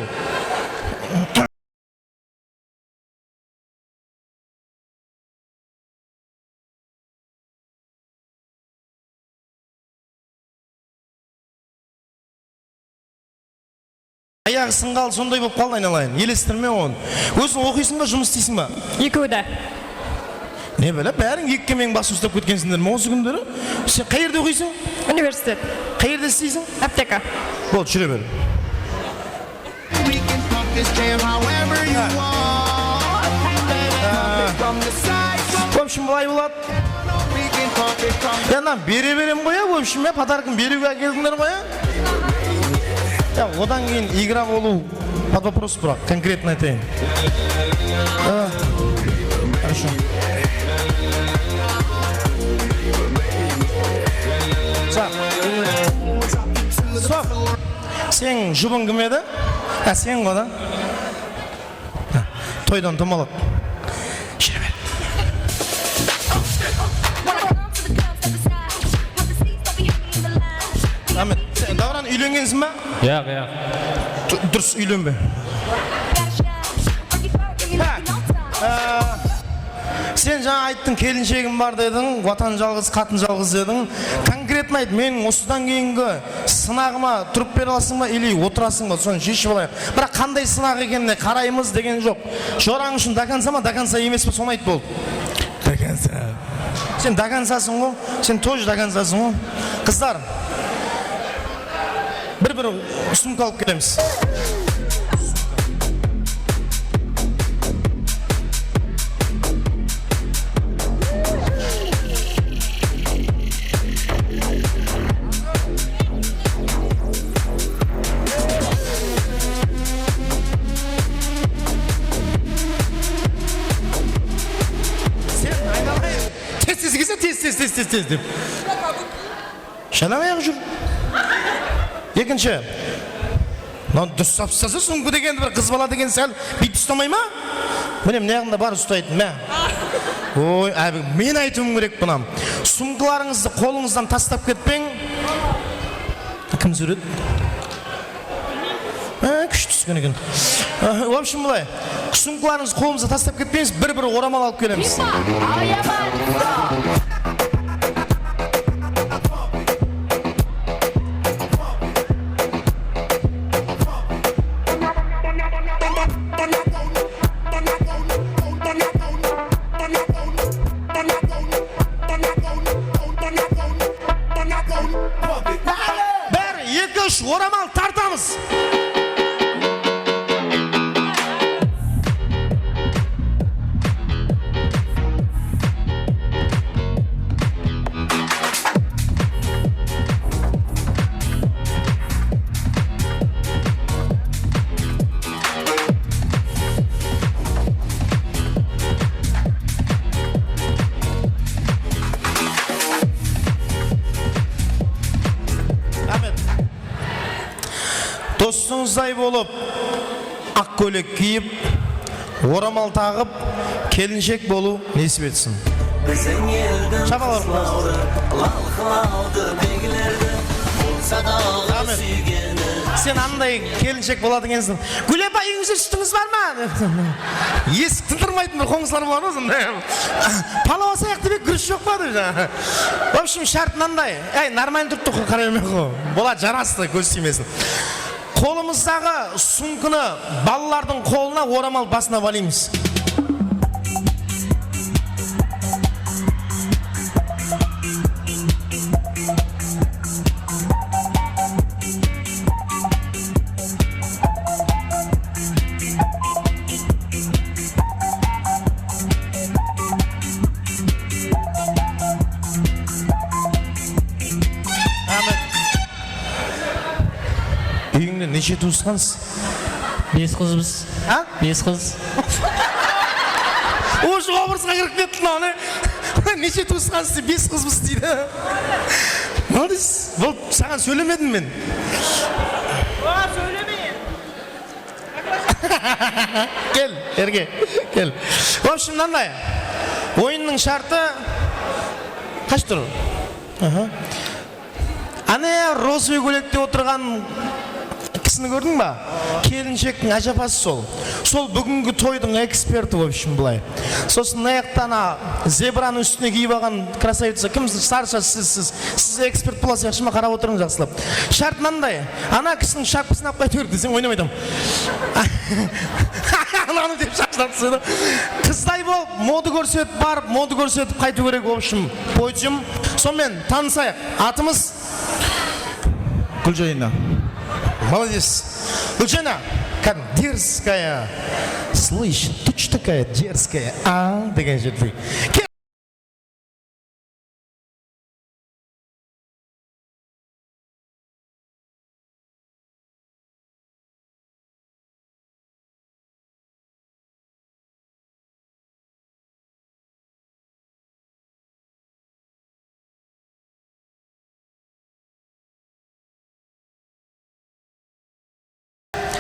Ayaǵı sınǵalı sonday bolıp qaldı, aynalayın. Elestirme onı. Óziń oqıysıń ba, jumıs isteysiń ba? Ekewi de. Ne bile, báriń eki kemeniń basın uslap ketkensińler me usı kúnleri? Sen qay jerde oqıysıń? Universitet. Qay jerde isleysiń? Apteka. Boldı, júre ber. We can pump this jam however you want. Pump it from the side, pump В общем, bılay boladı. We can pump it from the Ya, mınadan bere berem ǵoy, ya, в общем, ya, podarkın beriwge ákeldińler ǵoy, ya. Ya, odan keyin igra bolıw под вопрос, biraq, конкретно aytayın. А, хорошо. Stop. Seniń jubıń kim edi? Há, sen ǵo da. Há, toydan domalaq. Júre ber. Ámet, sen, Davran, úylengensiń ba? Yaq, yaq. Du-, durıs, úylenbe. Há, á, sen jańa ayttıń, kelinshegim bar dediń, watan jalǵız, qatın jalǵız dediń. Konkretno ayt, meniń usıdan keyingi sınaǵıma turıp bere alasıń ba ili otırasıń ba, sonı sheship alayıq. Biraq qanday sınaq ekenine qaraymız degen joq. Jorań ushın до конца ma, до конца emes pe, sonı ayt, boldı. До конца. Sen до концасıń ǵo, sen тоже до концасıń ǵo. Qızlar, bir-bir sumka alıp kelemiz. Sen aynalayın. Tez-tez kelse, tez, tez, tez, tez, tez dep. Shalamay-aq júr. Ekinshi. Mınaw durıslap uslasa, sumka degendi bir qız bala degen sál búytip uslamay ma? Mine, mına jaǵında bar ustaytın, má. Oy, ábi, men aytıwım kerek bunam. Sumkalarıńızdı qolıńızdan taslap ketpeń. Kim súwret? Á, kúsh túsken eken. Á, в общем, bılay. Sumkalarıńızdı qolımızda taslap ketpeńiz, bir-bir oramal alıp kelemiz. Bir, eki, úsh, oramal tartamız. Raxmet. Dostıńızday bolıp, aq kóylek kiyip, oramal taǵıp, kelinshek bolıw nesip etsin. Biziń eldiń qızları, lalqılawdı beglerdi, bolsa da alǵa súygeni. Sen anday kelinshek boladı ekensiń. Gúl apa, úyińizde sútińiz bar ma? Esik tındırmaytın bir qońsılar bolar ǵoy sonday. Palaw asayıq dep edi, gúrish joq pa dep jańa. В общем, shárt mınanday. Áy, нормально turıptı ǵoy, qara bermey-aq ǵoy. Boladı, jarastı, kóz tiymesin. Qolımızdaǵı sumkanı balalardıń qolına oramal basına balaymız. Raxmet. Úyińde neshe tuwısqansız? Bes qızbız. Ha? Bes qız. Уже obrazǵa kirip ketti mınaw, ne? Neshe tuwısqansız, bes qızbız deydi. Молодец. Bul saǵan sóylemedim men. Oǵan sóyleme. Kel, erge, kel. В общем, mınanday. Oyınnıń shárti. Qash tur. Aha. Áne, розовый kóylekte otırǵan Kórdiń ba? Kelinshektiń ájapası sol. Sol búgingi toydıń eksperti, в общем, bılay. Sosın mına jaqta ana zebranıń ústine kiyip alǵan krasavitsa kim? Sarsha, siz, siz, siz ekspert bolasız, yaqshı ma? Qarap otırıń jaqsılap. Shárt mınanday. Ana kisiniń shapkasın alıp qaytıp berip deseń, oynamay aytam. Ananı dep shashıladı. Qızday bolıp, moda kórsetip barıp, moda kórsetip qaytıw kerek, в общем, podium. Sonımen tanısayıq. Atımız? Gúljayna. Молодец. Gúljayna, как дерзкая. Слышь, ты чё такая дерзкая, а? Degen jerdey. Ke-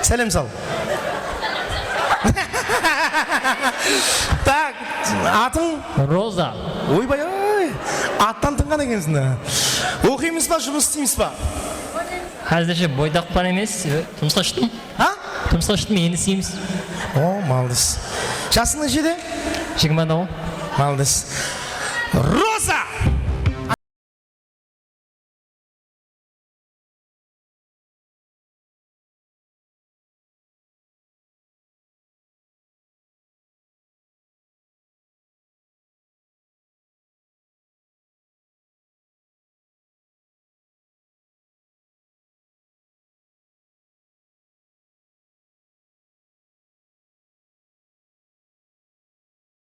Sálem sal. Tak, atıń? Roza. Oybay-oy, attan tıńǵan ekensiń da. Oqıymız ba, jumıs isteymiz ba? Házirshe boydaqpan emes, turmısqa shıqtım. Ha? Turmısqa shıqtım, endi isleymiz. O, молодец. Jasıń neshede? Jigirma toǵız. Молодец. Roza!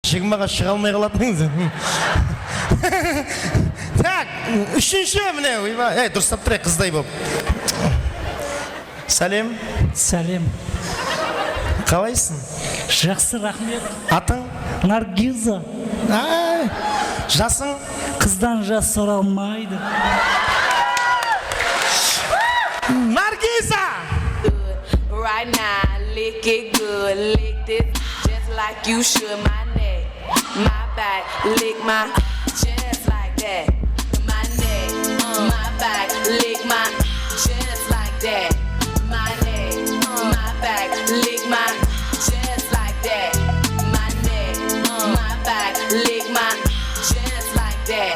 Jigirmaǵa shıǵa almay qalatın eńiz. Tak, úshinshi, mine, oyba-, ey, durıstap turayıq, qızday bolıp. Sálem. Sálem. Qalaysıń? Jaqsı, raxmet. Atıń? Nargiza. Ay, jasıń? Qızdan jas soralmaydı. Nargiza! Right now, lick it good, lick this just like you should my neck. My back, lick my chest like that. My neck, my back, lick my chest like that. My neck, my back, lick my chest like that. My neck, my back, lick my chest like that.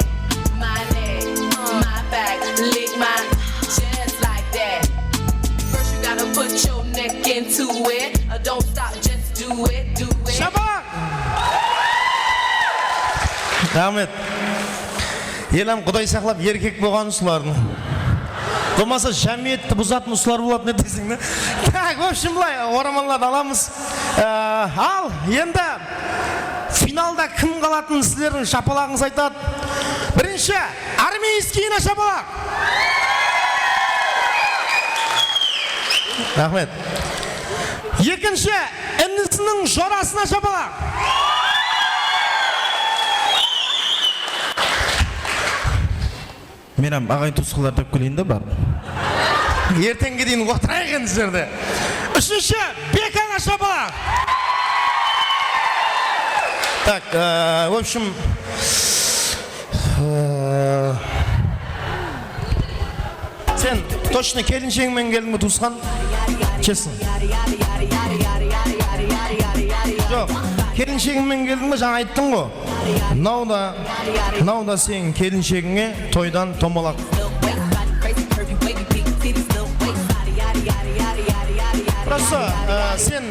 My neck, my back, lick my chest like that. First you gotta put your neck into it. Uh, don't stop, just do it, do it. Shabalaq! Raxmet. Elam, Quday saqlap, erkek bolǵanı usılardıń. Bolmasa, jámiyetti buzatın usılar boladı, ne deseń de. Tak, в общем, bılay, oramanlardı alamız. Ee, al, endi finalda kim qalatın, sizlerdiń shapalaǵıńız aytadı. Birinshi, Armeyskiyine shapalaq. Raxmet. Ekinshi, inisiniń jorasına shapalaq. Men hám aǵayin tuwısqanlar dep keleyin de barıp. Erteńge deyin otırayıq endi bu jerde. Úshinshi, Bekaǵa shapalaq. Так, э, в общем, э, sen точно kelinshegiń menen keldiń be, tuwısqan? Честно. Joq, kelinshegiń menen keldiń be, jańa ayttıń ǵo. Mınaw da, mınaw da seniń kelinshegińe toydan tomalaq. Просто, e, sen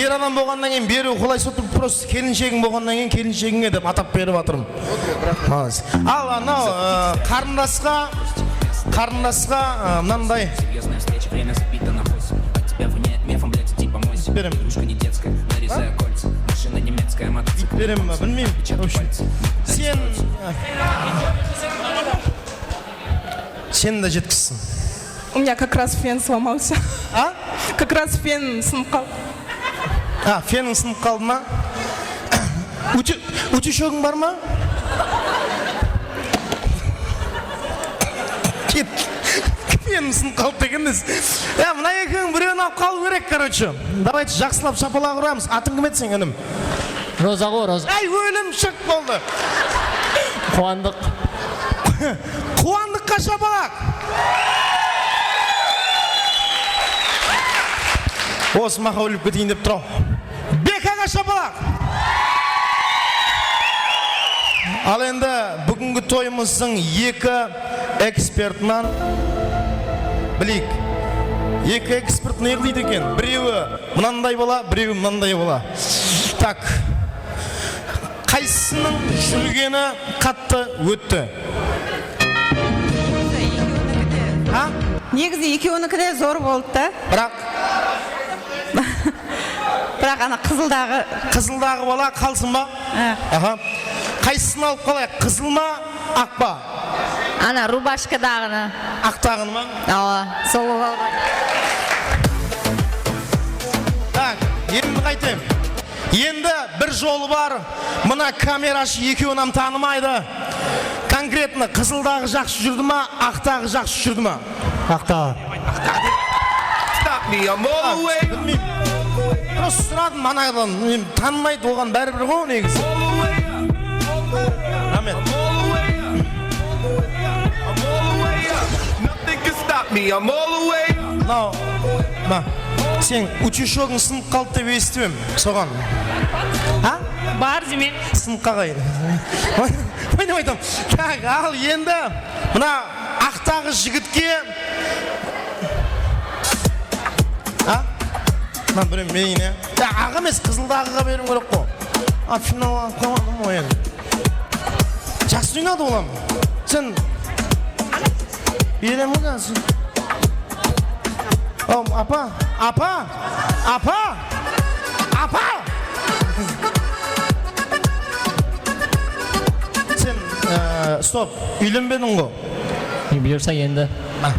er adam bolǵannan keyin beriw qolaysız turıp, просто kelinshegiń bolǵannan keyin kelinshegińe dep atap berip atırım. Молодец. Al, anaw, e, qarındasqa, qarındasqa, e, mınanday. Берем. Берем, bilmeymen. В общем, sen, sen de jetkizsin. У меня как раз фен сломался. А? Как раз фен sınıp qaldı. A, feniń sınıp qaldı ma? Úti-, útishogiń bar ma? Ket. Fenim sınıp qaldı degen nesi? Ya, mına ekewin birewin alıp qalıw kerek, короче. Давайте, jaqsılap shapalaq uramız. Atıń kim edi seniń, inim? Roza ǵo, Roza. Ay, ólimshek boldı. Quwandıq. Quwandıqqa shapalaq. Osıma hawlep keteyin dep turaw. Bekaǵa shapalaq! Al endi búgingi toyımızdıń eki ekspertinan bileyik. Eki ekspert ne qılıydı eken? Birewi mınanday bala, birewi mınanday bala. Tak. Qaysısınıń júrgeni qattı ótti? Ha? Negizi ekewiniki de zor boldı da. Biraq? Biraq ana qızıldaǵı. Qızıldaǵı bala qalsın ba? Ha. Aha. Qaysısın alıp qalayıq? Qızıl ma, aq pa? Ana rubashkadaǵını. Aqtaǵını ma? Awa, sol bolıp aldı. Tak, endi qaytem. Endi bir jolı bar. Mına kamerashı ekewin hám tanımaydı. Konkretno qızıldaǵı jaqsı júrdi ma, aqtaǵı jaqsı júrdi ma? Aqtaǵı. Stop me, I'm all the way up. Bilmeymen. Просто sıradım anadan, men tanımaydı, oǵan báribir ǵoy negizi. Raxmet. Nothing can stop me, I'm all the way up. Mınaw, ma, sen utyushogiń sınıp qaldı dep esitip em, soǵan. Ha? Bar deme. Sınıp qalǵay. Oynap aytam. Tak, al endi mına aqtaǵı jigitke. Ha? Mına birew meyine. Ya, aq emes, qızıldaǵıǵa beriwim kerek ǵo. A, finalǵa qoymadım ǵoy endi. Jaqsı oynadı olam. Sen beremiz sen. Apa, apa, apa, apa. Sen, e, stop, úylenbediń ǵo. Buyırsa endi. Mına,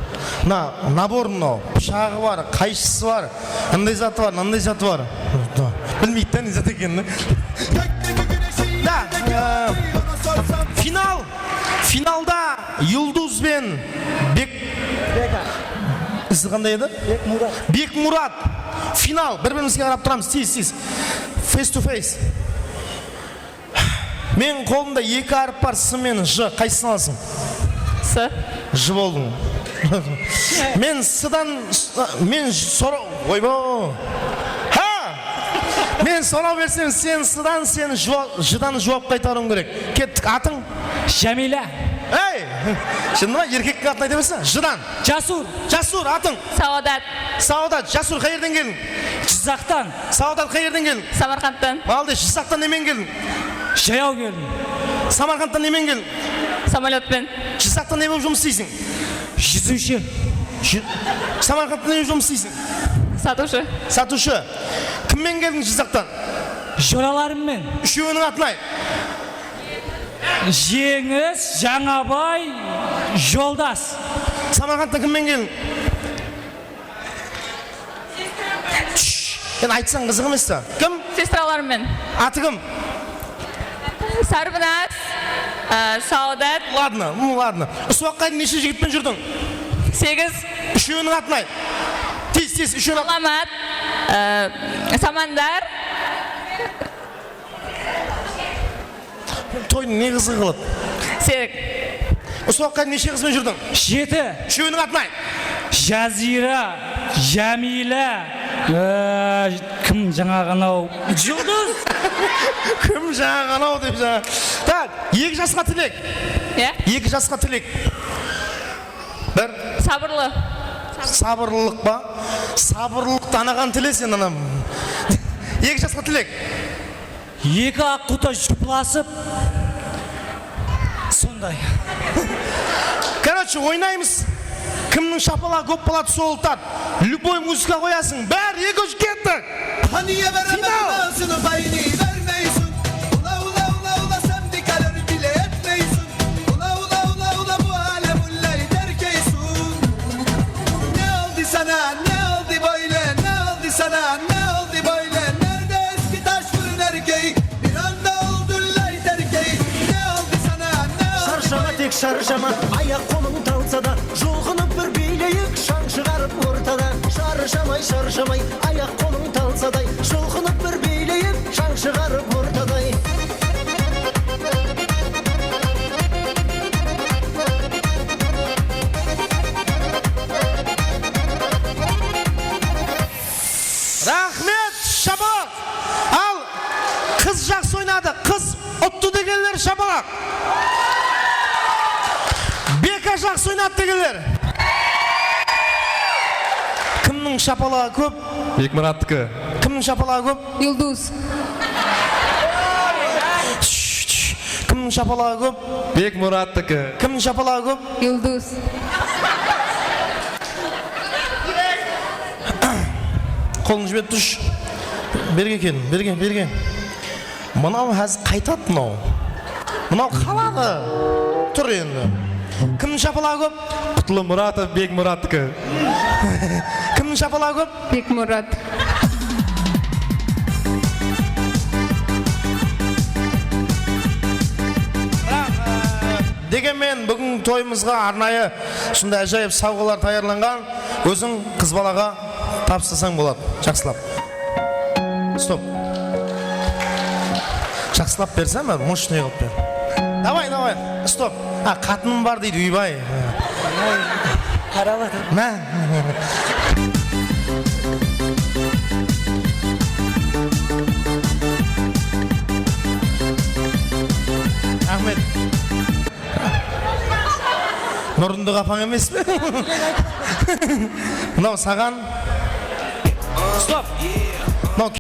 mına nabor mınaw. Pıshaǵı bar, qayshısı bar. Mınday zatı bar, mınday zatı bar. Bilmeydi da ne zat ekenin. Da, e, final. Finalda Yulduz ben Bek... Isi qanday edi? Bekmurat. Bekmurat. Final. Bir-birimizge qarap turamız. Tez, tez. Face to face. Meniń qolımda eki hárip bar, S menen J. Qaysısın alasıń? S. J boldıń. Men S-dan, men sora-, oyba. Ha! Men soraw bersem, sen S-dan, sen J-dan juwap qaytarıwıń kerek. Kettik, atıń? Jámiyla. Ey! Shın ba? Erkektiń atın ayta bersin. J-dan. Jasur. Jasur, atıń? Saodat. Saodat, Jasur, qayerden keldiń? Jızaqtan. Saodat, qayerden keldiń? Samarqandtan. Maldes, Jızaqtan nemen keldiń? Jayaw keldim. Samarqandtan nemen keldiń? Samolyotpen. Jızaqtan ne bolıp jumıs isleysiń? Júziwshi. Jü-, Samarqandta ne bolıp jumıs isleysiń? Satıwshı. Satıwshı. Kimmen keldiń Jızaqtan? Joralarımmen. Úshewiniń atın ayt. Jeńis, Jańabay, Joldas. Samarqandtan kimmen keldiń? Shh, sen aytsań qızıq emes ta. Kim? Sestralarımmen. Atı kim? Sarbinaz, e, Saodat. Ladno, ım, ladno. Usı waqıtqa deyin neshe jigitpen júrdiń? Segiz. Úshewiniń atın ayt. Tez, tez, úshewiniń atın. Alamat, e, Samandar. Toydıń ne qızıǵı qaladı? Serik. Usı waqıtqa deyin neshe qız benen júrdiń? Jeti. Úshewiniń atın ayt. Jazira, Jámiyla, e, kim jańaǵı anaw? Juldız. Kim jańaǵı anaw dep jańa. Tak, eki jasqa tilek. Ya? Eki jasqa tilek. Bir. Sabırlı. Sabırlılıq pa? Sabırlılıqtı anaǵan tile sen, anam. Eki jasqa tilek. Eki aq quta juplasıp, sonday. Короче, oynaymız. Kimniń shapalaǵı kóp boladı, sol tart. Любой muzıka qoyasıń. Bir, eki, úsh, kettik. Final. Sharshama, tek sharshama, ayaq-qolım talsa da, julqınıp bir biyleyik, shań shıǵarıp ortada. Sharshamay, sharshamay, ayaq-qolım talsa da, julqınıp bir biyleyik, shań shıǵarıp ortada. Jaqsı oynadı, qız uttı degenler shapalaq. Beka jaqsı oynadı degenler. Kimniń shapalaǵı kóp? Bekmurattıki. Kimniń shapalaǵı kóp? Yulduz. Kimniń shapalaǵı kóp? Bekmurattıki. Kimniń shapalaǵı kóp? Yulduz. Qolın jiberip turshı. Berge kelin, berge, berge. Mınaw házir qaytadı mınaw. Mınaw qaladı. Tur endi. Kimniń shapalaǵı kóp? Qutlımuratov Bekmurattıki. Kimniń shapalaǵı kóp? Bekmurat. Degenmen, búgin toyımızǵa arnayı usınday ájayıp sawǵalar tayarlanǵan. Óziń qız balaǵa tabıslasań boladı. Jaqsılap. Stop. Jaqsılap bersem, moshnıy qılıp ber. Davay, davay. Stop. A, qatınım bar deydi, uybay. Qarap atır. Má. Raxmet. Nurındıǵ apań emes pe? Mınaw saǵan. Stop. Mınaw.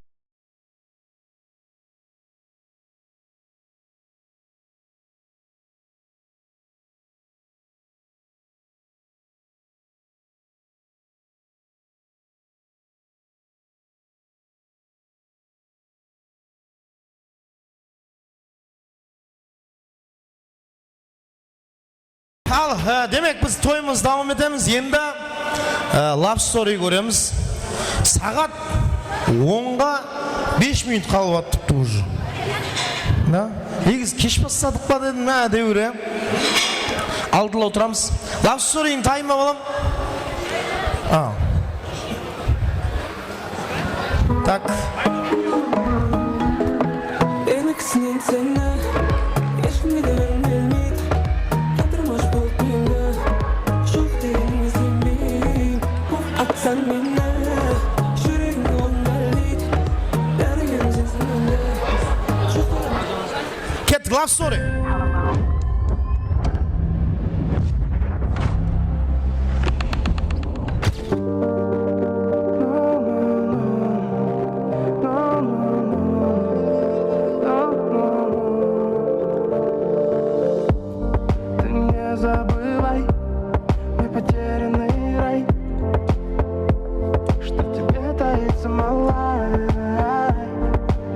Al, e, demek, biz toyımızdı dawam etemiz. Endi, e, love story kóremiz. Saǵat onǵa besh minut qalıp atırıptı уже. Na? Negizi kesh basladıq pa dedim, na, dewre. Aldılaw turamız. Love storyń tayın ba, balam? A. Tak. Endi kisinen seni hesh kim de bilmeydi. Yatırmash bolıp mende, joq degenin izlemeyim. Atsań meni, júregim onday deydi. Bári endi sensiz mende, joq. Kettik, love story. Ты не забывай, мой потерянный рай, что в тебе таится, малая.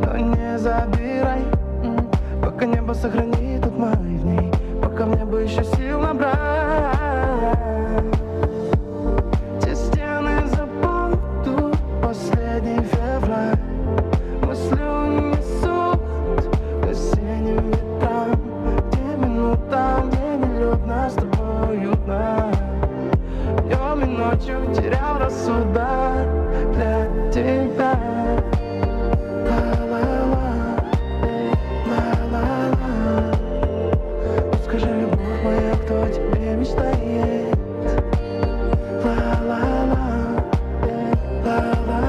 Но не забирай, м, пока небо сохранит тот май в ней, пока в небо ещё сил набрать. Те стены забудут последний февраль. Мысли унесут к осенним ветрам. Те минуты, где не лёд, нас с тобой уютно. Днём и ночью терял рассудок для тебя. Ла-ла-ла, ла-ла-ла. Ну скажи, любовь моя, кто о тебе мечтает? Ла-ла-ла, ла-ла-ла.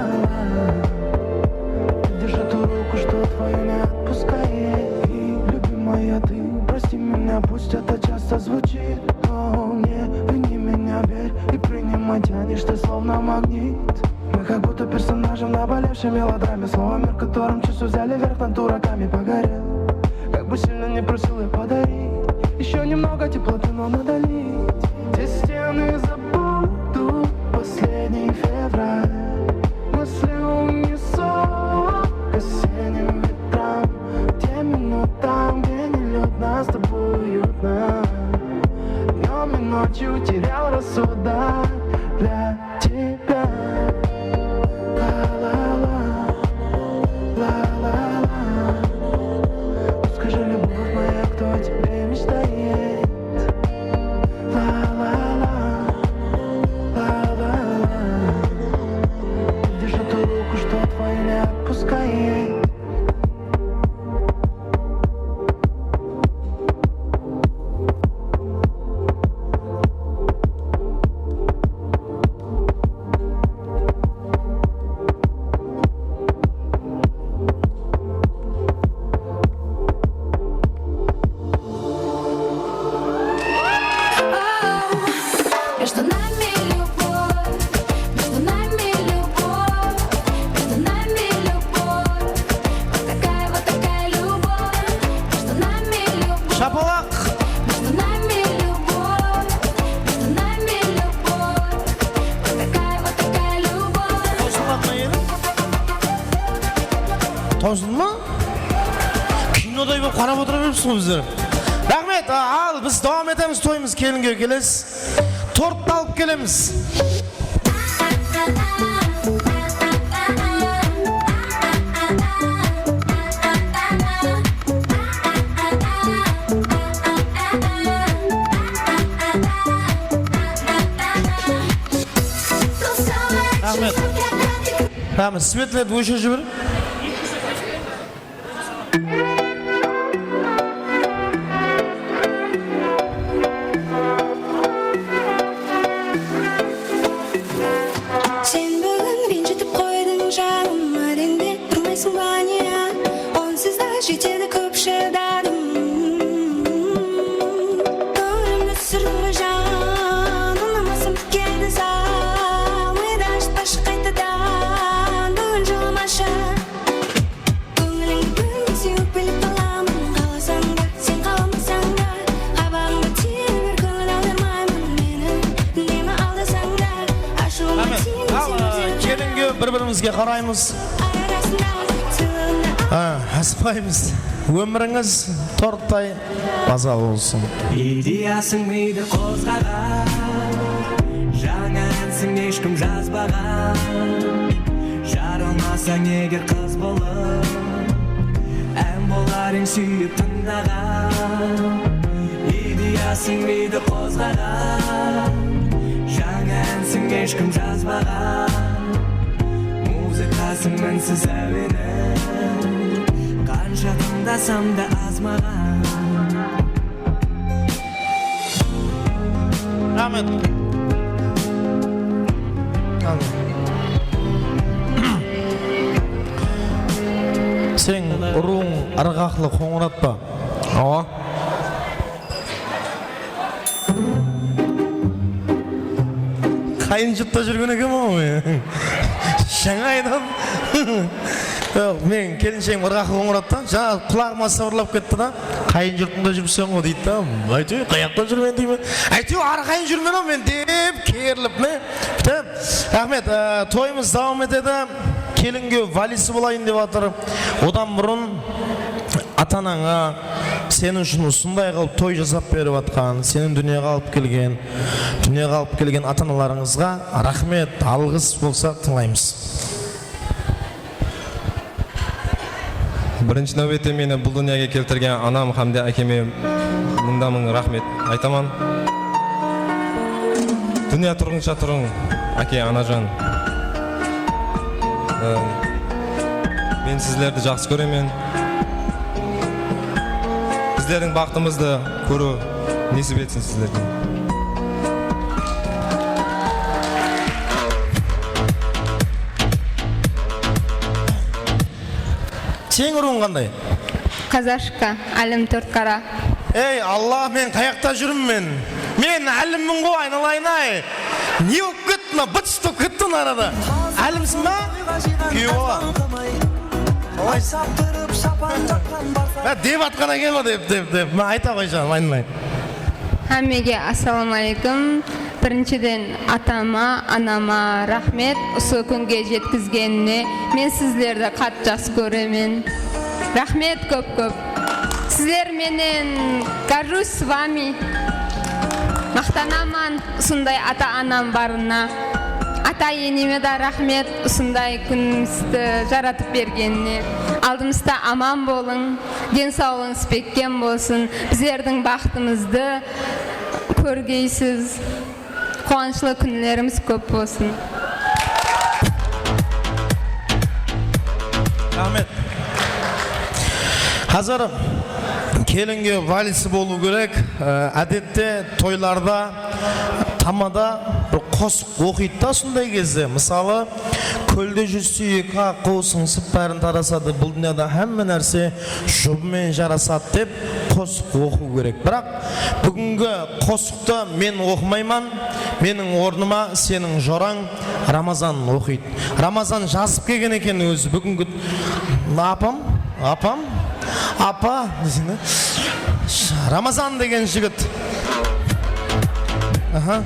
Держи ту руку, что твою не отпускает. И, любимая, ты прости меня, пусть это часто звучит, но не вини меня, верь и принимай, тянешь ты словно магнит. Мы как будто персонажи в наболевшей мелодраме. Слово «мир», которым чувства взяли верх над дураками, погорел. Как бы сильно не просил я, подари ещё немного теплоты, но надо лить. Те стены забудут последний февраль. Мысли унесут к осенним ветрам. Те минуты, где не лёд, нас с тобой уютно. Днём и ночью терял рассудок для тебя. Ла-ла-ла, ла-ла-ла. Ну скажи, любовь моя, кто о тебе мечтает? Ла-ла-ла, ла-ла-ла. Держи ту руку, что твою не отпускает. Kinoday bolıp qarap otıra beripsiz ǵoy bizler. Raxmet, a, al, biz dawam etemiz toyımız, kelinge kelesiz. Torttı alıp kelemiz. Raxmet. Raxmet, svetlerdi óshirip jiber. Sen búgin renjitip qoydıń, janım, áreńde turmaysıń ba, ne? Onsız da jetedi kóp shıdadım. Kóńlimdi túsirdiń be, jan, unamasa keldi zal, mıydı ashıp ashıq qaytadan, búgin jılmashi. Kóńilińdi kúnde sewip bilip qalaman. Qalasań da, sen qalamasań da, qabaǵıńdı tiye ber, kóńil awdarmayman meni. Úndeme aldasań da, ashıwıma tiyme, al, kelinge bir-birimizge qaraymız. Arasında sılına asıqpaymız. Ómirińiz torttay maza bolsın. Ideyasıń miydi qozǵaǵan, jańa ánsiń hesh kim jazbaǵan. Jarılmasań eger qız bolıp, án bolar eń súyip tıńdaǵan. Ideyasıń miydi qozǵaǵan, jańa ánsiń hesh kim jazbaǵan. Muzıkasıń minsiz áweni, qansha tıńdasam da az maǵan. Raxmet. Raxmet. Seniń urıwıń ırǵaqlı Qońırat pa? Awa. Qáyin jurtta júrgen ekenmen ǵoy men. Jańa aytam. Yoq, men kelinshegim ırǵaqlı Qońırat ta. Jańa qulaǵıma sıbırlap ketti da. Qáyin jurtıńda júrseń ǵo deydi da. Áytew, qayaqta júrmen deymen. Áytew, arqayın júrmen-aw men dep, kerilip, mine. Bitti. Raxmet, e, toyımız dawam etedi. Kelinge valisi bolayın dep atır. Odan burın ata-anańa, seniń ushın usınday qılıp toy jasap berip atqan, seni dúnyaǵa alıp kelgen, dúnyaǵa alıp kelgen ata-analarıńızǵa raxmet, alǵıs bolsa tıńlaymız. Birinshi náwbette meni bul dúnyaǵa keltirgen anam hám de ákeme mıńda mıń raxmet aytaman. Dúnya turǵınsha turıń, áke, anajan. Ee, men sizlerdi jaqsı kóremen. Bizlerdiń baxtımızdı kóriw nesip etsin sizlerge. Seniń urıwıń qanday? Qazashka, Álim Tórtqara. Ey, Alla, men qayaqta júrmen? Men Álimmen ǵo, aynalayın-ay. Ne bolıp ketti mına, bıt-shıt bolıp ketti mına arada. Álimsiń ba? Kúyew bala. Qalay? Bá, dep atqan eken ǵo, dep, dep, dep. Mına ayta ǵoy, janım, aynalayın. Hámmege assalawma áleykum. Birinshiden, atama, anama raxmet, usı kúnge jetkizgenine. Men sizlerdi qattı jaqsı kóremen. Raxmet kóp-kóp. Sizler menen, горжусь вами. Maqtanaman usınday ata-anam barına. Ata-eneme de raxmet usınday kúnimizdi jaratıp bergenine. Aldımızda aman bolıń, densawlıǵıńız bekkem bolsın. Bizlerdiń baxtımızdı kórgeysiz. Quwanıshlı kúnlerimiz kóp bolsın. Raxmet. Házir kelinge valisi bolıw kerek. Ee, ádette toylarda tamada bir qosıq oqıydı da usınday gezde. Mısalı, kólde júzse eki aqquw sıńsıp bárin tarasadı, bul dúnyada hámme nárse jubı menen jarasadı dep qosıq oqıw kerek. Biraq búgingi qosıqtı men oqımayman, meniń ornıma seniń jorań Ramazan oqıydı. Ramazan jazıp kelgen eken ózi búgingi. Apam, apam, apa deseń de. Ramazan degen jigit. Aha.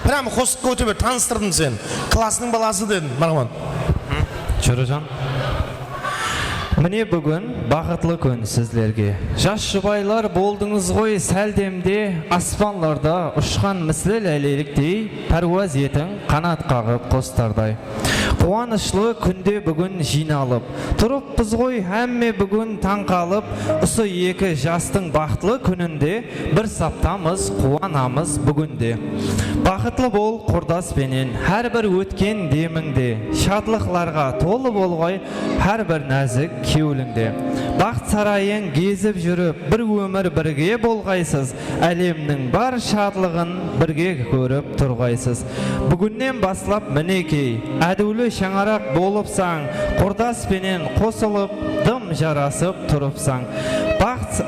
Прям qosıqqa óte ber, tanıstırdım seni. Klasstıń balası dedim, marhamat. Jorajan. Mine, búgin baxıtlı kún sizlerge. Jas jubaylar boldıńız ǵoy sál demde, aspanlarda ushqan misli láleliktey, párwaz etiń qanat qaǵıp qostarday. Quwanıshlı kúnde búgin jıynalıp turıppız ǵoy, hámme búgin tań qalıp, usı eki jastıń baxıtlı kúninde bir saptamız, quwanamız búginde. Baxıtlı bol qurdas penen hár bir ótken demińde, shadlıqlarǵa tolı bolǵay hár bir názik kewlińde. Baxt sarayın gezip júrip, bir ómir birge bolǵaysız, álemniń bar shadlıǵın birge kórip turǵaysız. Búginnen baslap, minekey, ádiwli shańaraq bolıpsań, qurdas penen qosılıp, dım jarasıp turıpsań. Baxt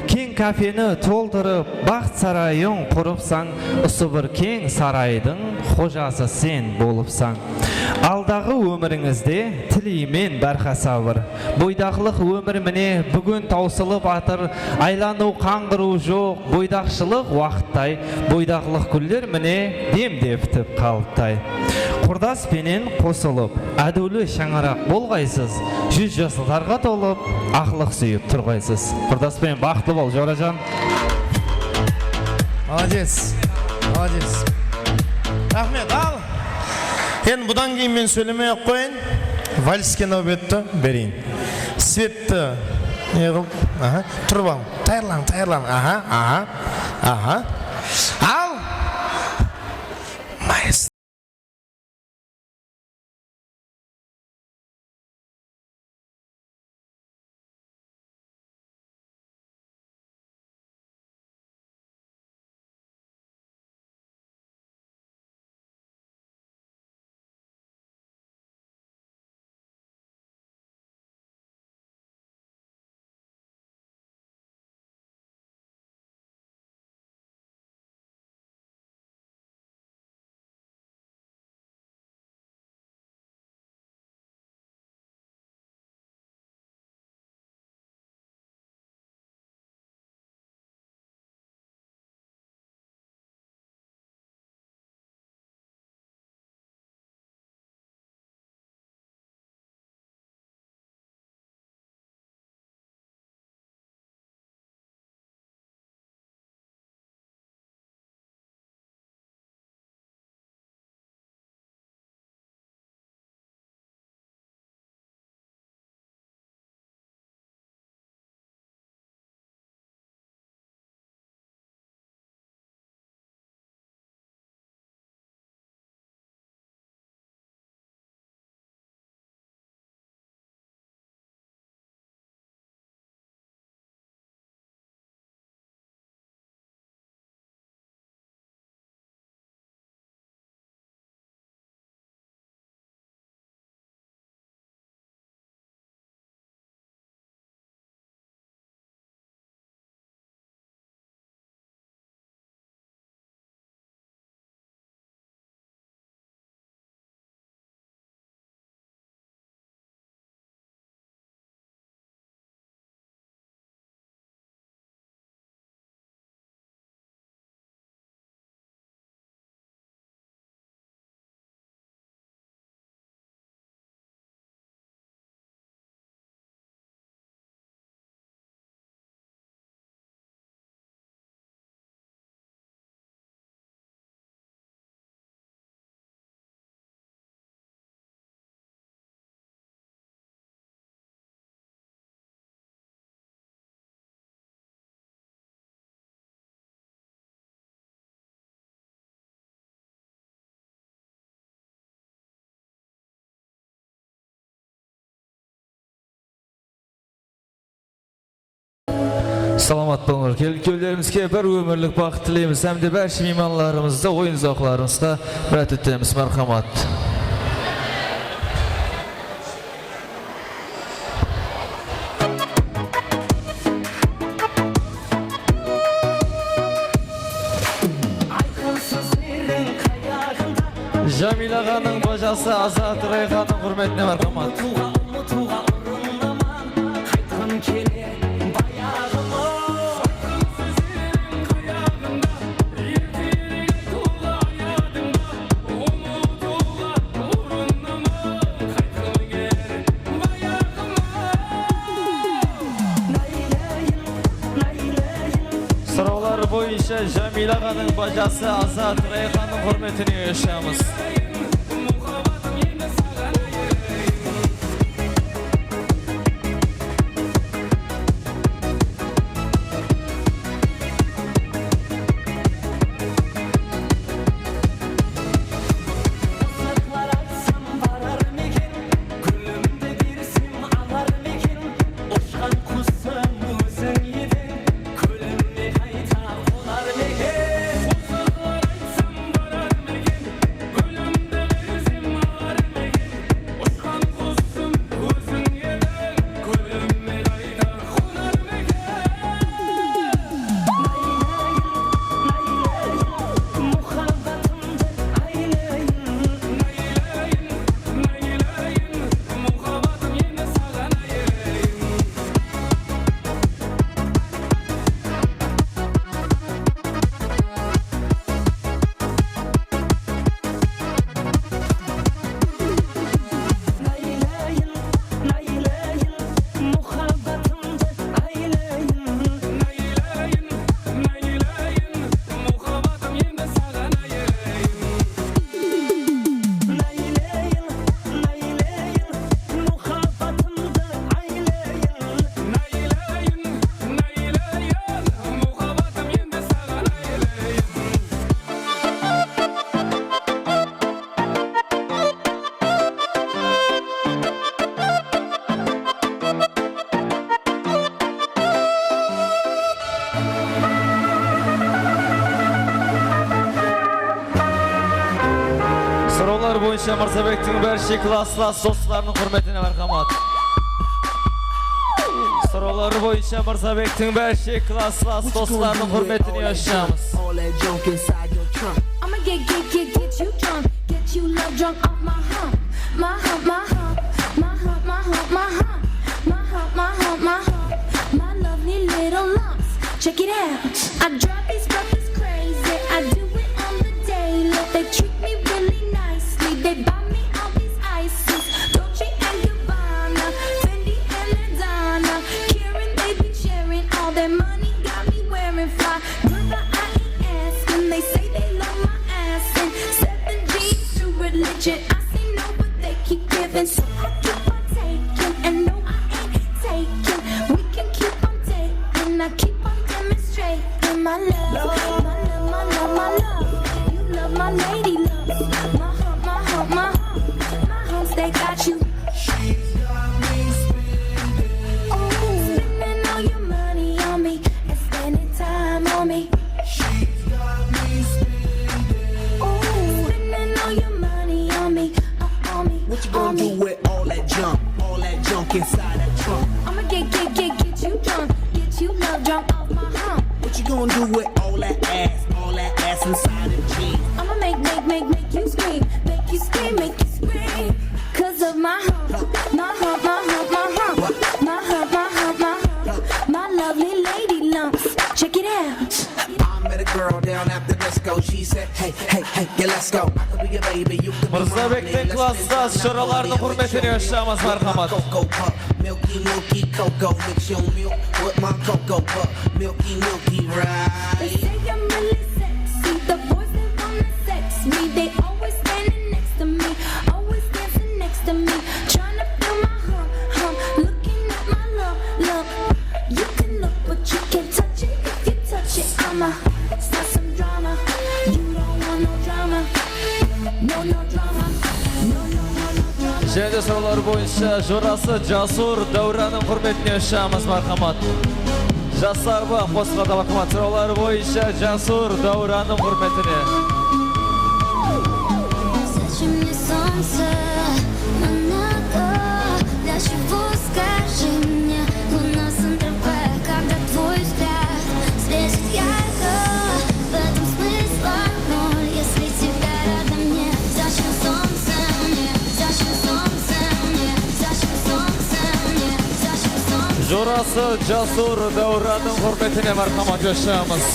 keń kafeni toltırıp, baxt sarayın qurıpsań, usı bir keń saraydıń xojası sen bolıpsań. Aldaǵı ómirińizde tileymen bárha sabır. Boydaqlıq ómir mine búgin tawsılıp atır, aylanıw, qańǵırıw joq, boydaqshılıq waqıttay, boydaqlıq gúller mine demde pitip qalıptay. Qurdas penen qosılıp, ádiwli shańaraq bolǵaysız, júz jaslarǵa tolıp, aqlıq súyip turǵaysız. Qurdas penen baxıtlı bol, jorajan. Молодец, молодец. Raxmet, al. Endi budan keyin men sóylemey-aq qoyayın. Valske náwbetti bereyin. Svetti ne qılıp, aha, turıp alıń. Tayarlań, tayarlań. Aha, aha, aha. Al. Maestro. Salamat bolıńlar. Kelip kewlerimizge bir ómirlik baxıt tileymiz hám de bárshe miymanlarımızdı oyın-zawıqlarıńızǵa mirát etemiz. Márhamat. Jamila aǵanıń bajası Azat Rayxannıń húrmetine márhamat. Boyınsha Jamila aǵanıń bajası Azat Rayxannıń húrmetine ushıramız. Ushqan qusım óziń ediń, kólinbey qayta qonar meken? Qosıqlar aytsam barar meken, gúlimdi bersem alar meken? Ushqan qusım óziń ediń, kólinbey qayta qonar meken? Aylayın, aylayın, muhabbatımdı aylayın. Aylayın, aylayın, muhabbatım endi saǵan aylayın. Aylayın, aylayın, muhabbatımdı aylayın. Aylayın, aylayın, muhabbatım endi saǵan aylayın. Aylayın, aylayın, muhabbatımdı aylayın. Aylayın, aylayın, muhabbatım endi saǵan aylayın. Sorawlar boyınsha Mırzabektiń bárshe klasslas doslarınıń húrmetine, márhamat. Sorawlar boyınsha Mırzabektiń bárshe klasslas doslarınıń húrmetine ushıramız. I'ma get, get, get, get you drunk, get you love drunk off my hump, my hump, my hump, my hump, my hump, my hump, my hump, my hump, my hump, my lovely little lumps. Check it out. I drive these brothers crazy. I do it on the daily. They treat me really nicely. They buy me all these ices, Dolce and Gabbana, Fendi and Madonna. Karen, they be sharing all their money. Got me wearing fly Gerber, I ain't asking. They say they love my ass and seven G's to religion. I say no, but they keep giving, so I keep on taking. And no, I ain't taking. We can keep on dating. I keep on demonstrating my love, my love, my love, my love. You love my lady love. My hump, my hump, my hump, my humps, they got you. She's got me spending. Ooh, spending all your money on me and spending time on me. She's got me spending. Ooh, spending all your money on me, uh, on me, on me. What you gonna do with all that junk, all that junk inside that trunk? I'ma get, get, get, get you drunk, get you love drunk off my hump. What you gonna do with all that ass, all that ass inside them jeans? I'ma make, make, make, make you scream, make you scream, make you scream. 'Cause of my hump, my hump, my hump, my hump, my hump, my hump, my hump, my lovely lady lumps. Check it out. I met a girl down at the disco. She said, hey, hey, hey, yeah, let's go. I could be your baby, you could be my honey. Mırzabektiń klasslas joralarınıń húrmetine ushıramız, márhamat. Cocoa Puff, milky, milky cocoa. Mix your milk with my Cocoa Puff, milky, milky, right? They say I'm really sexy. The boys, they wanna sex me. They always standing next to me, always dancing next to me, tryna feel my hump, hump, looking at my lump, lump. You can look, but you can't touch it. If you touch it, I'ma start some drama. You don't want no drama. No, no drama. No, no, no, no drama. Jáne de sorawlar boyınsha jorası Jasur Dáwranıń húrmetine ushıramız, márhamat. Jaslar ba, qosıqqa da márhamat. Sorawlar boyınsha Jasur Dáwranıń húrmetine. Зачем мне солнце, Монако? Для чего, скажи мне, луна Центр П, когда твой взгляд светит ярко? В этом смысла ноль, если тебя рядом нет. Зачем солнце мне? Зачем солнце мне? Зачем солнце мне? Зачем солнце? Jorası Jasur Dáwranıń húrmetine, márhamat, joshıramız.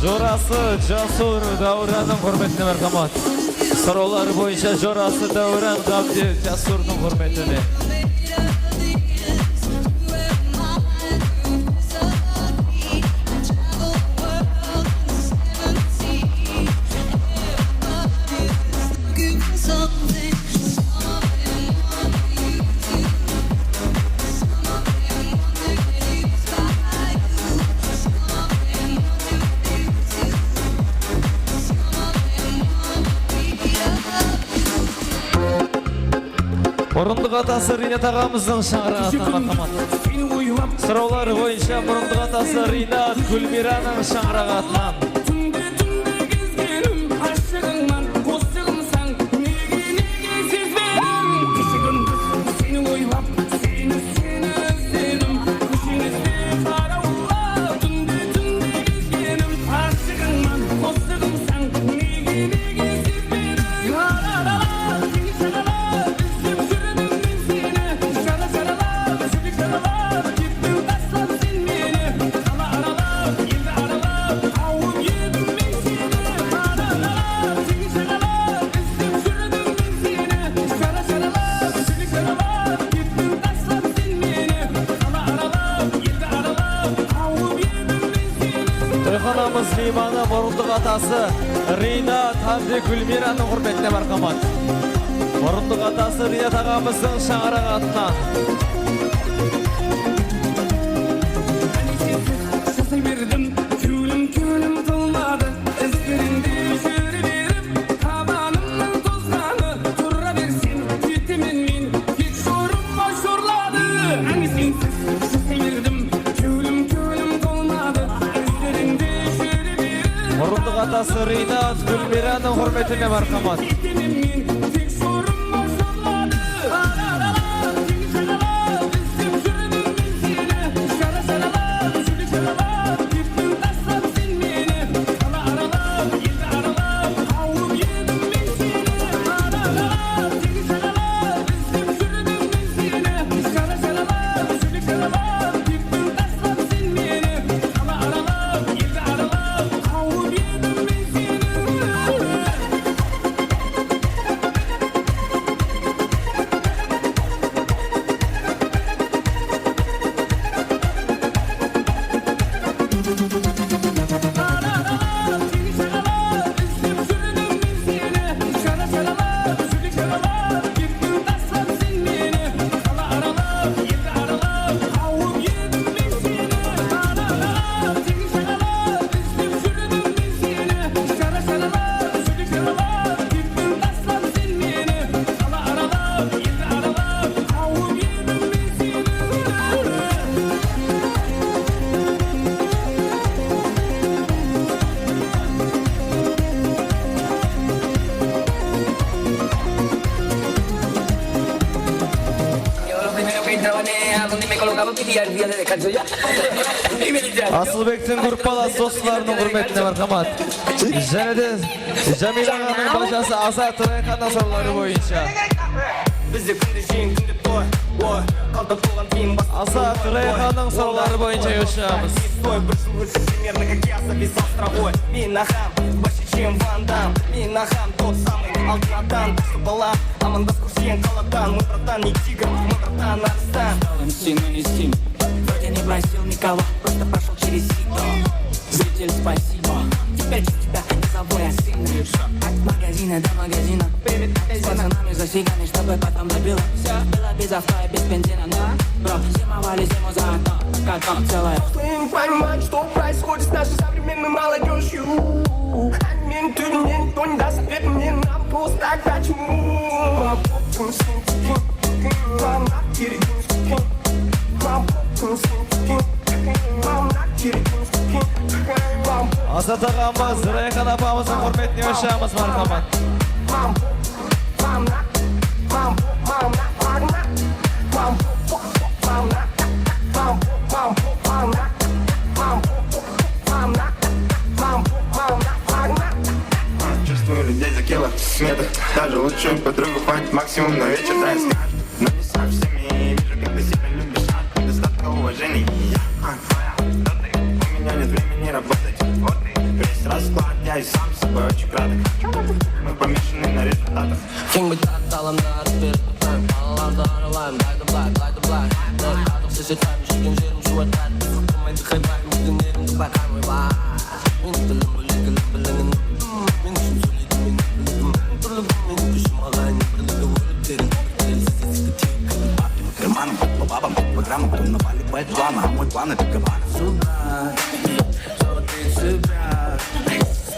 Jorası Jasur Dáwranıń húrmetine, márhamat. Sorawlar boyınsha jorası Dáwran Ǵábdev Jasurdıń húrmetine. Murındıq atası Rinat aǵamızdıń shańaraǵı atına márhamat. Sorawlar boyınsha murındıq atası Rinat Gúlmiranıń shańaraǵı atınan. Túnde, túnde gezgenim, ashıǵıńman, qosıǵımsań, nege, nege sezbedim? Keshe-kúndez seni oylap, seni, seni izledim. Kósheńizde qarawıllap, túnde, túnde gezgenim, ashıǵıńman, qosıǵımsań, nege, nege sezbedim? Aralap, teń jaǵalap, izlep júrdim men seni. Jara jaralap, júrek jaralap, kettiń taslap sen meni. Qala aralap, eldi aralap, tawıp edim men seni. Aralap, teń jaǵalap, izlep júrdim men seni. Jara jaralap, júrek jaralap, kettiń taslap sen meni. Qala aralap, eldi aralap, tawıp edim men seni. Toyxanamız miymanı murındıq atası Rinat hám de Gúlmiranıń húrmetine, márhamat. Murındıq atası Rinat aǵamızdıń shańaraǵı atınan. Áne sensiz jasay berdim, kewlim, kewlim tolmadı. Izlerińde júre berip, tabanımnıń tozǵanı. Tura berseń, ketemen men, tek jorıma jorladı. Áne sensiz jasay berdim, kewlim, kewlim tolmadı. Izlerińde júre berip, murındıq atası Rinat Gúlmiranıń húrmetine, márhamat. Ketemen men, tek jorıma jorladı. Aralap, teń jaǵalap, izlep júrdim men seni. Jara jaralap, júrek jaralap, kettiń taslap sen meni. Qala aralap, eldi aralap, tawıp edim men seni. Aralap, teń jaǵalap, izlep júrdim men seni. Jara jaralap, júrek jaralap, kettiń taslap sen meni. Qala aralap, eldi aralap, tawıp edim men seni. Asılbektiń gruppalası doslarınıń húrmetine, márhamat. Jáne de Jamila aǵanıń bajası Azat Rayxannıń sorawları boyınsha. Bizde kúnde jeń, kúnde toy, oy, qalta tolǵan keyin bas. Azat Rayxannıń sorawları boyınsha joshıramız. Toy, bir jıl ótip, примерно как я завис островой. Мен aǵam, больше чем Ван Дам. Men aǵam, тот самый, altın adam, kúshli bala. Amandas kórseń qaladan, mıy, братан, не тигр, мой братан, арыстан. Стал им сильно не сильно. Вроде не просил никого, просто прошёл через сито. Зритель, спасибо. Теперь без тебя не завой, я сильный. От магазина до магазина. С пацанами за сигарами, чтобы потом добилась. Было без авто и без бензина, но, бро, зимовали зиму за окном, как он целая. Должен понимать, что происходит с нашей современной молодёжью. А мен túnen tońdasıp edim, men, нам просто качму. Mabokım sen tiken, mına keregen tiken. Mabokım sen tiken, mına keregen tiken. Azat aǵamız, Rayxan apamızdıń húrmetine joshıramız, márhamat. Чувствую людей за километр. Даже лучшую подругу хватит максимум на вечер, да, и скажет. Но не со всеми, вижу, как ты себя любишь, от недостатка уважения. Я, а, твоя, да ты, у меня нет времени работать. Вот ты, весь Júrgen jerim shuway qattı, qırmaydı hayban, bizdiń elimdi bayqamay bar. Meniń tilim bólek, ilim bilimin, men ushın sóyleydi, men bildim, túrli kún meniń kúshim aǵayın, birligi ólip terin, terin, sizdi, sizdi, tiyip, kúlip, bap, kúlip, kir, manım, bap, babam, bap, programma, кто наваливает планы, а мой план это кабана. Сюда, сюда, сюда.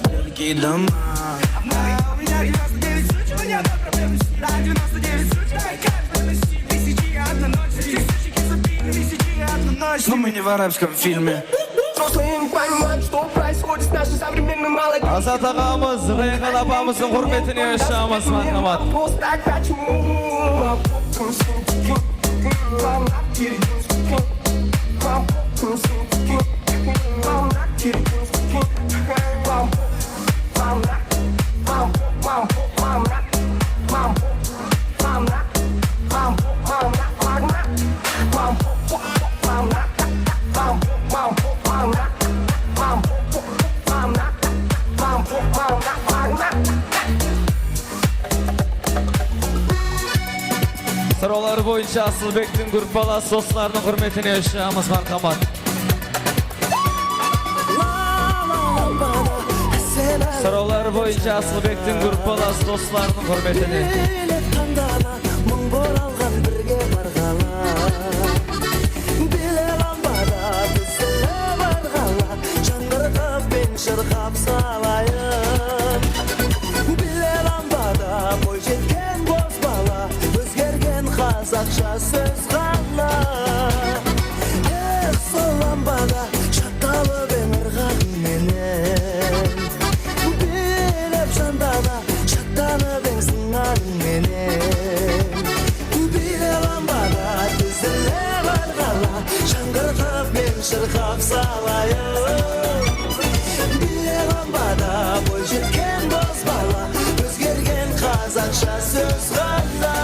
Береги дома. А у меня девяносто девять сучек, у меня там проблемы с утра. Девяносто девять сучек, мои кайфы на сети. Тысячи и одна ночь, тысячи кисапин, тысячи и одна ночь. Ну, мы не в арабском фильме. Взрослые не понимают, что происходит с нашей современной молодёжью. Azat aǵamız, Rayxan apamızdıń húrmetine shıǵamız, marhamat. Просто так, почему? Sorawlar boyınsha Asılbektiń gruppalası doslarınıń húrmetine shıǵamız, marhamat. Sorawlar boyınsha Asılbektiń gruppalası doslarınıń húrmetine. Bile tańdana, mıń bor alǵan birge barǵala. Bile lambada dizilip barǵala, jańǵırtıp men shırqap salayın. Bile lambada boyjetken bozbala, ózgergen qazaqsha sóz ǵana. Eh, sol lambada shattalıp eń ırǵaǵıń menen. Biylep jandana, shattanıp eń sınǵanıń menen. Biyle lambada dizilip barǵala, jańǵırtıp men shırqap salayın. Biyle lambada boy jetken bozbala, ózgergen qazaqsha sóz ǵana.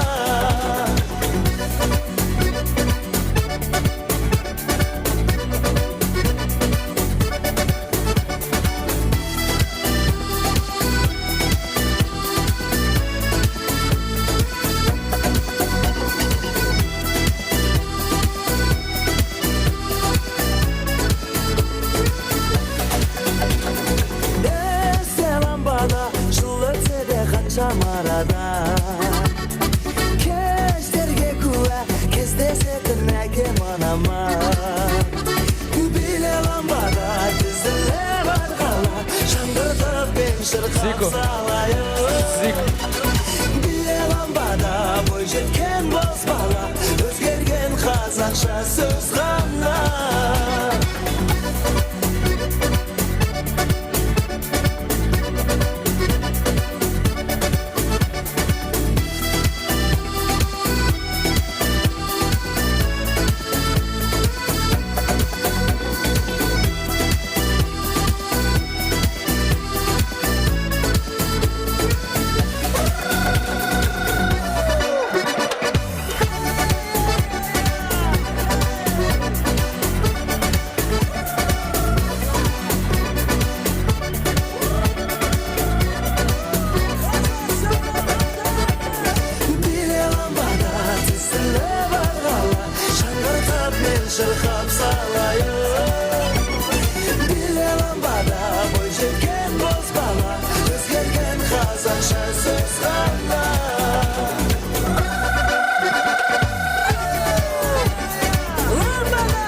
Dese lambada jıl ótse de qansha marada. Keshlerge kúwá, keslesetin ákem anama. Biyle lambada dizilip barǵala, jańǵırtıp men shırqap salayın. Biyle lambada boy jetken bozbala, ózgergen qazaqsha sóz ǵana. Biyle lambada dizilip barǵala, jańǵırtıp men shırqap salayın. Biyle lambada boy jetken bozbala, ózgergen qazaqsha sóz ǵana. Lambada!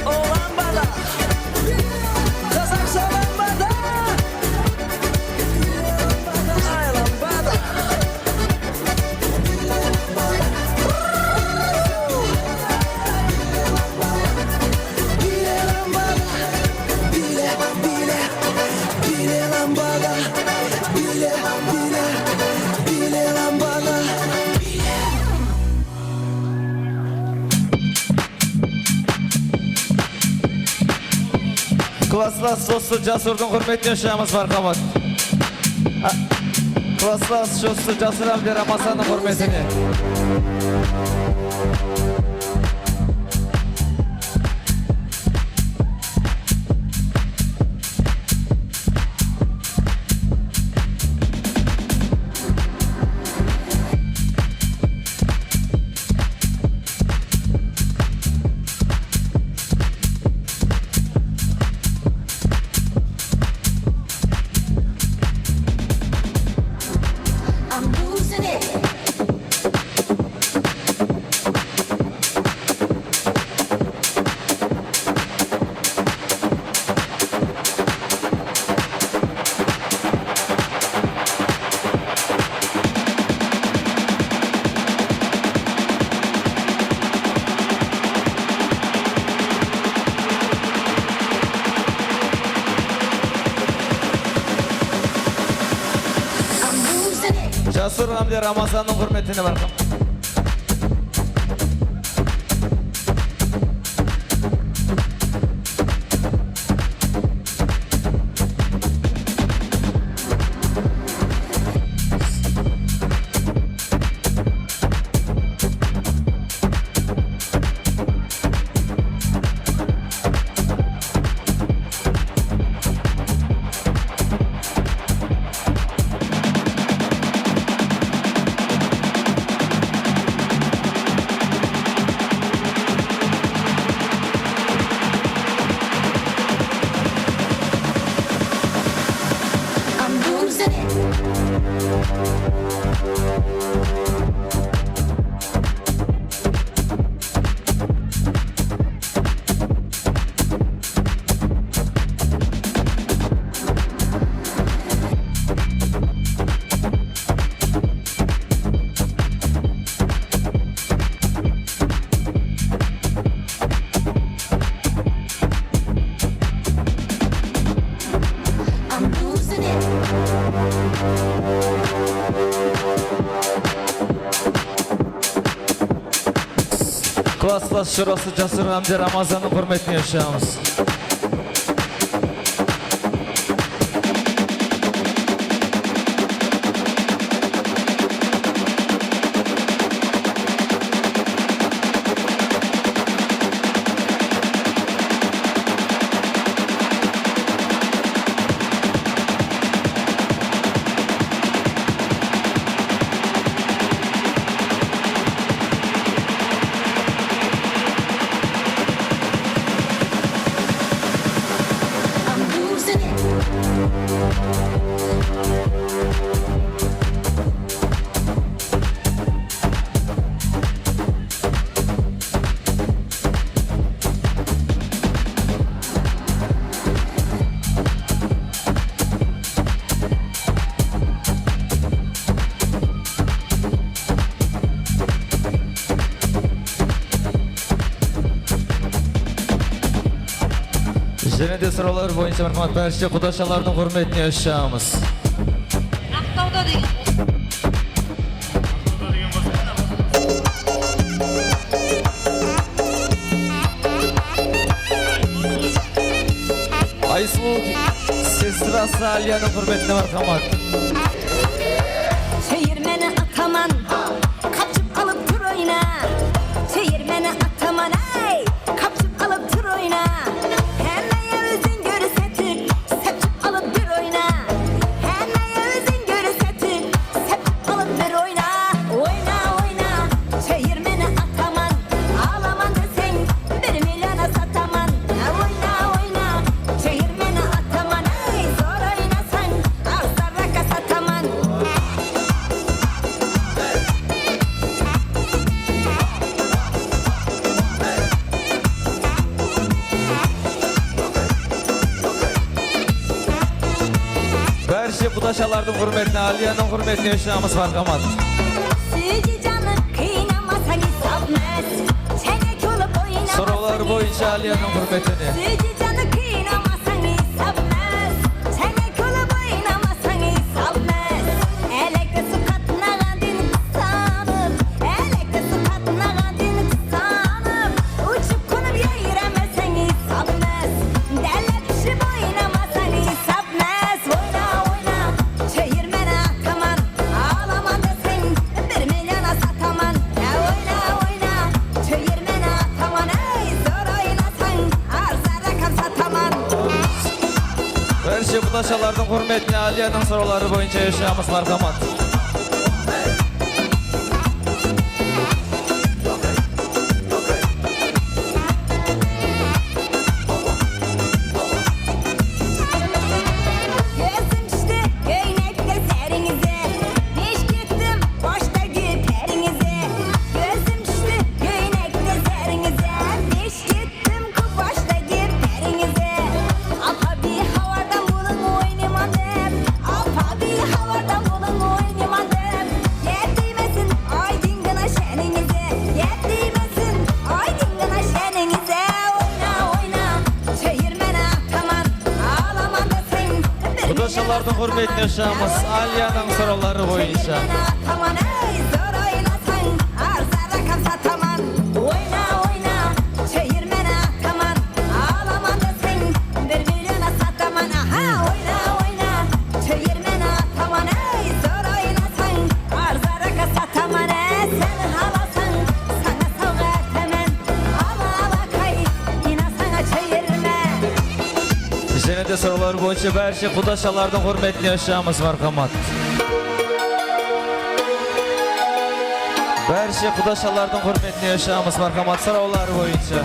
O lambada! Qazaqsha lambada! Ay, lambada! Biyle lambada! Biyle, biyle, biyle lambada! Biyle, biyle, biyle lambada! Klaslas, dosı Jasurdıń húrmetine shıǵamız, marhamat. A, klaslas, dosı Jasur ámde Ramazannıń húrmetine. Jasur hámde Ramazannıń húrmetine, marhamat. Klass, klass jurası Jasur hámde Ramazannıń húrmetine ushıramız. Jáne de sorawlar boyınsha, marhamat, bárshe qudashalardıń húrmetine ushıramız. Aqtawda degen qosıq. Aysulıw sestrası Aliyanıń húrmetine, marhamat. Sóyermeni ataman, qapshıp alıp tur oyna. Sóyermeni ataman, ay, qapshıp alıp tur oyna. Hámme óziń kórsetip, sápship alıp bir oyna. Hámme óziń kórsetip, sápship alıp bir oyna. Oyna, oyna, sóyermeni ataman. Alaman deseń, bir milliona sataman. Oyna, oyna, sóyermeni ataman. Ey, zor oynasań, arzanrakqa sataman. Bárshe qudashalardıń húrmetine, Aliyanıń húrmetine ushıramız, marhamat. Sóydi janı qıynamasań, esap emes. Jáne kúlip oynamasań, sorawlar boyınsha Aliyanıń húrmetine. Sóydi janı qıynamasań, esap emes. Jáne kúlip oynamasań, esap emes. Álekte suw qatnaǵan deyin qısqanıp, álekte suw qatnaǵan deyin qısqanıp, ushıp-qonıp yayramaseń, esap emes. Dálep iship oynamasań, esap emes. Oyna, oyna, sóyermeni ataman. Alaman deseń, bir milliona sataman. Oyna, oyna, sóyermeni ataman. Ey, zor oynasań, arzanrakqa sataman. Bárshe qudashalardıń húrmetine Aliyanıń sorawları boyınsha ushıramız, marhamat. Kózim tústi kóynekli zerińizge, besh kettim boshta kiyip bárińizge. Kózim tústi kóynekli zerińizge, besh kettim Dim kupash degi bárińizge. Apa biy xabarda bolıń oynayman dep. Apa biy xabarda bolıń oynayman. Olardıń húrmetine ushıramız. Aliyanıń sorawları boyınsha. Ataman, ey, zor oynasań, arzan rakam sataman. Oyna, oyna, sheyirmeni ataman. Alaman deseń, bir million sataman. Aha, oyna, oyna, sheyirmeni ataman. Ey, zor oynasań, arzan rakam sataman. Ey, sen alasań, sańa sawǵa etaman. Ala, alakay, iynasań, sheyirme. Jáne de sorawlar boyınsha bárshe qudash alardıń húrmetine ushıramız, marhamat. Bárshe qudash alardıń húrmetine ushıramız, marhamat. Sorawlar boyınsha.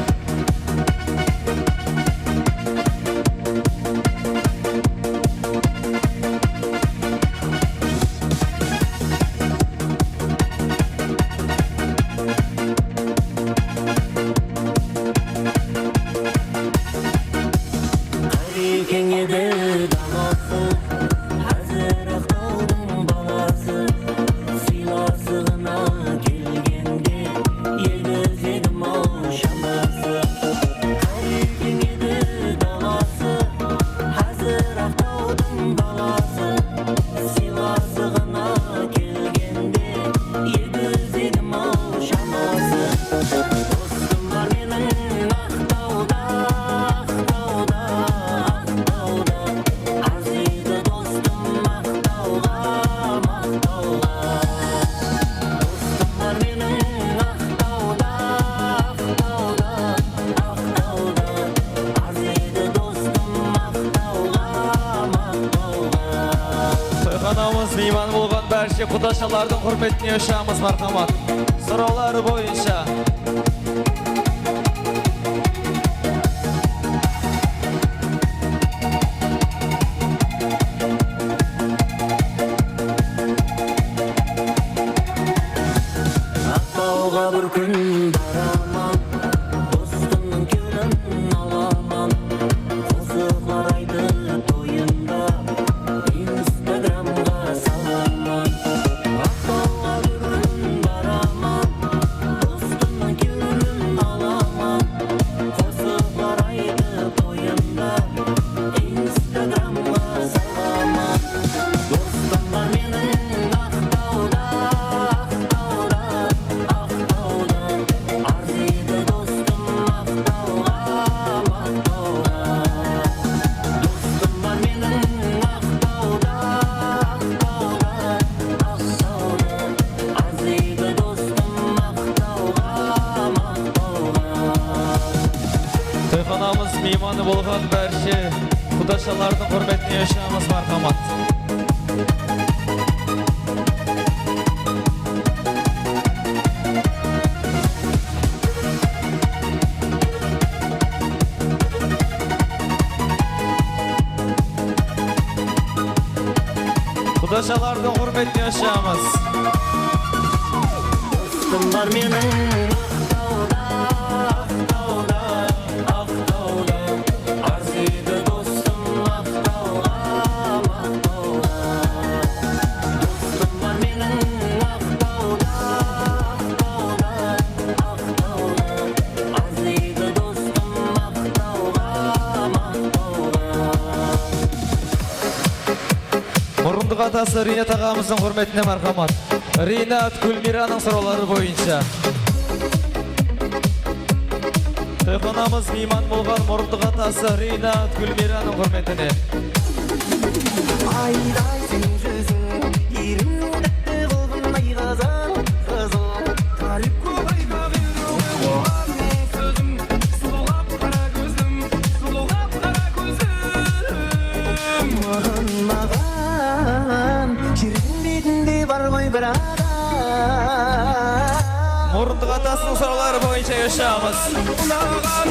Qárekeń edi dalası, házir Aqtawdıń balası. Sıylasıǵına kelgende, ergizedim-aw shaması. Qárekeń edi dalası, házir Aqtawdıń balası. Sıylasıǵına kelgende, ergizedim-aw shaması. Dostım bar meniń Aqtawda, Aqtawda, Aqtawda. Arzıydı dostım Aqtawǵa, Aqtawǵa. Dostım bar meniń Aqtawda, Aqtawda, Aqtawda. Arzıydı dostım Aqtawǵa, Aqtawǵa. Toyxanamız miymanı bolǵan bárshe qudash alardıń húrmetine ushıramız, marhamat. Sorawlar boyınsha. Aqtawǵa bir kún baraman, dostımnıń kewlin alaman. Qosıqlar aytıp toyında Instagramǵa salaman. Aqtawǵa bir kún baraman, dostımnıń kewlin alaman. Qosıqlar aytıp toyında Instagramǵa salaman. Dostım bar meniń Aqtawda, Aqtawda, Aqtawda. Arzıydı dostım Aqtawǵa, Aqtawǵa. Dostım bar meniń Aqtawda, Aqtawda, Aqtawda. Arzıydı dostım Aqtawǵa, Aqtawǵa. Toyxanamız miymanı bolǵan bárshe qudash alardıń húrmetine ushıramız, marhamat. Qudash alardıń húrmetine ushıramız. Dostım bar meniń Aqtawda, Aqtawda, Aqtawda. Arzıydı dostım Aqtawǵa, Aqtawǵa. Dostım bar meniń Aqtawda, Aqtawda, Aqtawda. Arzıydı dostım Aqtawǵa, Aqtawǵa. Murındıq atası Rinat aǵamızdıń húrmetine, marhamat. Rinat Gúlmiranıń sorawları boyınsha. Toyxanamız miyman bolǵan murındıq atası Rinat Gúlmiranıń húrmetine. Ayday seniń júziń, iyrim tátli qıldım, ay qızıl, qızıl. Táriyp kóp aytaq edi ǵoy oǵan, sózim sulıwlap qara kózim, sulıwlap qara kózim. Maǵan, maǵan, jerdiń betinde bar ǵoy bir adam. Murındıq atasınıń sorawları boyınsha ushıramız. Unaǵan.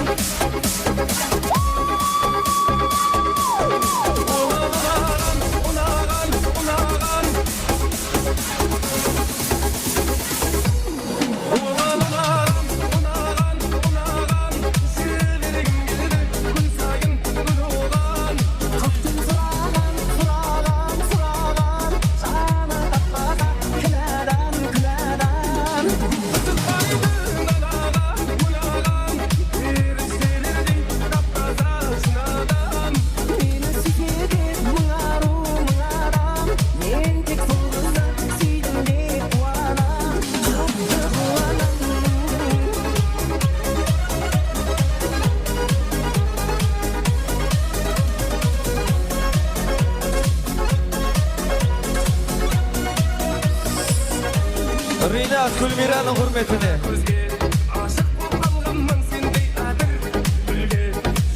Gúlmiranıń húrmetine. Kózge ashıq bolıp qalǵanman sendey ádir gúlge.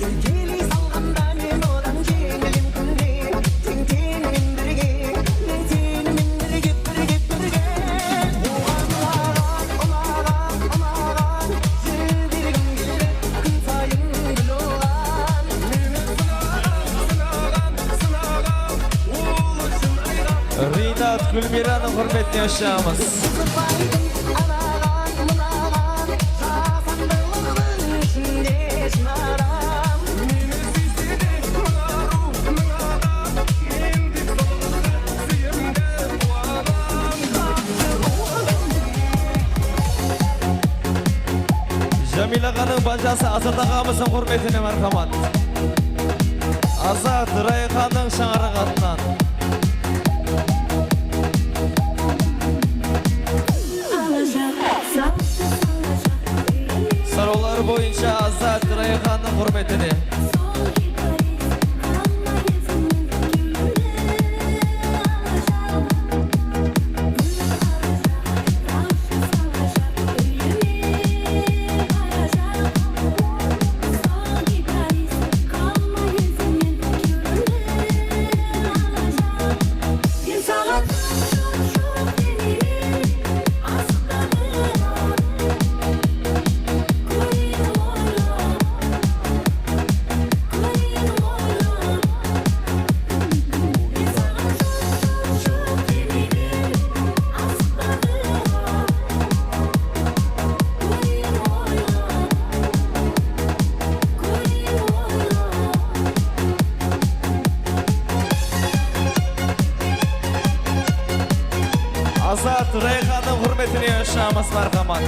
Erkeley salǵanda men odan jeńilim kúnde. Teń-teńmen birge, men senimen birge, birge, birge. Oǵan unaǵan, unaǵan, unaǵan, júrip bergim keledi kún sayın gúl oǵan. Meni sınaǵan, sınaǵan, sınaǵan, ol ushın ayǵan. Rinat Gúlmiranıń húrmetine ushıramız. Jámiyla ǵanıń bajası Azat aǵamızdıń húrmetine, márhamat. Azat, Rayxannıń shańaraǵı atınan. Sorawlar boyınsha Azat Rayxannıń húrmetine. Azat Rayxannıń húrmetine ushıramız, márhamat.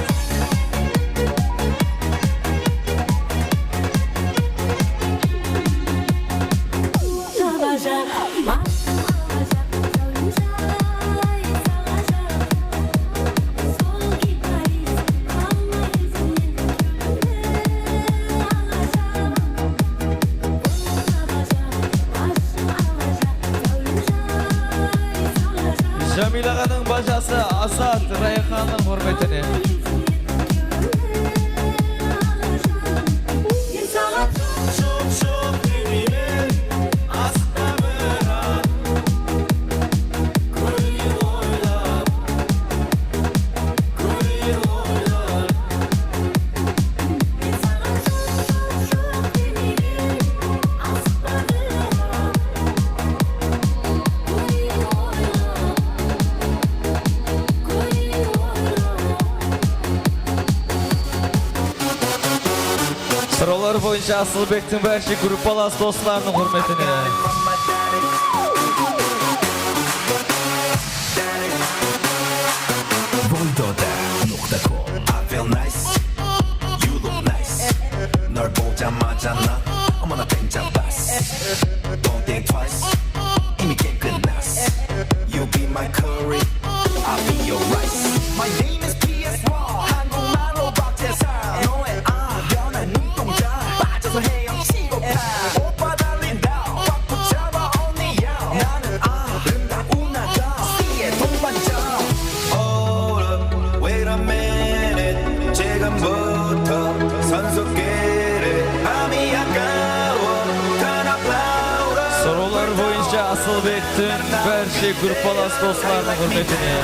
Jámiyla ǵanıń bajası Azat Rayxannıń húrmetine. Sorawlar boyınsha Asılbektiń bárshe gruppalas doslarınıń húrmetine. Voydoda nuqta com. I feel nice. You look nice. 널 보자마자 나 어머나 땡 잡았어. Don't think twice. 이미 게임 끝났어. You be my curry. I'll be your rice. My name is P S Y. 한국말로 박재상. 너의 아 변한 눈동자. 빠져서 헤엄치고 가. 오빠 달린다. 꽉 붙잡아 언니야. 나는 아름다운 아자. C의 동반자. Hold up, wait a minute. 지금부터 선수끼리 밤이 아까워. Turn up louder. Sorawlar boyınsha Asılbektiń bárshe gruppalas doslarınıń húrmetine.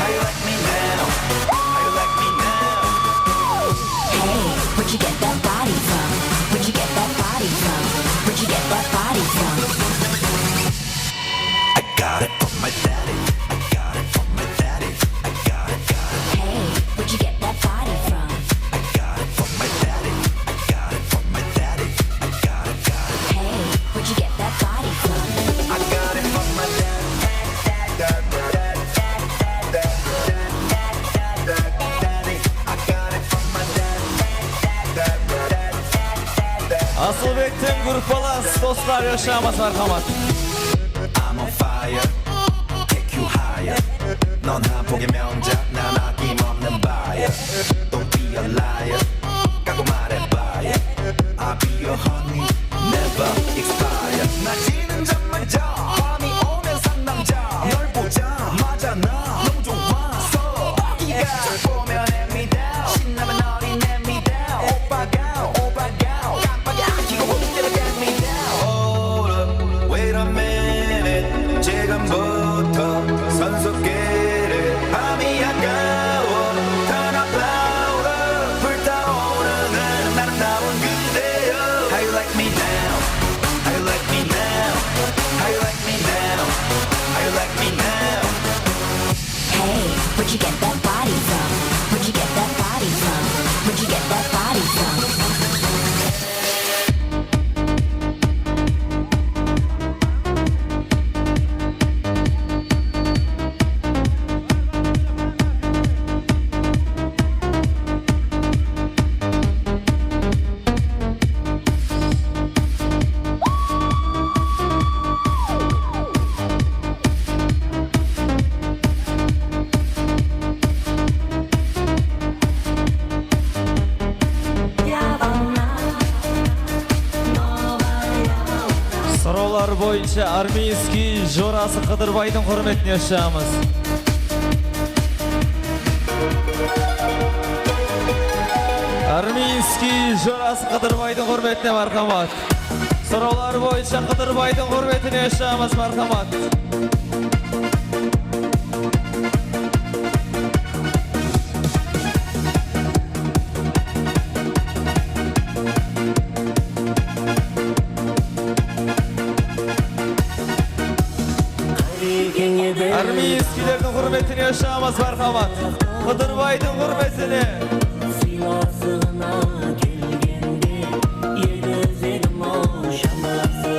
How you like me now? How you like me now? Hey, where'd you get that body from? Where'd you get that body from? Where'd you get that body from? I got it from my daddy. I got it from my daddy. I got it, got it. Hey, where'd you get that body from? I got it from my daddy. I got it from my daddy. I got it, got it. Hey, where'd you get that body from? I got it from my daddy. I got it from my daddy. Asılbektiń gruppalas dosları ushıramız, márhamat. I'm on fire, take you higher. 넌 한폭의 명작, 난 아낌없는 buyer. Don't be a liar, ቃ고 말해봐, yeah. I'll be your honey, never expire. 나 지는 잠만 자, 밤이 오면 상남자. 널 보자마자 나 너무 Boyınsha Armiyskiy jorası Qıdırbaydıń húrmetine ushamız. Armiyskiy jorası Qıdırbaydıń húrmetine, marhamat. Sorawlar boyınsha Qıdırbaydıń húrmetine ushamız, marhamat. Armiyskiylerdiń húrmetine ushamız, marhamat. Qıdırbaydıń húrmetine. Sıylasıǵına kelgende, edi izledim-aw shanası.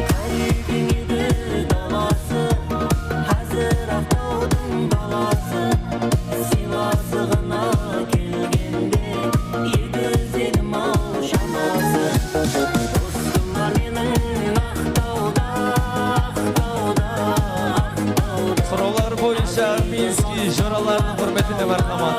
Qáreteńedi dalası, házir Aqtawdıń balası. Sıylasıǵına kelgende, edi izledim-aw shanası. Dostım bar meniń Aqtawda, Aqtawda, Aqtawda. Sorawlar boyınsha Armiyskiy joralarınıń húrmetine, marhamat.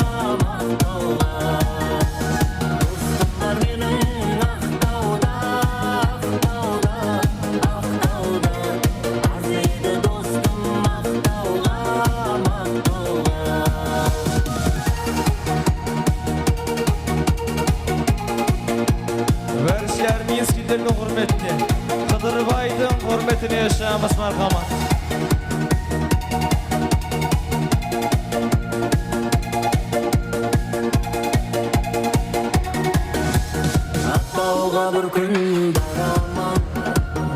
Bárshe Armiyskiylerdiń húrmetine, Qıdırbaydıń húrmetine ushamız, marhamat. Aqtawǵa bir kún baraman,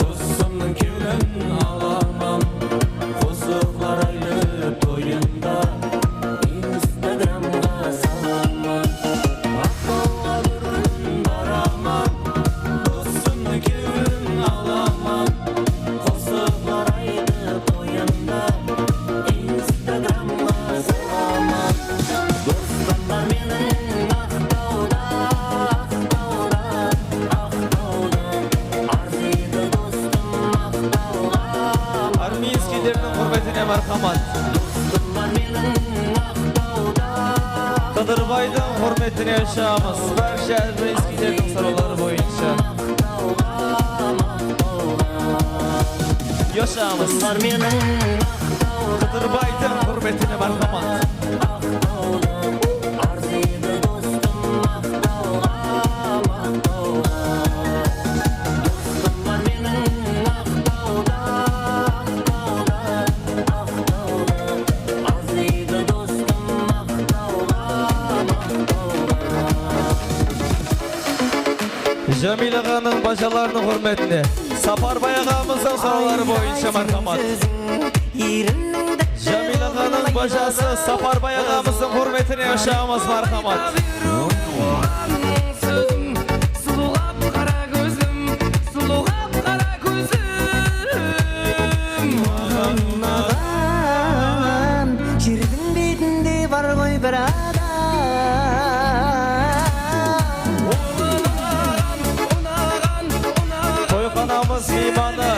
dosımnıń kewlin alaman. Qosıqlar aylı toyında Instagramǵa salaman. Aqtawǵa bir kún baraman, dosımnıń kewlin alaman. Qosıqlar aylı toyında Instagramǵa salaman. Dostım bar meniń Aqtawda, Aqtawda, Aqtawda. Arzıydı dostım Aqtawǵa. Armiyskiylerdiń húrmetine, marhamat. Dostım bar meniń Aqtawda. Qıdırbaydıń húrmetine ushamız. Bárshe Armiyskiylerdiń sorawları boyınsha. Ushamız. Qıdırbaydıń húrmetine, marhamat. Jamil aǵanıń bajalarınıń húrmetine Saparbay aǵamızdıń sorawları boyınsha, marhamat. Jamil aǵanıń bajası Saparbay aǵamızdıń húrmetine ushamız, marhamat. Sózim, sulıwǵa qara kózim, sulıwǵa qara kózim. Maǵan, maǵan, jerdiń betinde bar ǵoy bir adam. Toyxanamız miymanı,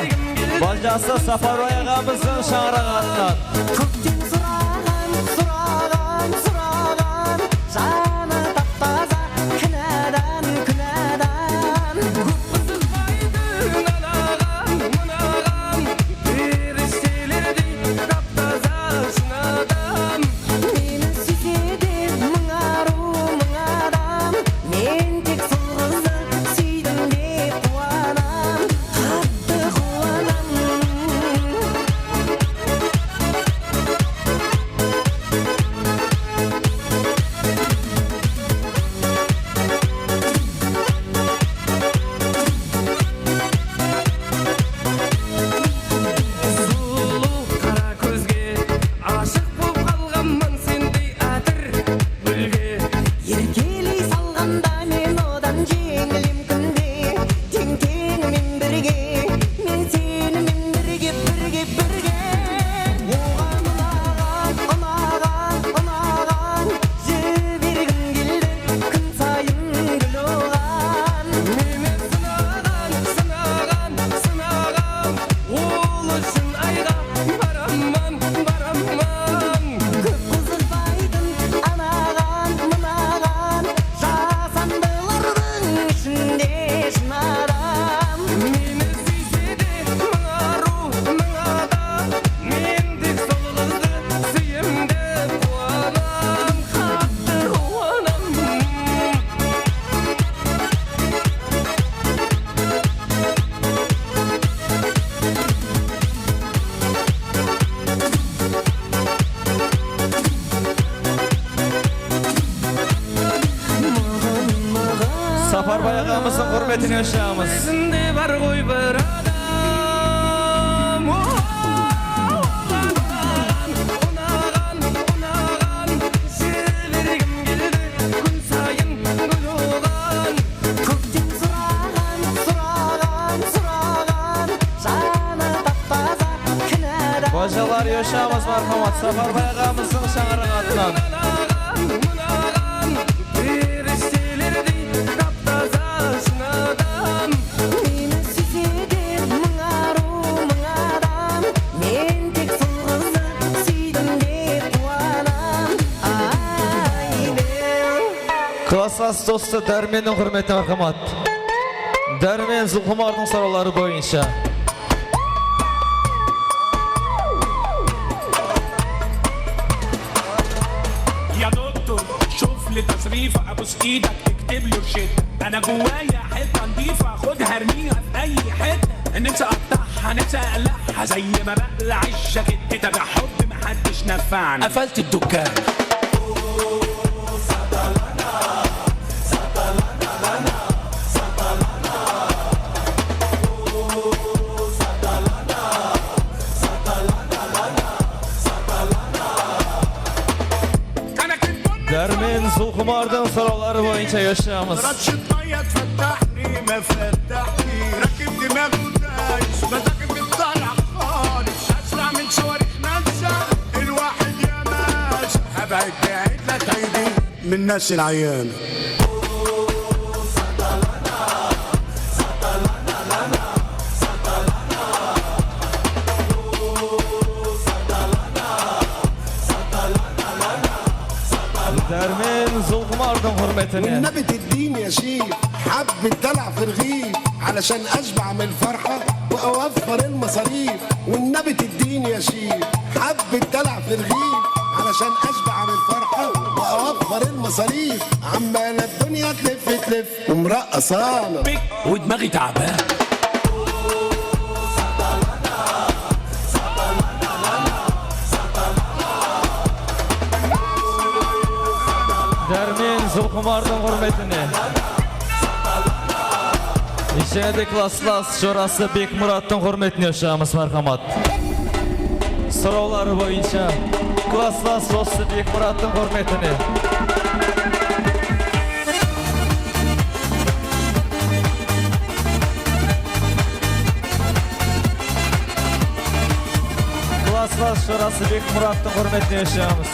bajası Saparbay aǵamızdıń shańaraǵı atınan. Kókten suraǵan, suraǵan, suraǵan, janı tap-taza, kúnadan, kúnadan. Kóp qızıqpaydı anaǵan, mınaǵan, perishtelerdiy tap-taza, shın adam. Meni súyse de mıń arıw, mıń adam, men tek sol qızdı súydim dep quwanam, qattı quwanam. Sulıw qara kózge ashıq bolıp qalǵanman sendey átir gúlge. Erkeley salǵanda men odan jeńilem kúnde, teń-teńimen birge, men senimen birge, birge, birge. Oǵan unaǵan, unaǵan, unaǵan, jibergim keldi kún sayın gúl oǵan. Meni sınaǵan, sınaǵan, sınaǵan, ol ushın ayǵa baraman, baraman. Kóp qızıqpaytın anaǵan, mınaǵan, jasan Saparbay aǵamızdıń húrmetine ushıramız. Ózinde bar ǵoy bir adam, o, unaǵan, unaǵan, sebergim keldi, kún sayın gúl oǵan. Kókten suraǵan, suraǵan, suraǵan, janı tap-taza, kínada. Bajalar yoshamiz, marhamat, Saparbay aǵamızdıń shańaraǵı atınan. Mınaǵan, mınaǵan, perishtelerdey tap-taza shın adam. Meni súyse de mıń arıw, mıń adam, men tek sol qızdı súydim dep quwanam. Aynen. Klasslас dostı Dármenniń húrmetine, marhamat. Dármen Zulqumardıń sorawları boyınsha. يا دكتور، شوف لي تصريف، ابوس ايدك، اكتب لي روشتة. انا جوايا حتة نضيفة، خدها ارميها في اي حتة. نفسي اقطعها، نفسي اقلعها، زي ما بقلع الجاكيت. كده بحب محدش نفعني، قفلت الدكان. Dármen Zulqumardıń sorawları boyınsha yoshıramız. رشة مية تفتحني ما فتحني، راكب دماغه دايس، مزاجي متطلع خالص، اسرع من صواريخ ناسا، الواحد يا ناس، ابعد بعيد لا تعيدي من الناس العيانة. Dármen Zulqumardıń húrmetine. والنبي تديني يا شيخ حبة دلع في رغيف، علشان أشبع من الفرحة وأوفر المصاريف. والنبي تديني يا شيخ حبة دلع في رغيف، علشان أشبع من الفرحة وأوفر المصاريف. عمالة الدنيا تلف تلف ومرقصانة. ودماغي تعبانة. Dármen Zulqumardıń húrmetine. Jáne de klasslас jorası Bekmurattıń húrmetine ushıramız, marhamat. Sorawları boyınsha klasslас dosı Bekmurattıń húrmetine. Klasslас jorası Bekmurattıń húrmetine ushıramız.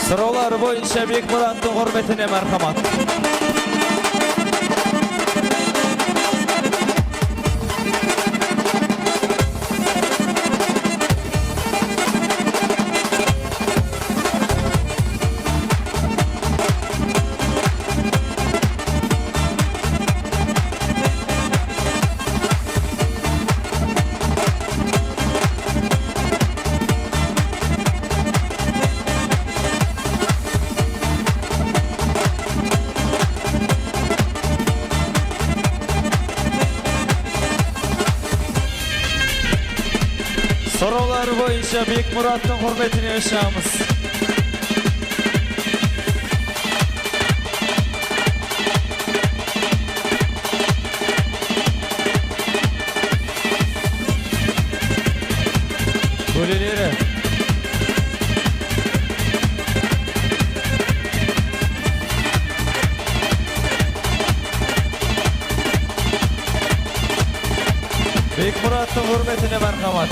Sorawları boyınsha Bekmurattıń húrmetine, marhamat. Sorawları boyınsha Bekmurattıń húrmetine ushıramız. Bóleleri. Bekmurattıń húrmetine, marhamat.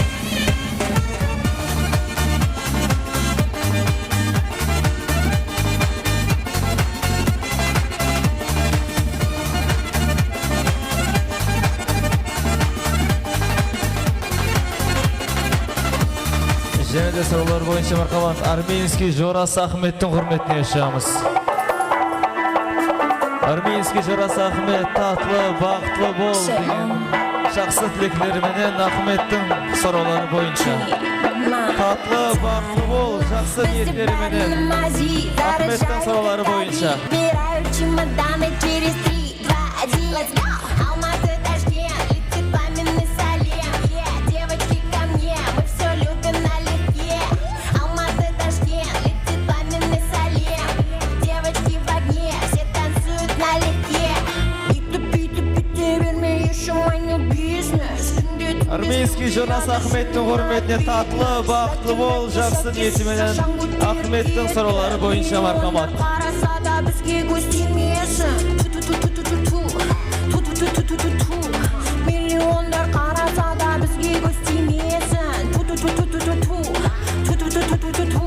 Jáne de sorawlar boyınsha, marhamat, Armenskiy jorası Axmettiń húrmetine ushıramız. Armenskiy jorası Axmet, tatlı, baxıtlı bol degen jaqsı tilekler menen Axmettiń sorawları boyınsha. Tatlı, baxıtlı bol, jaqsı niyetleri menen. Ahmettiń sorawları boyınsha. Собираю чемоданы через три, два, один. Let's go! Алматы, Ташкент, летит пламенный салем. Yeah, девочки ко мне, мы всё любим налегке. Алматы, Ташкент, летит пламенный салем. Девочки в огне, все танцуют налегке. Armeyskiy jorası Ahmettiń húrmetine tatlı, baxıtlı bol, jaqsı niyeti menen Ahmettiń sorawları boyınsha marhamat. Qarasa da bizge kóz tiymesin. Tu, tu, tu. Millionlar qarasa da bizge kóz tiymesin. Tu, tu, tu.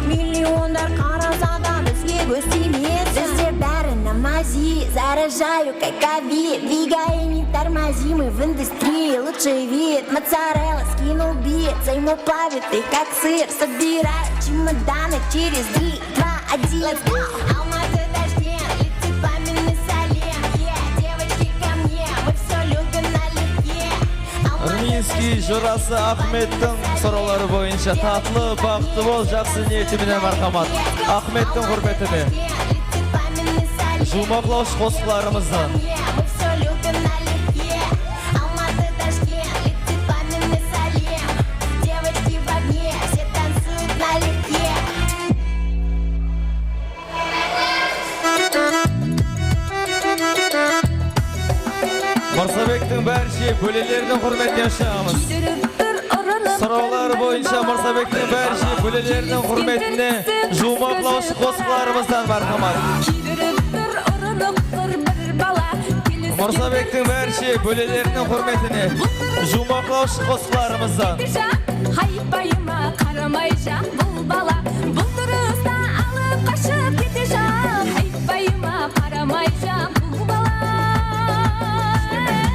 Millionlar qarasa da bizge kóz tiymesin. Bizde bári на мази, заряжаю как авид. Двигай, не тормози, мы в индустрии лучший вид. Моцарелла скинул бит, взаимоплавит ты как сыр. Собираю чемоданы через три, два, один. Let's go! Алматы, Ташкент, летит пламенный салем. Yeah, девочки ко мне, мы всё любим налегке. Armeyskiy jorası Ahmettiń sorawları boyınsha tatlı, baxıtlı bol, jaqsı niyeti menen marhamat. Ahmettiń húrmetine. Juwmaqlawshı qosıqlarımızdı. Mırsabektiń bárshe bóleleriniń húrmetine ushıramız. Sorawlar boyınsha Mırsabektiń bárshe bóleleriniń húrmetine juwmaqlawshı qosıqlarımızdan marhamat. Mırsabektiń bárshe bóleleriniń húrmetine juwmaqlawshı qosıqlarımızdan. Haypayıma qaramay jan bul bala, bul turısta alıp qashıp kete jan. Haypayıma qaramay jan bul bala.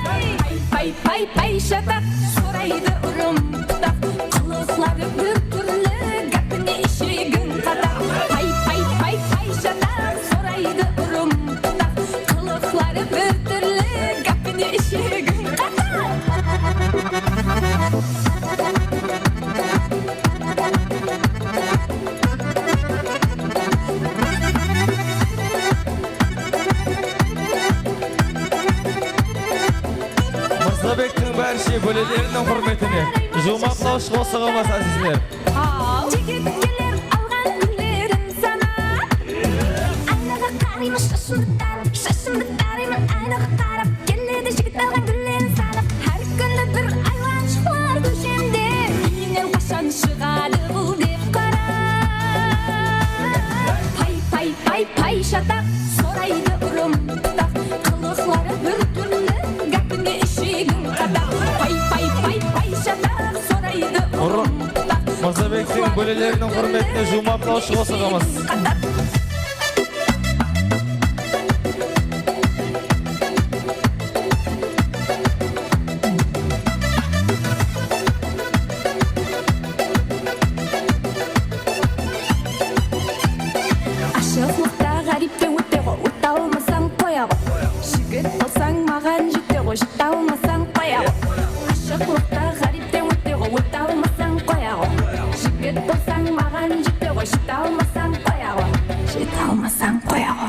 Pay, pay, pay, pay, shataq, soraydı urım pıtaq. Qılıqları bir túrli, gápine ishegin qataq. Pay, pay, pay, pay, shataq, soraydı urım pıtaq. Qılıqları bir túrli, gápine ishegin qataq. Mırsabektiń bárshe bóleleriniń húrmetine juwmaqlawshı qosıǵımız, ázizler. Jigitler alǵan gúllerin sanap, aynaǵa qarayman, shashımdı tarıp, shashımdı tarayman, aynaǵa qarap. Keledi jigit alǵan gúllerin sanap, hár kúni bir aylanshıqlar kóshemde. Úyinen qashan shıǵadı bul dep qarap. Pay, pay, pay, pay, shataq, soraydı urım pıtaq. Qılıqları bir túrli, gápine ishegin qataq. Pay, pay, pay, pay, shataq, soraydı urım pıtaq. Mırsabektiń bóleleriniń húrmetine juwmaqlawshı qosıǵımız. Ashıqlıqta ǵárip te óte ǵo, óte almasań qoya ǵo. Jigit bolsań maǵan jete ǵo, jete almasań qoya ǵo. Ashıqlıqta ǵárip te óte ǵo, óte almasań qoya ǵo. Jigit bolsań maǵan jete ǵo, jete almasań qoya ǵo. Jete almasań qoya ǵo.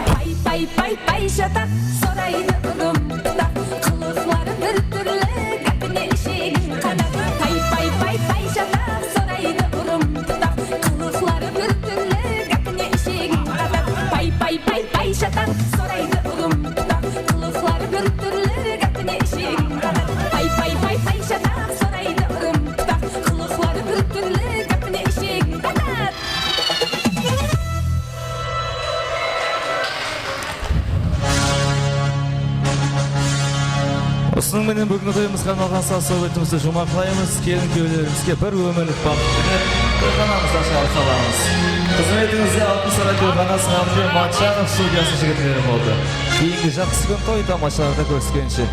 Pay, pay, pay, pay, shataq, soraydı urım pıtaq. Qılıqları bir túrli, gápine ishegin qataq. Pay, pay, pay, pay, shataq, soraydı urım pıtaq. Qılıqları bir túrli, gápine ishegin qataq. Pay, pay, pay, pay, shataq, soraydı urım pıtaq. Qılıqları bir túrli, gápine ishegin qataq. Pay, pay, pay, pay, shataq, soraydı urım pıtaq. Qılıqları bir túrli, gápine ishegin qataq. Usınıń menen búgingi toyımızǵa arnalǵan saz-suwbetimizdi juwmaqlaymız. Kelin-kúyewlerimizge bir ómirlik baxıt tileep, toyxanamızdan shıǵarıp salamız. Xızmetińizde Altın Saray toyxanası hám de Matchanov studiyası jigitleri boldı. Keyingi jaqsı kún toy tamashalarda kóriskenshe.